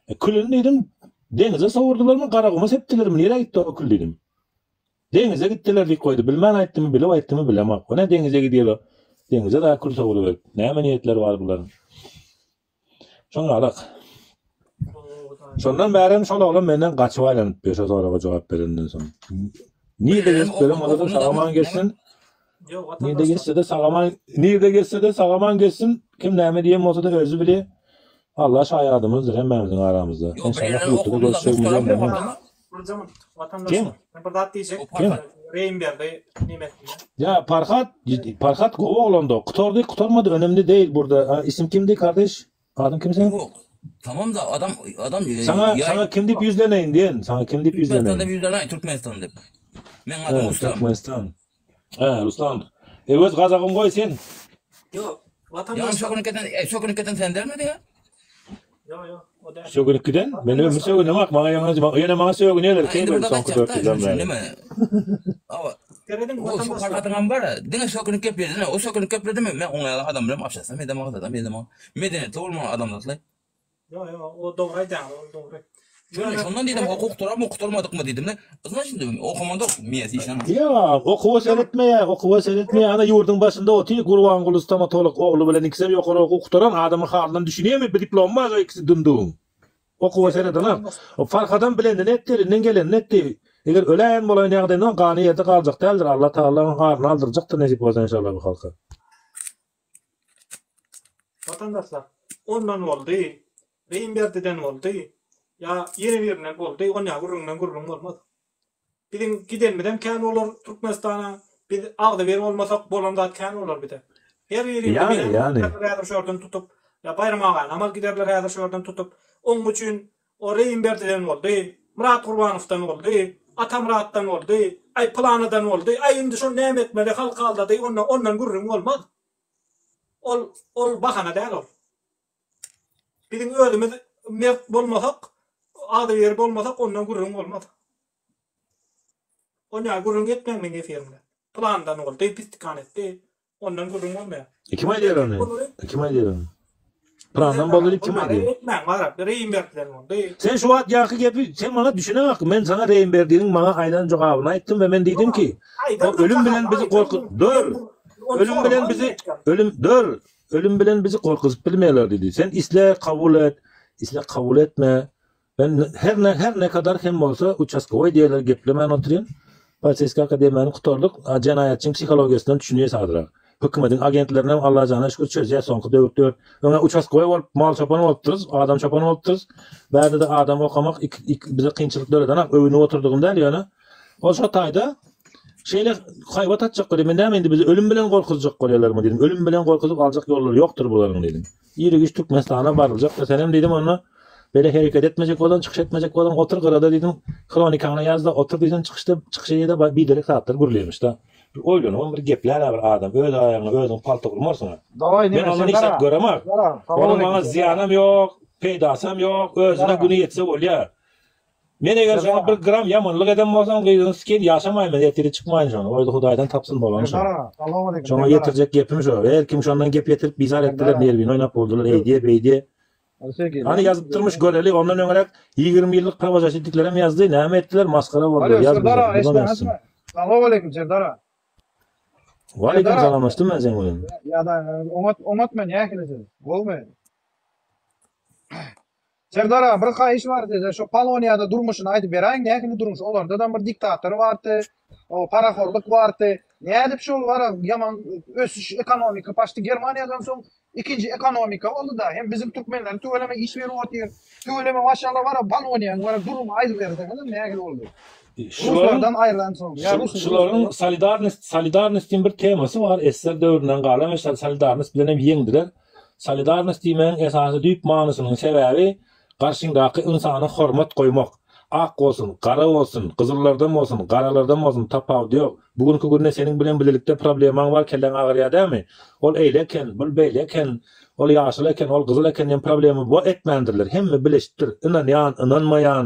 E, külüni diýdim, deňize sowurdylarmy, Garaguma sepdilermi, nirä gitdi o kül diýdim. Deňize gitdiler diýip goýdy. Bilmän aýtdymy, bilip aýtdymy bilemok. O ne deňize gidýär o? Deňize dagy kül sowruberip. Näme niýetleri bar bularyň? Şoňňalak. Şondan bärem şol oglan menden gaçyp aýlanyp ýör şo soraga jogap berenden soň. Nirde gezip ýören bolsa-da sag-aman gezsin. Nirde gezse-de sag-aman, nirde gezse-de sag-aman gezsin. Kim näme diýen bolsa-da özi bilýär. Allah şaýadymyzdyr hemmämiziň aramyzda. Enşallah ýurtda-da görüşjegimize ynanýan. Kim? Men bir zat diýjek. Kim? Reýimberdi nemesinde. Ya Parhat, Parhat gowy oglandy. Gutardy, gutarmady önemli değil burada. Ha, isim kimdi kardeş? Adyň kim seň? Yok. Tamam da adam adam e, Sana yay sana kim diýip ýüzleneýin diýen. Sana kim diýip Türkmenistan'da ýüzleneýin? bir yüzden Türkmenistan dep. Men adım He, Ruslan. Türkmenistan. He, Ruslan. Öwez gazagym goý sen. Ýok, Ýa watandaşlar. sökünip giden, e, sökünip giden sen dälmidi ya? Ýok, ýok, o däl. Sögünip giden? Men ömür sögünemok. Maňa ýene ýene maňa sögünýärler. Ha, Kim indi böyle burada soňky gaçjak 4 da, ýyldan şunu bäri. neme? Awa, Serediň o şu watandaşlar. parhatyňam bar, diňe sökünip gepledin, o sökünip gepledi mi? Men oňa ýaly adam bilen apşasam edemok, adam edemok. Medeniýetli bolmaly adamzatly. Ýok, ýok, o dogry aýdýaňyz, ol dogry. Şony, Ýöne şondan diýdim, hukuk turarmy, gutarmadykmy diýdim-de. Yzyna şimdi okamanda miýesi işlän. Ýa, okuwa seretmeýär, okuwa seretmeýär. Ana ýurduň başynda otyr Gurbanguly stomatolog ogly bilen ikisem ýokary okuw gutaran adamyň halyndan düşünýärmi, bir diplomy bar şo ikisi dündugiň. Okuwa seredenok. O Farhadam bilenini etdi, elinden gelenini etdi. Eger öläýen bolaýan ýagdaýynda gany ýerde galjak däldir. Allah Tagala onuň aryny aldyrjakdyr nesip bolsa enşallah bu halka. Watandaşlar, ondan boldy, Reýimberdiden boldy, ýa ýene birinden boldy, onýa gürrüňden gürrüň bolmaz. Biziň gidenimizem kän bolar Türkmenistana, biz agzybir bolmasak bolan zat kän bolar bize. Her birimizi Ýany, menem ýany. giderler häzir şu ýerden tutup, ýa Baýram agany amal giderler häzir şu ýerden tutup. Oň üçin o Reýimberdiden boldy, Myrat Gurbanowdan boldy, Atamyratdan boldy, aý pylanydan boldy, aý indi şony näme etmeli, halk aldady, onda ondan gürrüň bolmaz. Ol ol bahana däl ol. Biziň özümiz mert bolmasak, agzybir bolmasak ondan gürrüň bolmaz. Onýa gürrüň etmäň meň efirimde. Pylandan boldy, pistikan etdi. Ondan gürrüň bolmaýar. E, kim aýdýar ony? E, kim aýdýar ony? Pylandan boldy diýip kim aýdýar? Etmäň gara, Reýimberdiden boldy. Sen şu wagt ýaňky gepi sen maňa düşüneňok. Men saňa Reýimberdiniň maňa aýdan jogabyny aýtdym we men diýdim ki, o ölüm bilen bizi gorkut dur. Ölüm bilen bizi ölüm dur. Ölüm bilen bizi gorkuzyp bilmeýärler diýdi. Sen isle kabul et, isle kabul etme. Ben her ne her ne kadar hem bolsa uçastkowoý diýerler geplemän otyryn. Poliseýskiý akademiýany gutardyk. A jenaýatçyň psihologiýasyndan düşünýäs azrak. Hökümediň agentlerinem Allajana şükür çözýäs soňky döwür dört. Öňä uçastkowoý bolup mal çopan bolupdyrys, adam çopan bolupdyrys. Bärde-de adam okamak ik ik bize kynçylyk döredenak öwünip oturdygym däl ýöne. Ol şo taýda şeýle haýbat atjak bolýar. Men näme indi bizi ölüm bilen gorkuzjak bolýarlarmy diýdim. Ölüm bilen gorkuzyp aljak ýollary ýokdur bularyň diýdim. Iri-giç Türkmenistana baryljakdyr. Senem diýdim onda beýle hereket etmejek bolsaň, çykyş etmejek bolsaň otur gyrada diýdim. Hronikaňy ýaz-da otur diýsem çykyşda çykyş edýä-de biderek zatlar gürleýmiş-de. Bir oýlanybam bir geplär-ä bir adam. Öz aýagyňa özüň palta urmarsyň-a. Dawaý Men neme ondan hiç Serdar zat aga. göremok. Serdar aga, Onuň salowmaleýkim maňa Serdar aga. zyýanam ýok, peýdasam ýok, Serdar özüne aga. güni ýetse bolýa. Men eger Serdar şoňa aga. bir gram ýamanlyk eden bolsam gyzyny sikeýin ýaşamaýyn men ertire çykmaýyn şony. Goýdy Hudaýdan tapsyn bolany şo. Serdar aga, salowmaleýkim Şoňa Serdar aga. ýetirjek gepim şo. Her kim şondan gep ýetirip bizar Serdar etdiler aga. nerwini oýnap boldular eýdýe beýdýe. Söz Hany ýazypdyrmyş göreli ondan öňräk 20 ýyllyk prawozaşitniklerem ýazdy näme etdiler masgara boldular Alo ýaz Serdar bize aga bulam ýazsyn. eşdäňizmi? Salowmaleýkim Serdar aga. Waleýkim Serdar aga. salam açdym men seň bilen. Ýa-da oňat oňat men nähili siz? Gowmy? Serdar aga bir haýyş bar size şo Poloniýada durmuşyny aýdyp beräýiň nähili durmuş olardadam bir diktator bardy o parahorlyk bardy nädip şol gara ýaman ösüş ekonomika paçti Germaniýadan soň ikinji ekonomika boldyda hem biziň türkmenlere tüweleme iş berip otyr tüweleme maşallah bara Poloniýaň bara durumy aýdyp berseňiz nähili boldy Şularyň ruslardan aýrylan soň ýa rus şularyň solidarnost solidarnost diýen bir temasy bar SSR döwründen galan we şol solidarnost bilen hem ýeňdiler. Solidarnost diýmegiň esasy düýp manysynyň sebäbi garşyňdaky ynsana hormat goýmak. Ak bolsun, gara bolsun, gyzyllardan bolsun, garalardan bolsun tapawudy ýok. Bu günki günde seniň bilen bilelikde problemaň bar, kelläň agyrýar dälmi? Ol eýle eken, bul beýle eken, ol ýaşyl eken, ol gyzyl eken diýen problema bo etmändirler. Hemme bileşipdir. Ynanýan, ynanmaýan,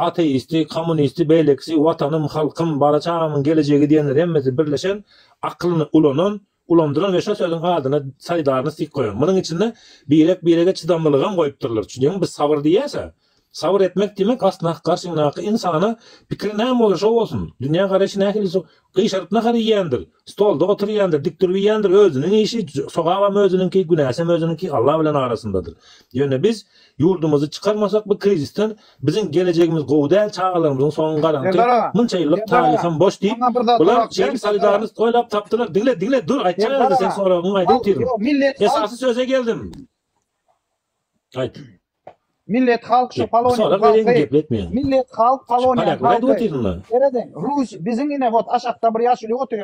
ateisti, kommunisti, beýlekisi, watanym, halkym, bala-çagamyň gelejegi diýenler hemmesi birleşen, akylyny ulanan, Ulandyran we şo sözüň adyna solidarnost diýip goýan. Munuň içinde birek-birege çydamlylygam goýupdyrlar. Düşünýäňmi? Biz sabyr diýýäs-ä. Sabyr etmek diýmek aslynda garşyňdaky ynsana pikiri näme bolsa şo bolsun. Dünýä garaýşy nähili şo gyşaryp nahar iýýändir, stolda oturýandyr, dik durup iýýändir, özüniň işi, sogabam özüniňki, günäsem özüniňki, Allah bilen arasyndadyr. Ýöne biz ýurdumyzy çykarmasak bu krizisden Biziň gelejegimiz gowy däl, çagalarymyzyň soňy garaňky, Serdar aga, munça ýyllyk Serdar aga, taryham boş diýip, maňa bir zat bular sorap şeýdip berin Serdar aga. solidarnost oýlap tapdylar. Diňle, diňle, dur, aýtjak Serdar ýerde sen aga, soragyňy aýdyp halk, otyryn. ýok, millet halk, Esasy söze geldim. Aýt. millet halk şu Gep, Poloniýanyň sorag bereýin, halky, gepletmeýin. millet halk Şu Poloniýanyň polýaklar aýdyp halky. otyryn-da. Serediň, Rus, biziň ine wot aşakda bir ýaşuly otyr,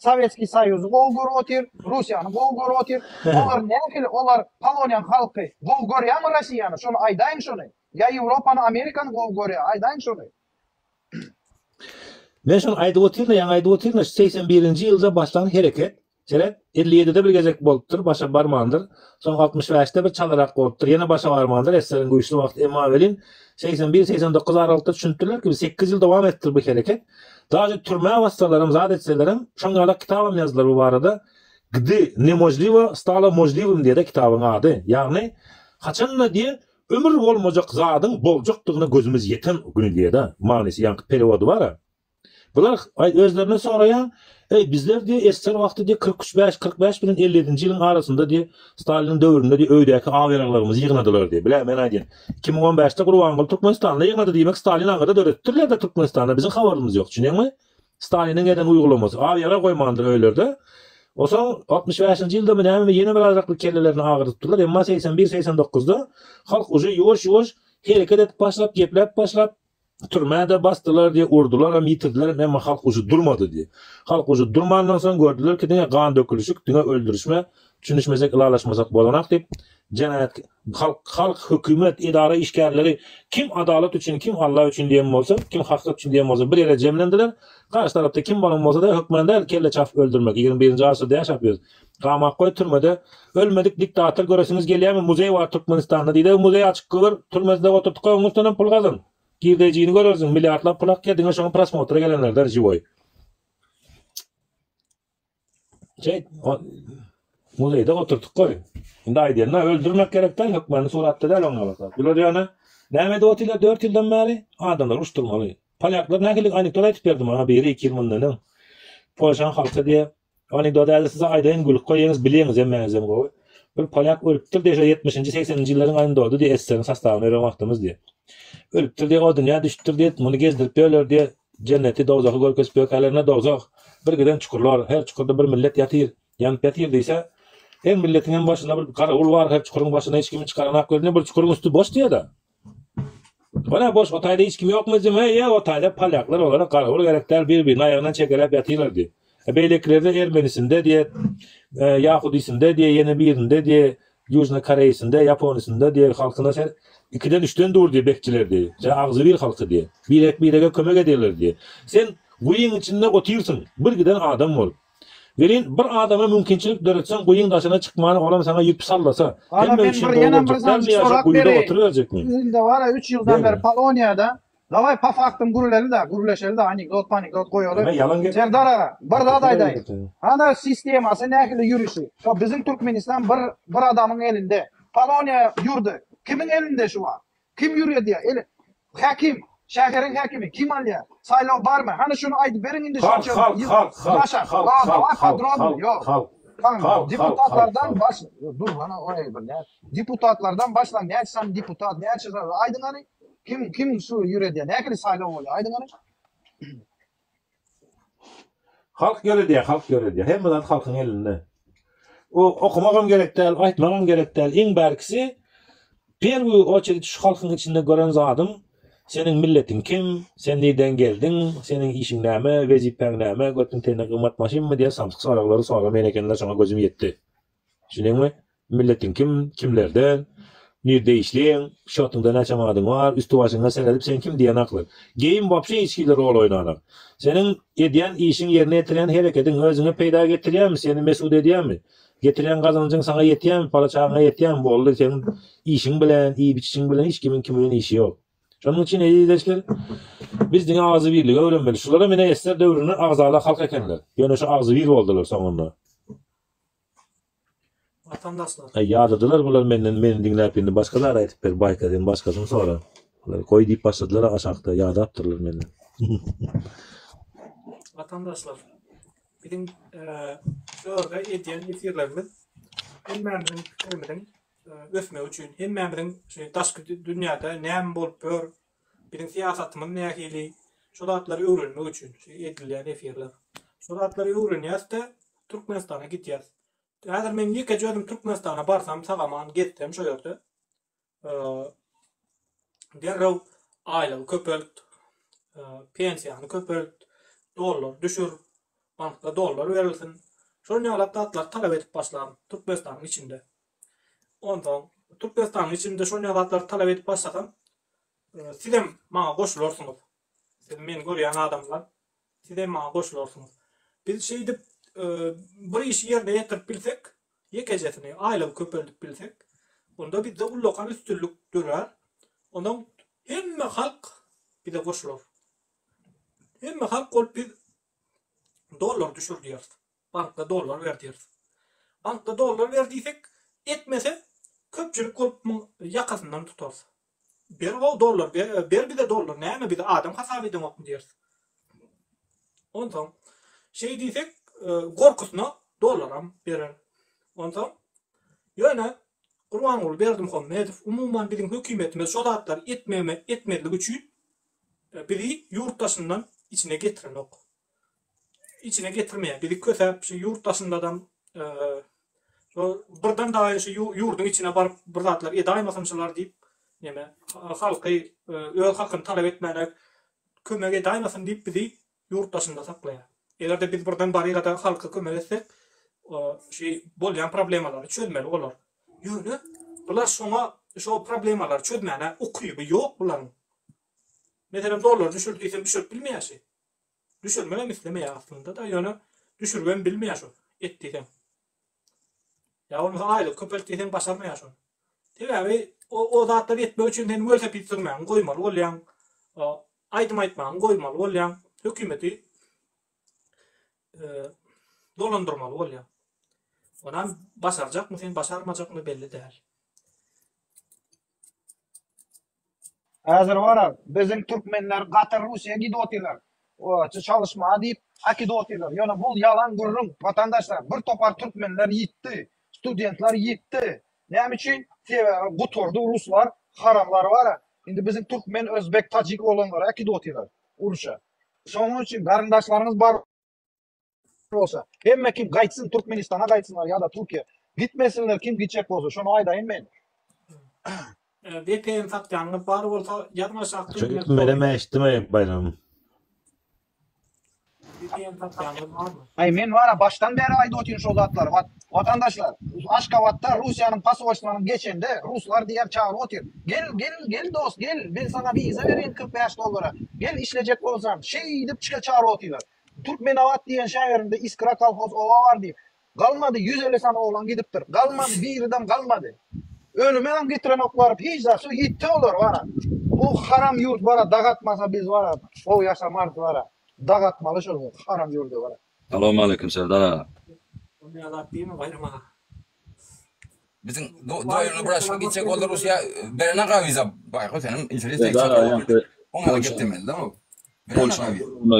Sowetskiý Soýuzy gowy görüp otyr, Russiýany gowy görüp otyr. Olar nähili, olar Poloniýanyň halky gowy görýärmi Rossiýany, şony aýdaýyň şony. Ýa Ýewropany Amerikany gowy görýär aýdaýyň şony. Men şony aýdyp otyryn ýaňy aýdyp otyryn şu 81-nji ýylda başlan hereket seret 57-de bir gezek bolupdyr başa barmandyr soň 65-de bir çalarak bolupdyr ýene başa barmandyr SSR-iň güýçli wagty emma welin 81 89 aralykda düşünipdirler ki 8 ýyl dowam etdir bu hereket daže türmä bassalaram zat etselerem şoň ýalak kitabam ýazdylar bu barada Gdy nemožliwo stalo možliwym diýede kitabyň ady ýagny haçanda diýe Ömür bolmajak zadyň boljakdygyna gözümiz ýeten güni diýýär-dä, manysy ýaňky perewody bar-a. Bular aý özlerinden soraýaň, Eý, bizler diýýär, SSR wagty diýýär, 43 bäş, 45 bilen 57 nji ýylyň arasynda diýýär, Staliniň döwründe diýýär, öýdäki aw-ýaraglarymyzy ýygnadylar diýýär. Bilä, men aýdýan. 2015-de Gurbanguly Türkmenistanda ýygnady diýmek, Stalin aňyrda döredipdirler-dä Türkmenistanda, biziň habarymyz ýok, düşünýäňmi? Staliniň eden uýgulamasy. Aw ýarag goýmandyr öýlerde. Osoň 65-nji ýyldamy nämemi ýene bir azrakly kellelerini agyrdypdyrlar. Emma 81, 89-da halk uje ýuwaş-ýuwaş hereket edip başlap, gepläp başlap, türmä-de basdylar diýe, urdular hem, ýitirdiler hem, emma halk uje durmady diýe. Halk uje durmandan soň gördüler ki, diňe gan dökülişik, diňe öldürişme, düşünişmesek, ylalaşmasak bolanak diýip, jenaýat Halk, halk, hökümet, edara işgärleri kim adalat üçin, kim Alla üçin diýen bolsa, kim hakykat üçin diýen bolsa bir ýere jemlendiler. Garşy tarapda kim bolan bolsa-da hökman däl kelle çapyp öldürmek. 21-nji asyrda ýaşap ýörüs. Gamak goý türmede. Ölmedik diktator göresiňiz gelýärmi? Muzeý bar Türkmenistanda diýdi. Muzeý açyk gör, türmesinde oturtyp goý, onuň üstünden pul gazan. Girdejini görersiň, milliardlap pul akýar diňe şoňa prosmotra gelenlerden žiwoý. Şeýt, muzeýde oturtyp goý. Indi aýdýan-da, öldürmek gerek däl, hökmany suratda däl oňa bolsa. Bular ýöne näme edip otyrlar 4 ýyldan bäri? Adamlary uruşdyrmaly. Polýaklar nähili anekdot aýdyp berdi maňa biri 2 ýyl mundan öň. Polşaň halky diýe. Anekdot häzir size aýdaýyn, gülüp goýaňyz, bilýäňiz hemmäňizem gowy. Bir polýak ölüpdir diýe, şo 70-nji, 80-nji ýyllaryň anekdody diýe, SSR-iň sostawyny ören wagtymyz diýe. Ölüpdir diýe, o dünýä düşüpdir diýe, muny gezdirip ýörler diýe, jenneti, dowzahy görkezip ýörkälerine dowzah, bir giden çukurlar, her çukurda bir millet ýatyr, ýanyp ýatyr diýse, her milletiň hem başynda bir garawul bar, her çukuryň başyna hiç kimi çykaranak görünýär, bir çukuryň üsti boş diýe-de. Ol-a boş, o taýda hiç kim ýokmy diýsem, heý, ýok, o taýda polýaklar, olara garawul gerek däl, bir-biriniň aýagyndan çekeläp ýatyrlar diýe. E, beýlekilerde ermenisinde diýe, e, ýahudisinde diýe, ýene birinde diýe, Ýužnyý Koreýsinde, Ýaponysynda diýe, halkyna sen ikiden-üçden dur diýe, bekçiler diýe. Sen agzybir halky diýe. Birek-birege kömek edýärler diýe. Sen guýyň içinde otyrsyň, bir giden adam bolup. Welin, bir adama mümkinçilik döretseň guýyň daşyna çykmana olam saňa ýüp sallasa, Ana hemme men üçin bir gowy ýenem bir boljak dälmi sanjyk ýa şo sorap guýuda bereýin. oturyberjekmi? Indi bara 3 ýyldan beri Ber. Poloniýada. Daway po faktam gürleli da, gürleşeli da, anekdot panikdot goýaly. Eme ýalan gep. Serdar aga, bir zat aýdaýyn. Gürleşeli. Ana sistemasy nähili ýürüşi. Şo biziň Türkmenistan bir bir adamyň elinde. Poloniýa ýurdy kimiň elinde şu wagt? Kim ýüredýär? Eli häkim, şäheriň häkimi kim alýar? Saýlaw barmy? Hany şuny aýdyp beriň indi Halk, şonça halk, ýyl halk, halk, ýaşap. halk, La halk, daway halk, podrobno, halk, ýok. halk, Kan halk, halk, halk, deputatlardan halk. baş dur hany oý bir nä deputatlardan başlaň näçe sany deputat näçe sany aýdyň hany kim kim şu ýüredýär nähili saýlaw bolýar aýdyň hany. Halk ýöredýär, halk ýöredýär. Hemme zat halkyň elinde. O okamagam gerek däl, aýtmagam gerek däl. Iň bärkisi perwyý oçerit şu halkyň içinde gören zadym seniň milletiň kim, sen nirden geldiň, seniň işiň näme, wezipäň näme, götüň tenine gymmat maşynmy diýen samsyk soraglary soramaýan ekenler şoňa gözüm ýetdi. Düşündiňmi? Milletiň kim, kimlerden, nirde işleýäň, şotuňda näçe manadyň bar, üsti-başyňa seredip sen kim diýenaklar. Geýim wapşe hiç hili rol oýnanak. Seniň edýän işiň, ýerine ýetirýän herekediň özüňe peýda getirýärmi, seni mesut edýärmi? Getirýän gazanjyň saňa ýetýärmi, pala-çagaňa ýetýärmi, boldy, seniň işiň bilen, iýip-içişiň bilen hiç kimiň kim bilen işi ýok. Şonuň üçin eziz ildeşler, biz diňe agzybirligi öwrenmeli. Şularam ine SSR döwründe agzala halk ekenler. Ýöne şu agzybir boldular soňunda. Watandaşlar. Aý ýadadylar bular menden meni diňläp indi başga zat aýtyp ber baýka sen başgasyny sora. Bular goý diýip başladylar aşakda ýadapdyrlar menden. Watandaşlar biziň şu ýerde edýän efirlerimiz hemmämiziň pikirimiziň ösmegi üçin hemmämiziň şu daşky dünýäde näme bolup ýör biziň syýasatymyz nähili şu zatlary öwrenmek üçin şu edilýän efirler. Şu zatlary öwrenýäs-de Türkmenistana gidýäs. Häzir men ýekeje özüm Türkmenistana barsam, sag-aman gezsem şo ýerde, derrew aýlygy köpelt, pensiýany köpelt, dollar düşür, bankda dollar berilsin. Şol ýalak zatlary talap edip başlaryn Türkmenistanyň içinde. Onsoň Türkmenistanyň içinde şol ýaly zatlary talap edip başlasam, sizem maňa goşularsyňyz. Siz meni görýän adamlar Sizem maňa goşularsyňyz. Biz şeýdip bir işi ýerine ýetirip bilsek, ýekejesini, aýlygy köpeldip bilsek, onda bizde ullakan üstünlik dörär. Ondan hemme halk bize goşular. Hemme halk bolup biz dollar düşür diýeris. Bankda dollar ber diýeris. Bankda dollar ber diýsek, etmese köpçülik bolup muň ýakasyndan tutarys. Ber how dollar, ber bize dollar, näme bizi adam hasap edeňokmy diýeris. Onsoň şeý diýsek, gorkusyna dollaram berer. Onsoň ýöne Gurbanguly Berdimuhamedow umuman biziň hökümetimiz şo zatlary etmeme etmezlik üçin bizi ýurt daşyndan içine getirenok. Içine getirmeýär. Bizi kösäp şu ýurt daşyndadam Şo birden dagy şu ýurduň içine baryp bir zatlar edaýmasyn şular diýip, neme, halky öz hakyny talap etmäne kömek edaýmasyn diýip bizi ýurt daşynda saklaýar. Eger-de biz birden barygada halka kömek etsek, şu bolýan problemalary çözmeli bolar. Ýöne bular şoňa şo problemalary çözmäne ukyby ýok bularyň. Meselem dollar düşür diýsem düşürip bilmeýär şi. Düşürmegem islemeýär aslynda-da, ýöne düşüribem bilmeýär şo, et diýseň. Ýa bolmasa aýlygy köpelt diýseň başarmaýar şony. Sebäbi o, o zatlary etmek üçin sen welosiped sürmäňi goýmaly bolýaň, aýdym aýtmagyňy goýmaly bolýaň, hökümeti dolandyrmaly bolýaň. Onam başarjakmy sen, başarmajakmy belli däl. Häzir bara biziň türkmenler gaty Russiýa gidip otyrlar. Çalyşmaga diýip äkidip otyrlar. Ýöne bul ýalan gürrüň watandaşlar. Bir topar türkmenler ýitdi. Studentler ýitdi. Näme üçin? Sebäbi gutardy ruslar haramlar bara. Indi biziň türkmen, özbek, tajik oglanlary äkidip otyrlar uruşa. Şonuň üçin garyndaşlaryňyz bar bolsa, hemme kim gaýtsyn Türkmenistana gaýtsynlar ýa-da Türkiýä. Gitmesinler kim gitjek bolsa, şony aýdaýyn men. VPN satýanyňyz bar bolsa ýazyň aşakda Şo gitmedem eşitdim Baýram. VPN satýanyňyz barmy? Aý men bara başdan bäri aýdyp otyryn şol zatlary watandaşlar Aşgabatda Russiýanyň posolstwanyň geçende ruslar diýýär çagyryp otyr gel gel gel dost gel men saňa wiza bereýin 45 dollara gel işlejek bolsaň şeýdip çyka çagyryp otyrlar Türkmenabat diýen şäherinde Iskra kolhoz oba bar diýip Galmady 150 sany oglan gidipdir. Galmady biridem galmady. Ölümem getirenoklar hiç zat şu ýitdi olar bara. Bu haram ýurt bara dagatmasa biz bara gowy ýaşamarys bara. Dagatmaly şol haram ýurdy bara. Salowmaleýkim Serdar aga. Onda zat diýme Baýram aga. Biziň doýurly braşka gitjek boldy Russiýa berenaga wiza baýko senem interesno Serdar aga ýaňky oňa gep demeli da o. Polşa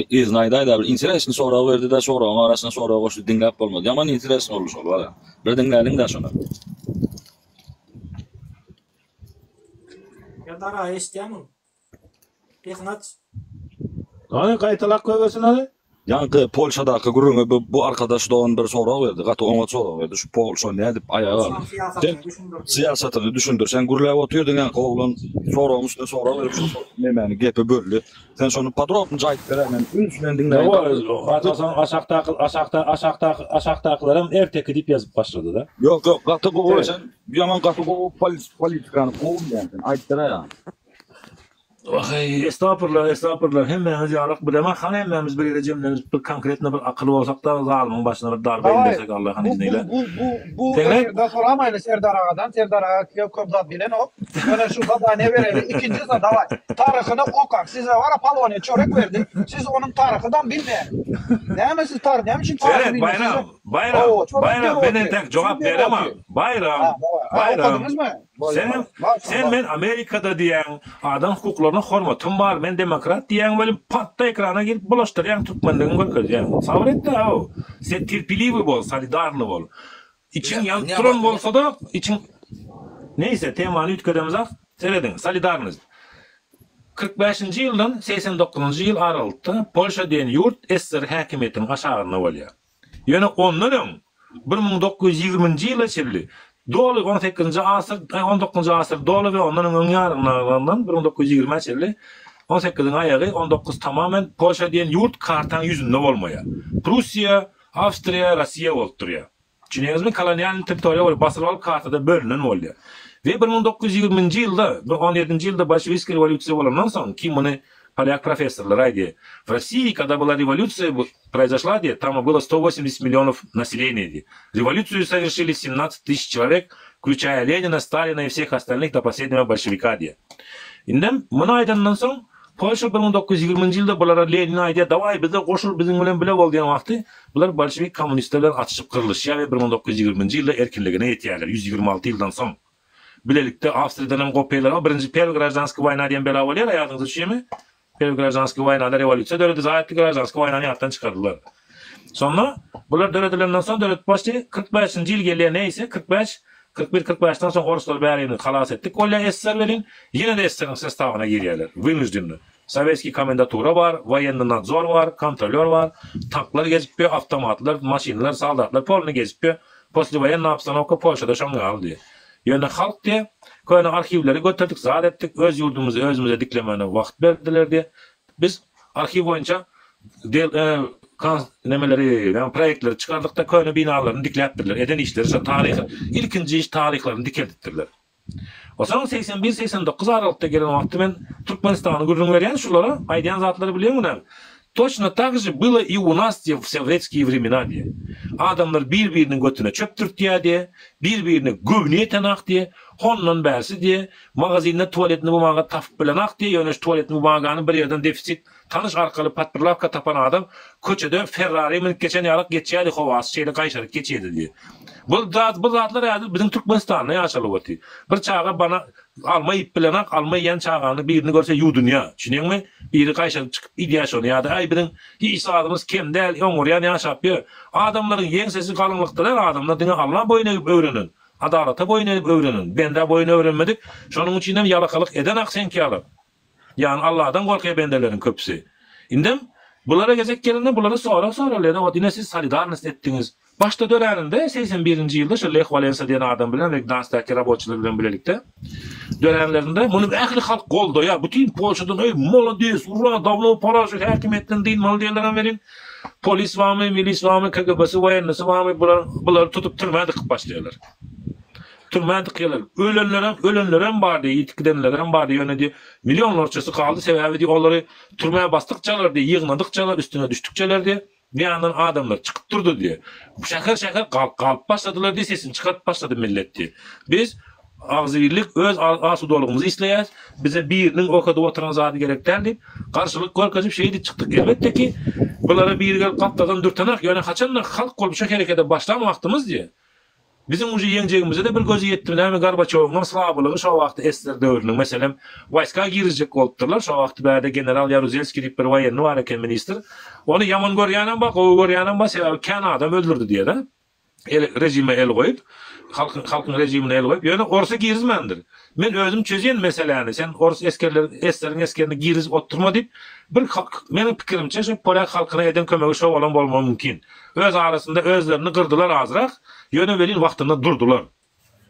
yzyna aýdaýda bir interesny sorag berdi-de soragyň arasyna sorag goşdy diňläp bolmady. Ýaman interesny boldy şol bara. Bir diňläliň-dä şony. Serdar aga eşitýämiň? Sesiňi aç. Hany gaýtalap goýbersin hany. Ýaňky Polşadaky gürrüňe bu bu arkadaş dogan bir sorag berdi. Gaty oňat sorag berdi. Şu Polşa nädip aýaga galdy? Polşaň Sen syýasatyny düşündir diýdi. syýasatyny düşündir. Sen gürläp otyrdyň ýaňky oglan soragyň üstüne sorag berip şu nemäni gepi böldi. Sen şony podrobnyja aýdyp beräý men üns bilen diňläýin. Ýok, aşakdaky aşakdaky aşakda aşakdaky aşakdakylaram erteki diýip ýazyp başlady-da. Ýok ýok gaty gowy sen ýaman gaty gowy politikany gowy bilýäň sen aýdyp beräý. Waheý, estagfurullah, estagfurullah, hemmäňiz ýalak bilemok, hany hemmämiz bir ýere jemlenip bir konkretno bir akyl bolsak-da zalymyň başyna bir darbe Daway indersek Allahyň bu bu izniyle. bu bu bu Seňle efirde soramaýly Serdar agadan, Serdar aga köp zat bilenok. Ýöne şu zadaniýa bereli, ikinji za daway. Taryhyny okaň. Size bara Poloniýa çörek berdi. Siz onuň taryhydam bilmeýäňiz. Näme siz taryh, näme üçin taryhy Seret bilmeýäňiz? Baýram, Size Baýram, Hawa, çörek Baýram berip men otyr. entek Suw jogap berip beremok. otyr. Baýram, Ha, daway. Ha, Baýram. okadyňyzmy? Bolýar. Sen Bar, sen bar. men Amerikada diýýäň, adam hukuklaryna hormatym bar, men demokrat diýýäň welin patda ekrana girip bulaşdyrýaň türkmenligiňi görkezýäň. Sabyr et-dä how. Sen terpiliwy bol, solidarny bol. Içiň ýanyp duran bolsa-da, içiň Neýse, temany üýtgedemizak, serediň, solidarnost. 45-nji ýyldan 89-njy ýyl aralykda Polşa diýen ýurt SSR häkimiýetiniň aşagynda bolýar. Ýöne ondan öň, 1920-nji ýyla çenli doly on sekizinji asyr, on dokuzynjy asyr doly we ondan öň öň ýaryndan 1920-ä çenli, on sekiziň aýagy, on dokuz tamamen Polşa diýen ýurt kartaň ýüzünde bolmaýar. Prussiýa, Awstriýa, Rossiýa bolup durýar. Düşünýäňizmi? Kolonialnyý territoriýa bolýar, basylyp alyp kartada bölünen bolýar. We 1920-nji ýylda, bir on ýedinji ýylda bolşewistskiý rewolýusiýa bolandan soň, kim muny polýak professorlary aýdýar, w Rossiýi, kada byla rewolýusiýa произошла diýýär, tam bylo 180 millionov naseleniýa diýýär. Rewolýusiýu sowerşili 17 tysyç çelowek, wklýuçaýa Lenina, Stalina i wseh ostalnyh do poslednýego bolşewika diýýär. Indem muny aýdandan soň, Polşa 1920-nji ýylda bulara Lenin aýdýar, dawaý bize goşul, biziň bilen bile bol diýen wagty, bular bolşewik kommunistler bilen atyşyp gyrlyşýar we 1920-nji ýylda erkinligine ýetýärler, 126 ýyldan soň. Bilelikde Awstriýadan hem gopýarlar. O birinji Perwy graždanskiý waýna diýen bela bolýar, ýadyňyza düşýärmi? Perwy graždanskiý waýnada rewolýusiýa döredi, zaýatly graždanskiý waýnany ýatdan çykardylar. Şonda bular döredilenden soň döredip başdy, 45-nji ýyl gelýär neýse, 45, 41, 45-den soň oruslar bärini halas etdik bolýar SSR welin, ýene-de SSR-iň sostawyna girýärler, wynujdenno. Sowetskiý komendatura bar, woýennyý nadzor bar, kontrolýor bar, tanklar gezip ýör, awtomatlar, maşynlar, soldatlar polny gezip ýör. Poslewoýennyý obstanowka Polşada şoň ýaly diýýär. Ýöne halk diýýär, köne arhiwleri göterdik, zat etdik, öz ýurdumyzy özümize diklemäne wagt berdiler diýýär. Biz arhiw boýunça del kans nemeleri, ýagny proýektleri çykardykda köne binalaryny dikläpdirler. Eden işleri şo taryhy ilkinji iş taryhlaryny dikeldipdirler. Osaň 81 89 aralykda gelen wagty men Türkmenistany gürrüň berýän şulara aýdýan zatlary bilýäňmi näme? Toçno tak že bylo i u nas diýe w sowetskiý wremena diýe. Adamlar bir biriniň götüne çöp dürtýä diýe, bir birine göwni ýetenak diýe, hondan bärsi diýe, magazinde tualetny bumaga tapyp bilenak diýe, ýöne şu tualetny bumagany bir ýerden defisit Tanyş arkaly podprilawka tapan adam köçede Ferrari münüp geçen ýalak geçýärdi howasy şeýle gaýşaryp geçýärdi diýýär. Bu zat bu zatlar häzir biziň Türkmenistanda ýaşalyp otyr. Bir çaga bana alma iýip bilenak alma iýen çagany birini görse ýuwdunýar. Düşünýäňmi? Biri gaýşaryp çykyp idýär şony ýa-da äý biziň hiç zadymyz kem däl oňurýan ýaşap ýör. Adamlaryň ýeňsesi galyňlykda däl adamlar diňe Alla boýun egip öwrenen. Adalata boýun egip öwrenen. Bendä boýun öwrenmedik. Şonuň üçinem ýalakalyk edenak seňki ýaly. Ýagny Alladan gorkýar bendeleriň köpüsi. Indem bulara gezek gelende bulara sorag soralýar-da, ot ine siz solidarnost etdiňiz. Başda döräninde 81-nji ýylda şo Leh Walensa diýen adam bilen we Gdanskdaky raboçiler bilen bilelikde döränlerinde muny ähli halk goldaýar. Bütin Polşadan eý molodес, ura, dawno pora şu häkimiýetden dynmaly diýenlerem welin polis barmy, milis barmy, KGB-si, woýennysy barmy bular bulary tutup türmä dykyp başlaýarlar. Türmä dykýarlar. Ölenlerem, ölenlerem bar diýýär, ýitip gidenlerem bar diýýär. Ýöne diýýär, millionlarçasy galdy, sebäbi diýýär, olary türmä basdykçalar diýýär, ýygnadykçalar, üstüne düşdükçeler diýýär, bir ýandan adamlar çykyp durdy diýýär. Şäher-şäher galyp, galyp başladylar diýýär, sesini çykaryp başlady millet diýýär. Biz agzybirlik, öz asudalygymyzy isleýäris, bize biriniň okadyp oturan zady gerek däl diýip, garşylyk görkezip şeýdip çykdyk. Elbetde ki, bulara biri gelip gapdaldan dürtenak, ýöne haçan-da halk bolup şu herekete başlan wagtymyz diýýär, Biziň uje ýeňjegimize-de bir gözi ýetdi, näme Gorbaçýowyňam slabylygy şo wagty SSR döwrüniň, meselem, waýska girizjek bolupdyrlar, şo wagty bärde general Ýaruzelskiý diýip bir woýenny bar eken ministr, ony ýaman görýänem bar, gowy görýänem bar, sebäbi kän adam öldürdi diýýär-de, el režime el goýup, halkyň halkyň režimine el goýup, ýöne orsa girizmändir. Men özüm çözýän meseläni, sen orus esgerler SSR-iň esgerini girizip oturma diýip, bir meniň pikirimçe şu polýak halkyna eden kömegi şo bolan bolmagy mümkin. Öz arasynda özlerini gyrdylar azrak, ýöne welin wagtynda durdular.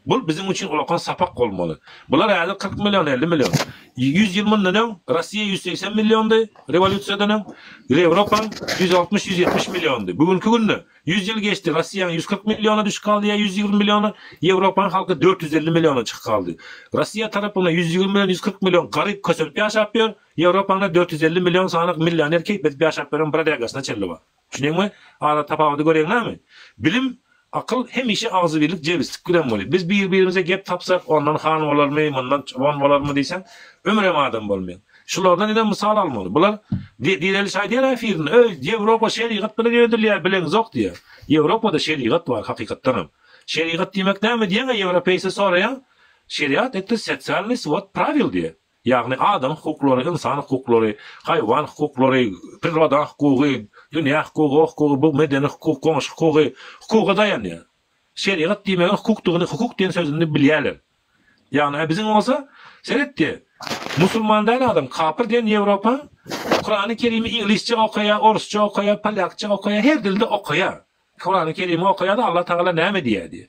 Bul biziň üçin ulakan sapak bolmaly. Bular häzir 40 million, 50 million. 100 ýyl mundan öň Rossiýa 180 milliondy, rewolýusiýadan öň, Ýewropaň 160-170 milliondy. Bu günki günde 100 ýyl geçdi, Rossiýaň 140 milliona düşüp galdy ýa 120 milliona, Ýewropanyň halky 450 milliona çykyp galdy. Rossiýa tarapynda 120 million, 140 million garyp kösenip ýaşap ýör, Ýewropanyňda 450 million sany millioner keýp edip ýaşap ýören brodýagasyna çenli bar. Düşüneňmi? Ara tapawudy göreňlämi? Bilim, akyl hemişe agzybirlik, jebislik bilen bolýar. Biz bir-birimize gep tapsak, ondan han bolarmy, mundan çoban bolarmy diýseň, ömürem adam bolmaýaň. Şulardan ine mysal almaly. Bular Direliş aýdýar efirinde, Öý, Ýewropa şerigat bilen ýöredilýär, bileňzok diýýär. Ýewropada şerigat bar, hakykatdanam. Şerigat diýmek näme diýeňä, ýewropeýse soraýaň, Şeriat это sosialnyý swod prawil diýýär. Ýagny adam hukuklary, ynsan hukuklary, haýwan hukuklary, priroda hukugy, dünýä hukugy, o hukugy, bu medeni hukuk, goňşy hukugy, hukuga daýanýar. Şerigat diýmegiň hukukdygyny, hukuk diýen sözüni bilýärler. Ýagny a biziň bolsa, seret diýe, musulman däl adam, kapyr diýen Ýewropa Kurany Kerimi iňlisçe okaýar, orusça okaýar, polýakça okaýar, her dilde okaýar. Kurany Kerimi okaýar-da Allah Tagala näme diýýär diýe.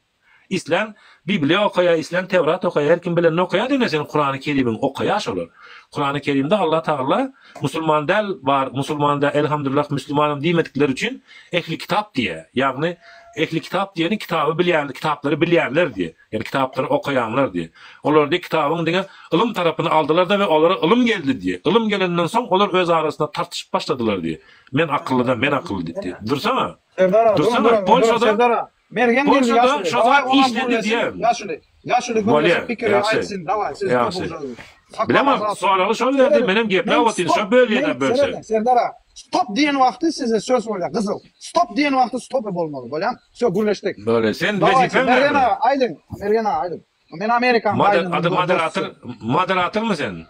Islän Bibliýa okaýar, islän Tewrat okaýar, her kim bilenini okaýar diýme sen Kurany Kerimiň okaýar şolar. Kurany Kerimde Allah Tagala musulman däl bar, musulman däl elhamdulillah müslümanam diýmedikler üçin ehli kitap diýýär. Ýagny ehli kitap diýeni kitaby bilýän, kitaplary bilýänler diýýär. Ýagny kitaplary okaýanlar diýýär. Olar diýip kitabyň diňe ylym tarapyny aldylar-da we olara ylym geldi diýýär. Ylym gelenden soň olar öz arasynda tartyşyp başladylar diýýär. Men akyllydan men akylly diýip diýýär. Dursana. Serdar aga, duruň, Dursana. duruň, duruň, Polşada Serdar aga. Mergen geldi Polşada ýaşuly. şo Daway zat onam işledi gürlesin. diýen. Ýaşuly. Ýaşuly gürlesin Bolýar, pikiri ýagşy. aýtsyn. Daway söz köp Ýagşy. uzaly. Bilemok, Saklama zat. soragy şol berdi, Serediň. menem gepläp Men otyryn, şo stop. bölýär-dä Men bölse. serediň Serdar aga. Stop diýen wagty size söz bolýar gyzyl. Stop diýen wagty stop bolmaly. Bolýamy? Wsё gürleşdik. Bolýar. Sen Dawayçy wezipäň Mergen näme? aga aýdyň. Mergen aga aýdyň. Men Amerikan Moder Baýdeniň adı dosty. moderator moderatormy sen?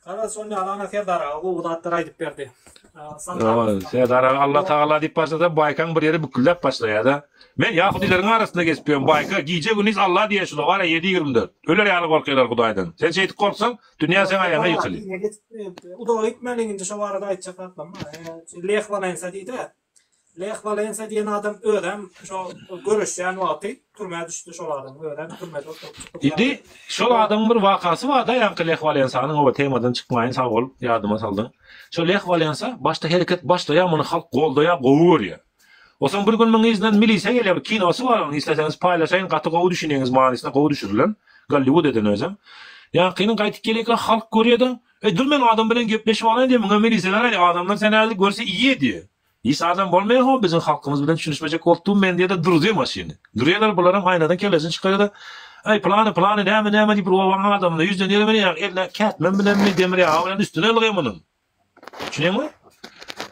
Garaz şol ýaly ana Serdar aga gowy zatlar aýdyp berdi. Ýa, Serdar aga Allah Tagala diýip başlasa baýkaň bir ýeri büküldäp başlaýar-da. Men ýahudileriň arasynda gezip ýörün baýka gije gündiz Allah diýýär şular bar-a ýedi 24. Öler ýaly gorkýarlar Hudaýdan. Sen şeýdip gorksaň dünýä seň aýagyňa ýykylyr. Uzaga gitmäliň indi şo barada aýtjak zatlarym bar. Leh Walensa diýdi. Leh Walensa diýen adam özem şo göreşýän wagty türmä düşdi şol adam özem türmede oturyp çykyp Indi şol adamyň bir wakasy barda ýaňky Leh Walensanyň oba temadan çykmaýyn sag bol ýadyma saldyň. Şo Leh Walensa başda hereket başlaýar muny halk goldaýar gowy görýär. Osaň bir gün muň yzyndan milisiýa gelýär bir kinosy bar onuň isleseňiz paýlaşaýyn gaty gowy düşüneňiz manysyna gowy düşürilen Golliwud eden özem. Ýaňkynyň gaýtyp gelýärkä halk görýär-de Eý dur men adam bilen gepleşip alaýyn diýýär, muňa miliseler aýdýar, adamlar seni häzir görse iýer diýýär. Hiç adam bolmaýar how biziň halkymyz bilen düşünişmejek bolup dur men diýýär-de duruzýar maşyny. Durýarlar bularam aýnadan kellesini çykarýar-da, Eý pylany pylany näme näme diýip bir obaň adamyna ýüzlenýär meni ýa eline kätmen bilenmi demir ýagy bilen üstüne ylgaýar munuň. Düşünýäňmi?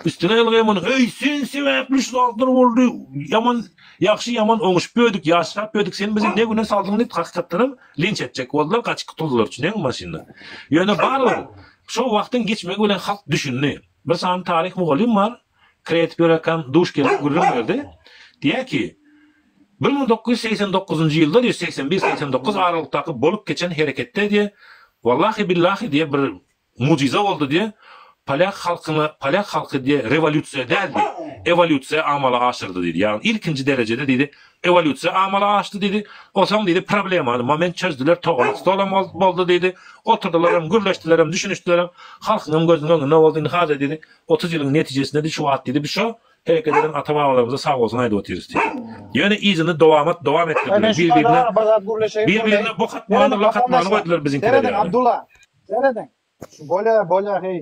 Üstüne ylgaýar munuň. Eý sen sebäpli şu zatlar boldy. Ýaman ýagşy ýaman oňuşyp ýördük, ýaşap ýördük. Sen bizi ne güne saldyň diýip hakykatdanam Linç etjek boldular, gaçyp gutuldylar, düşünýäňmi maşynda. Ýöne barybir şo wagtyň geçmegi bilen halk düşündi. Bir sany taryh mugallym bar. Kireý edip ýörerkäm duş gelip gürrüň berdi. Diýýär ki, 1989-njy ýylda diýýär, 81-89 aralykdaky bolup geçen hereketde diýýär, wallahi billahi diýýär bir Mujiza boldy diýe, polýak halkyna, polýak halky diýe rewolýusiýa däl diýe, ewolýusiýa amala aşyrdy diýdi. Ýagny ilkinji derejede diýdi, ewolýusiýa amala aşdy diýdi. Onsoň diýdi, problemany moment çözdüler, togalak stolam boldy diýdi. Oturdylaram, gürleşdilerem, düşünişdilerem. Halkyňam gözüniň öňünde boldy. Indi hada diýdi, 30 ýylyň netijesinde diýdi, şu wagt diýdi, biz şo hereket eden ata-babalarymyza sag bolsun aýdyp otyrys diýdi. Ýöne yzyny dowamat dowam etdirdiler. Bir-birine, bir-birine bok atmany, lak atmany goýdular biziňkiler ýaly. Serediň. Şu bolýa bolýa heý.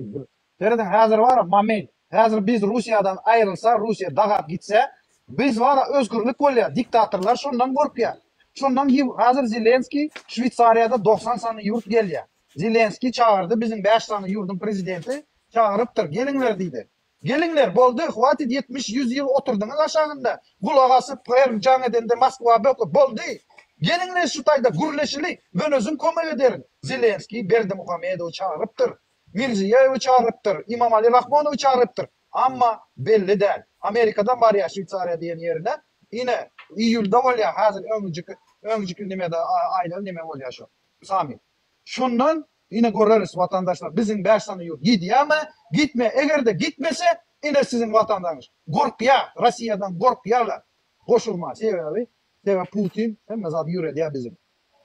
Serediň häzir bara moment. Häzir biz Russiýadan aýrylsa, Russiýa dagap gitse, biz bara özgürlik bolýa. Diktatorlar şondan gorkýa. Şondan häzir Zelenskiý Şweýsariýada 90 sany ýurt gelýä. Zelenskiý çagyrdy biziň 5 sany ýurduň prezidenti çagyrypdyr. Geliňler diýdi. Geliňler, boldy, hwatit 70, 100 ýyl oturdyňyz aşagynda, gulak asyp, her jaň edende Moskwa böküp, boldy! Geliňler şu taýda gürleşeli, men özüm kömek ederin. Zelenskiý Berdimuhamedowy çagyrypdyr, Mirziýaýewi çagyrypdyr, Imamali Rahmonowy çagyrypdyr. Amma belli däl. Amerikadan barýar Şweýsariýa diýen ýerine, ine, iýulda bolýar, häzir öňjüki, öňjüki nimede, aýda nime bolýar şo, sammit. Şondan ine göreris watandaşlar biziň 5 sany ýurt gidýärmi gitme egerde gitmese ine siziň watandaňyz gorkýar Rossiýadan gorkýarlar goşulma sebäbi sebäbi Putin hemme zady ýöredýär biziň.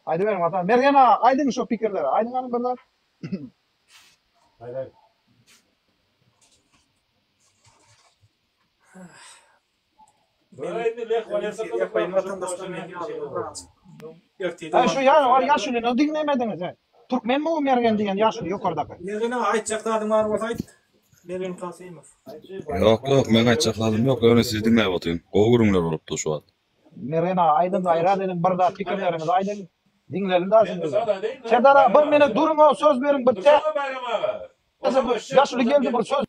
Aýdyberiň watan Mergen aga aýdyň şo pikirleri aýdyň hany bir zat. Aýt aýt. Aý şu ýa ýaşulyny diňlemediňiz he. Türkmenmi bu Mergen diýen ýaşuly ýokardaky? Mergen aga aýtjak zadyň bar bolsa aýt. Mergen Kasymow. Ýok ýok meň aýtjak zadym ýok ýöne sizi diňläp otyryn. Gowy gürrüňler bolupdyr şu wagt. Mergen aga aýdyň gaýrat ediň bir zat pikirleriňizi aýdyň diňläliň da sizi. Serdar aga bir minut duruň o söz beriň bir täze bir ýaşuly geldi bir söz.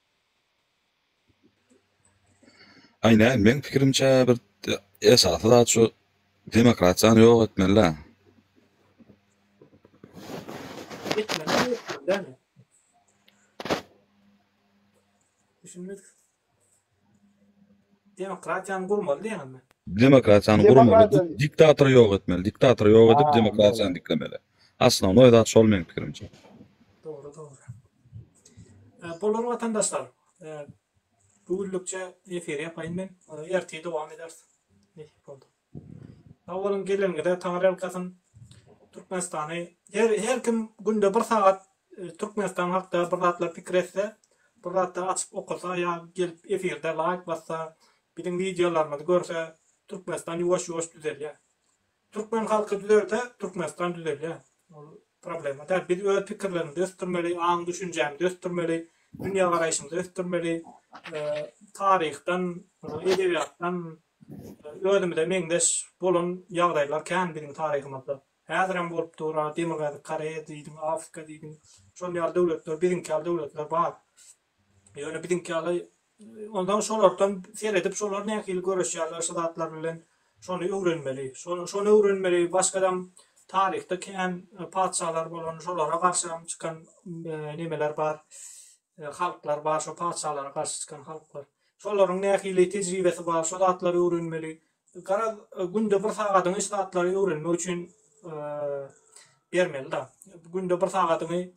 Aý näme meň pikirimçe bir esasy zat şu demokratiýany ýok etmeli-dä. Etmeli etmeli dämi? Düşünmedik. Demokratiýany gurmaly diýýäňizmi? Demokratiýany gurmaly, diktatory ýok etmeli, diktatory ýok edip demokratiýany diklemeli. Osnownoý zat şol meň pikirimçe. Dogry dogry. Bolar watandaşlar. Bu günlükçe efiri ýapaýyn men. Ertir dowam ederis. Nesip boldy. Sag boluň geleniňize Taňry ýalkasyn. Türkmenistany her her kim günde bir sagat Türkmenistan hakda bir zatlar pikir etse, bir zatlar açyp okasa ýa gelip efirde laýk bassa, biziň wideolarymyzy görse Türkmenistan ýuwaş ýuwaş düzelýär. Türkmen halky düzelse Türkmenistan düzelýär. Ol problema däl. Biz öz pikirlerimizi ösdürmeli, aň düşünjämizi ösdürmeli, dünýägaraýşymyzy ösdürmeli. Taryhdan, edebiýatdan Özümize meňzeş bolan ýagdaýlar kän biziň taryhymyzda. Häzirem bolup dur, a Demirgazyk Koreýa diýdiň, Afrika diýdiň. Şol ýaly döwletler, biziňki ýaly döwletler bar. Ýöne biziňki ýaly onsoň şolardan seredip şolar nähili göreşýärler şu zatlar bilen şony öwrenmeli. Şony öwrenmeli. Başgadam taryhda kän patyşalar bolan, şolara garşam çykan nemeler bar. Halklar bar, şo patyşalara garşy çykan halklar. Şolaryň nähili tejribesi bar, şo zatlary öwrenmeli. Garaz, günde bir sagadyňy şu zatlary öwrenmek üçin bermeli-da. Günde bir sagadyňy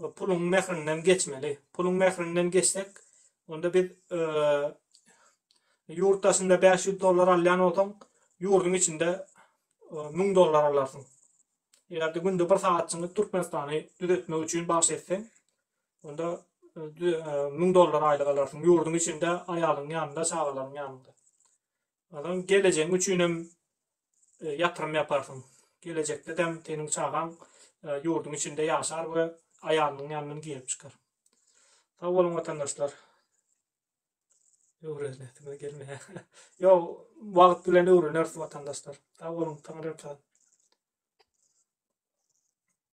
puluň mährinden geçmeli. Puluň mährinden geçsek, onda biz ýurt daşynda 500 dollar alýan bolsaň, ýurduň içinde 1000 dollar alarsyň. Eger-de günde bir sagatjyňy Türkmenistany düzetmek üçin bagyş etseň, onda 1000 dollar aýlyk alarsyň ýurduň içinde, aýalyň ýanynda, çagalaryň ýanynda. Ondan gelejegiň üçin hem ýatyrym ýaparsyň. Gelejekde-de seniň çagaň ýurduň içinde ýaşar we aýalynyň ýanyndan girip çykar. Sag boluň watandaşlar. Öwrenesiňiz gelmeýär. Ýok, wagt bilen öwreneris watandaşlar. Sag boluň, Taňryýalkasyn.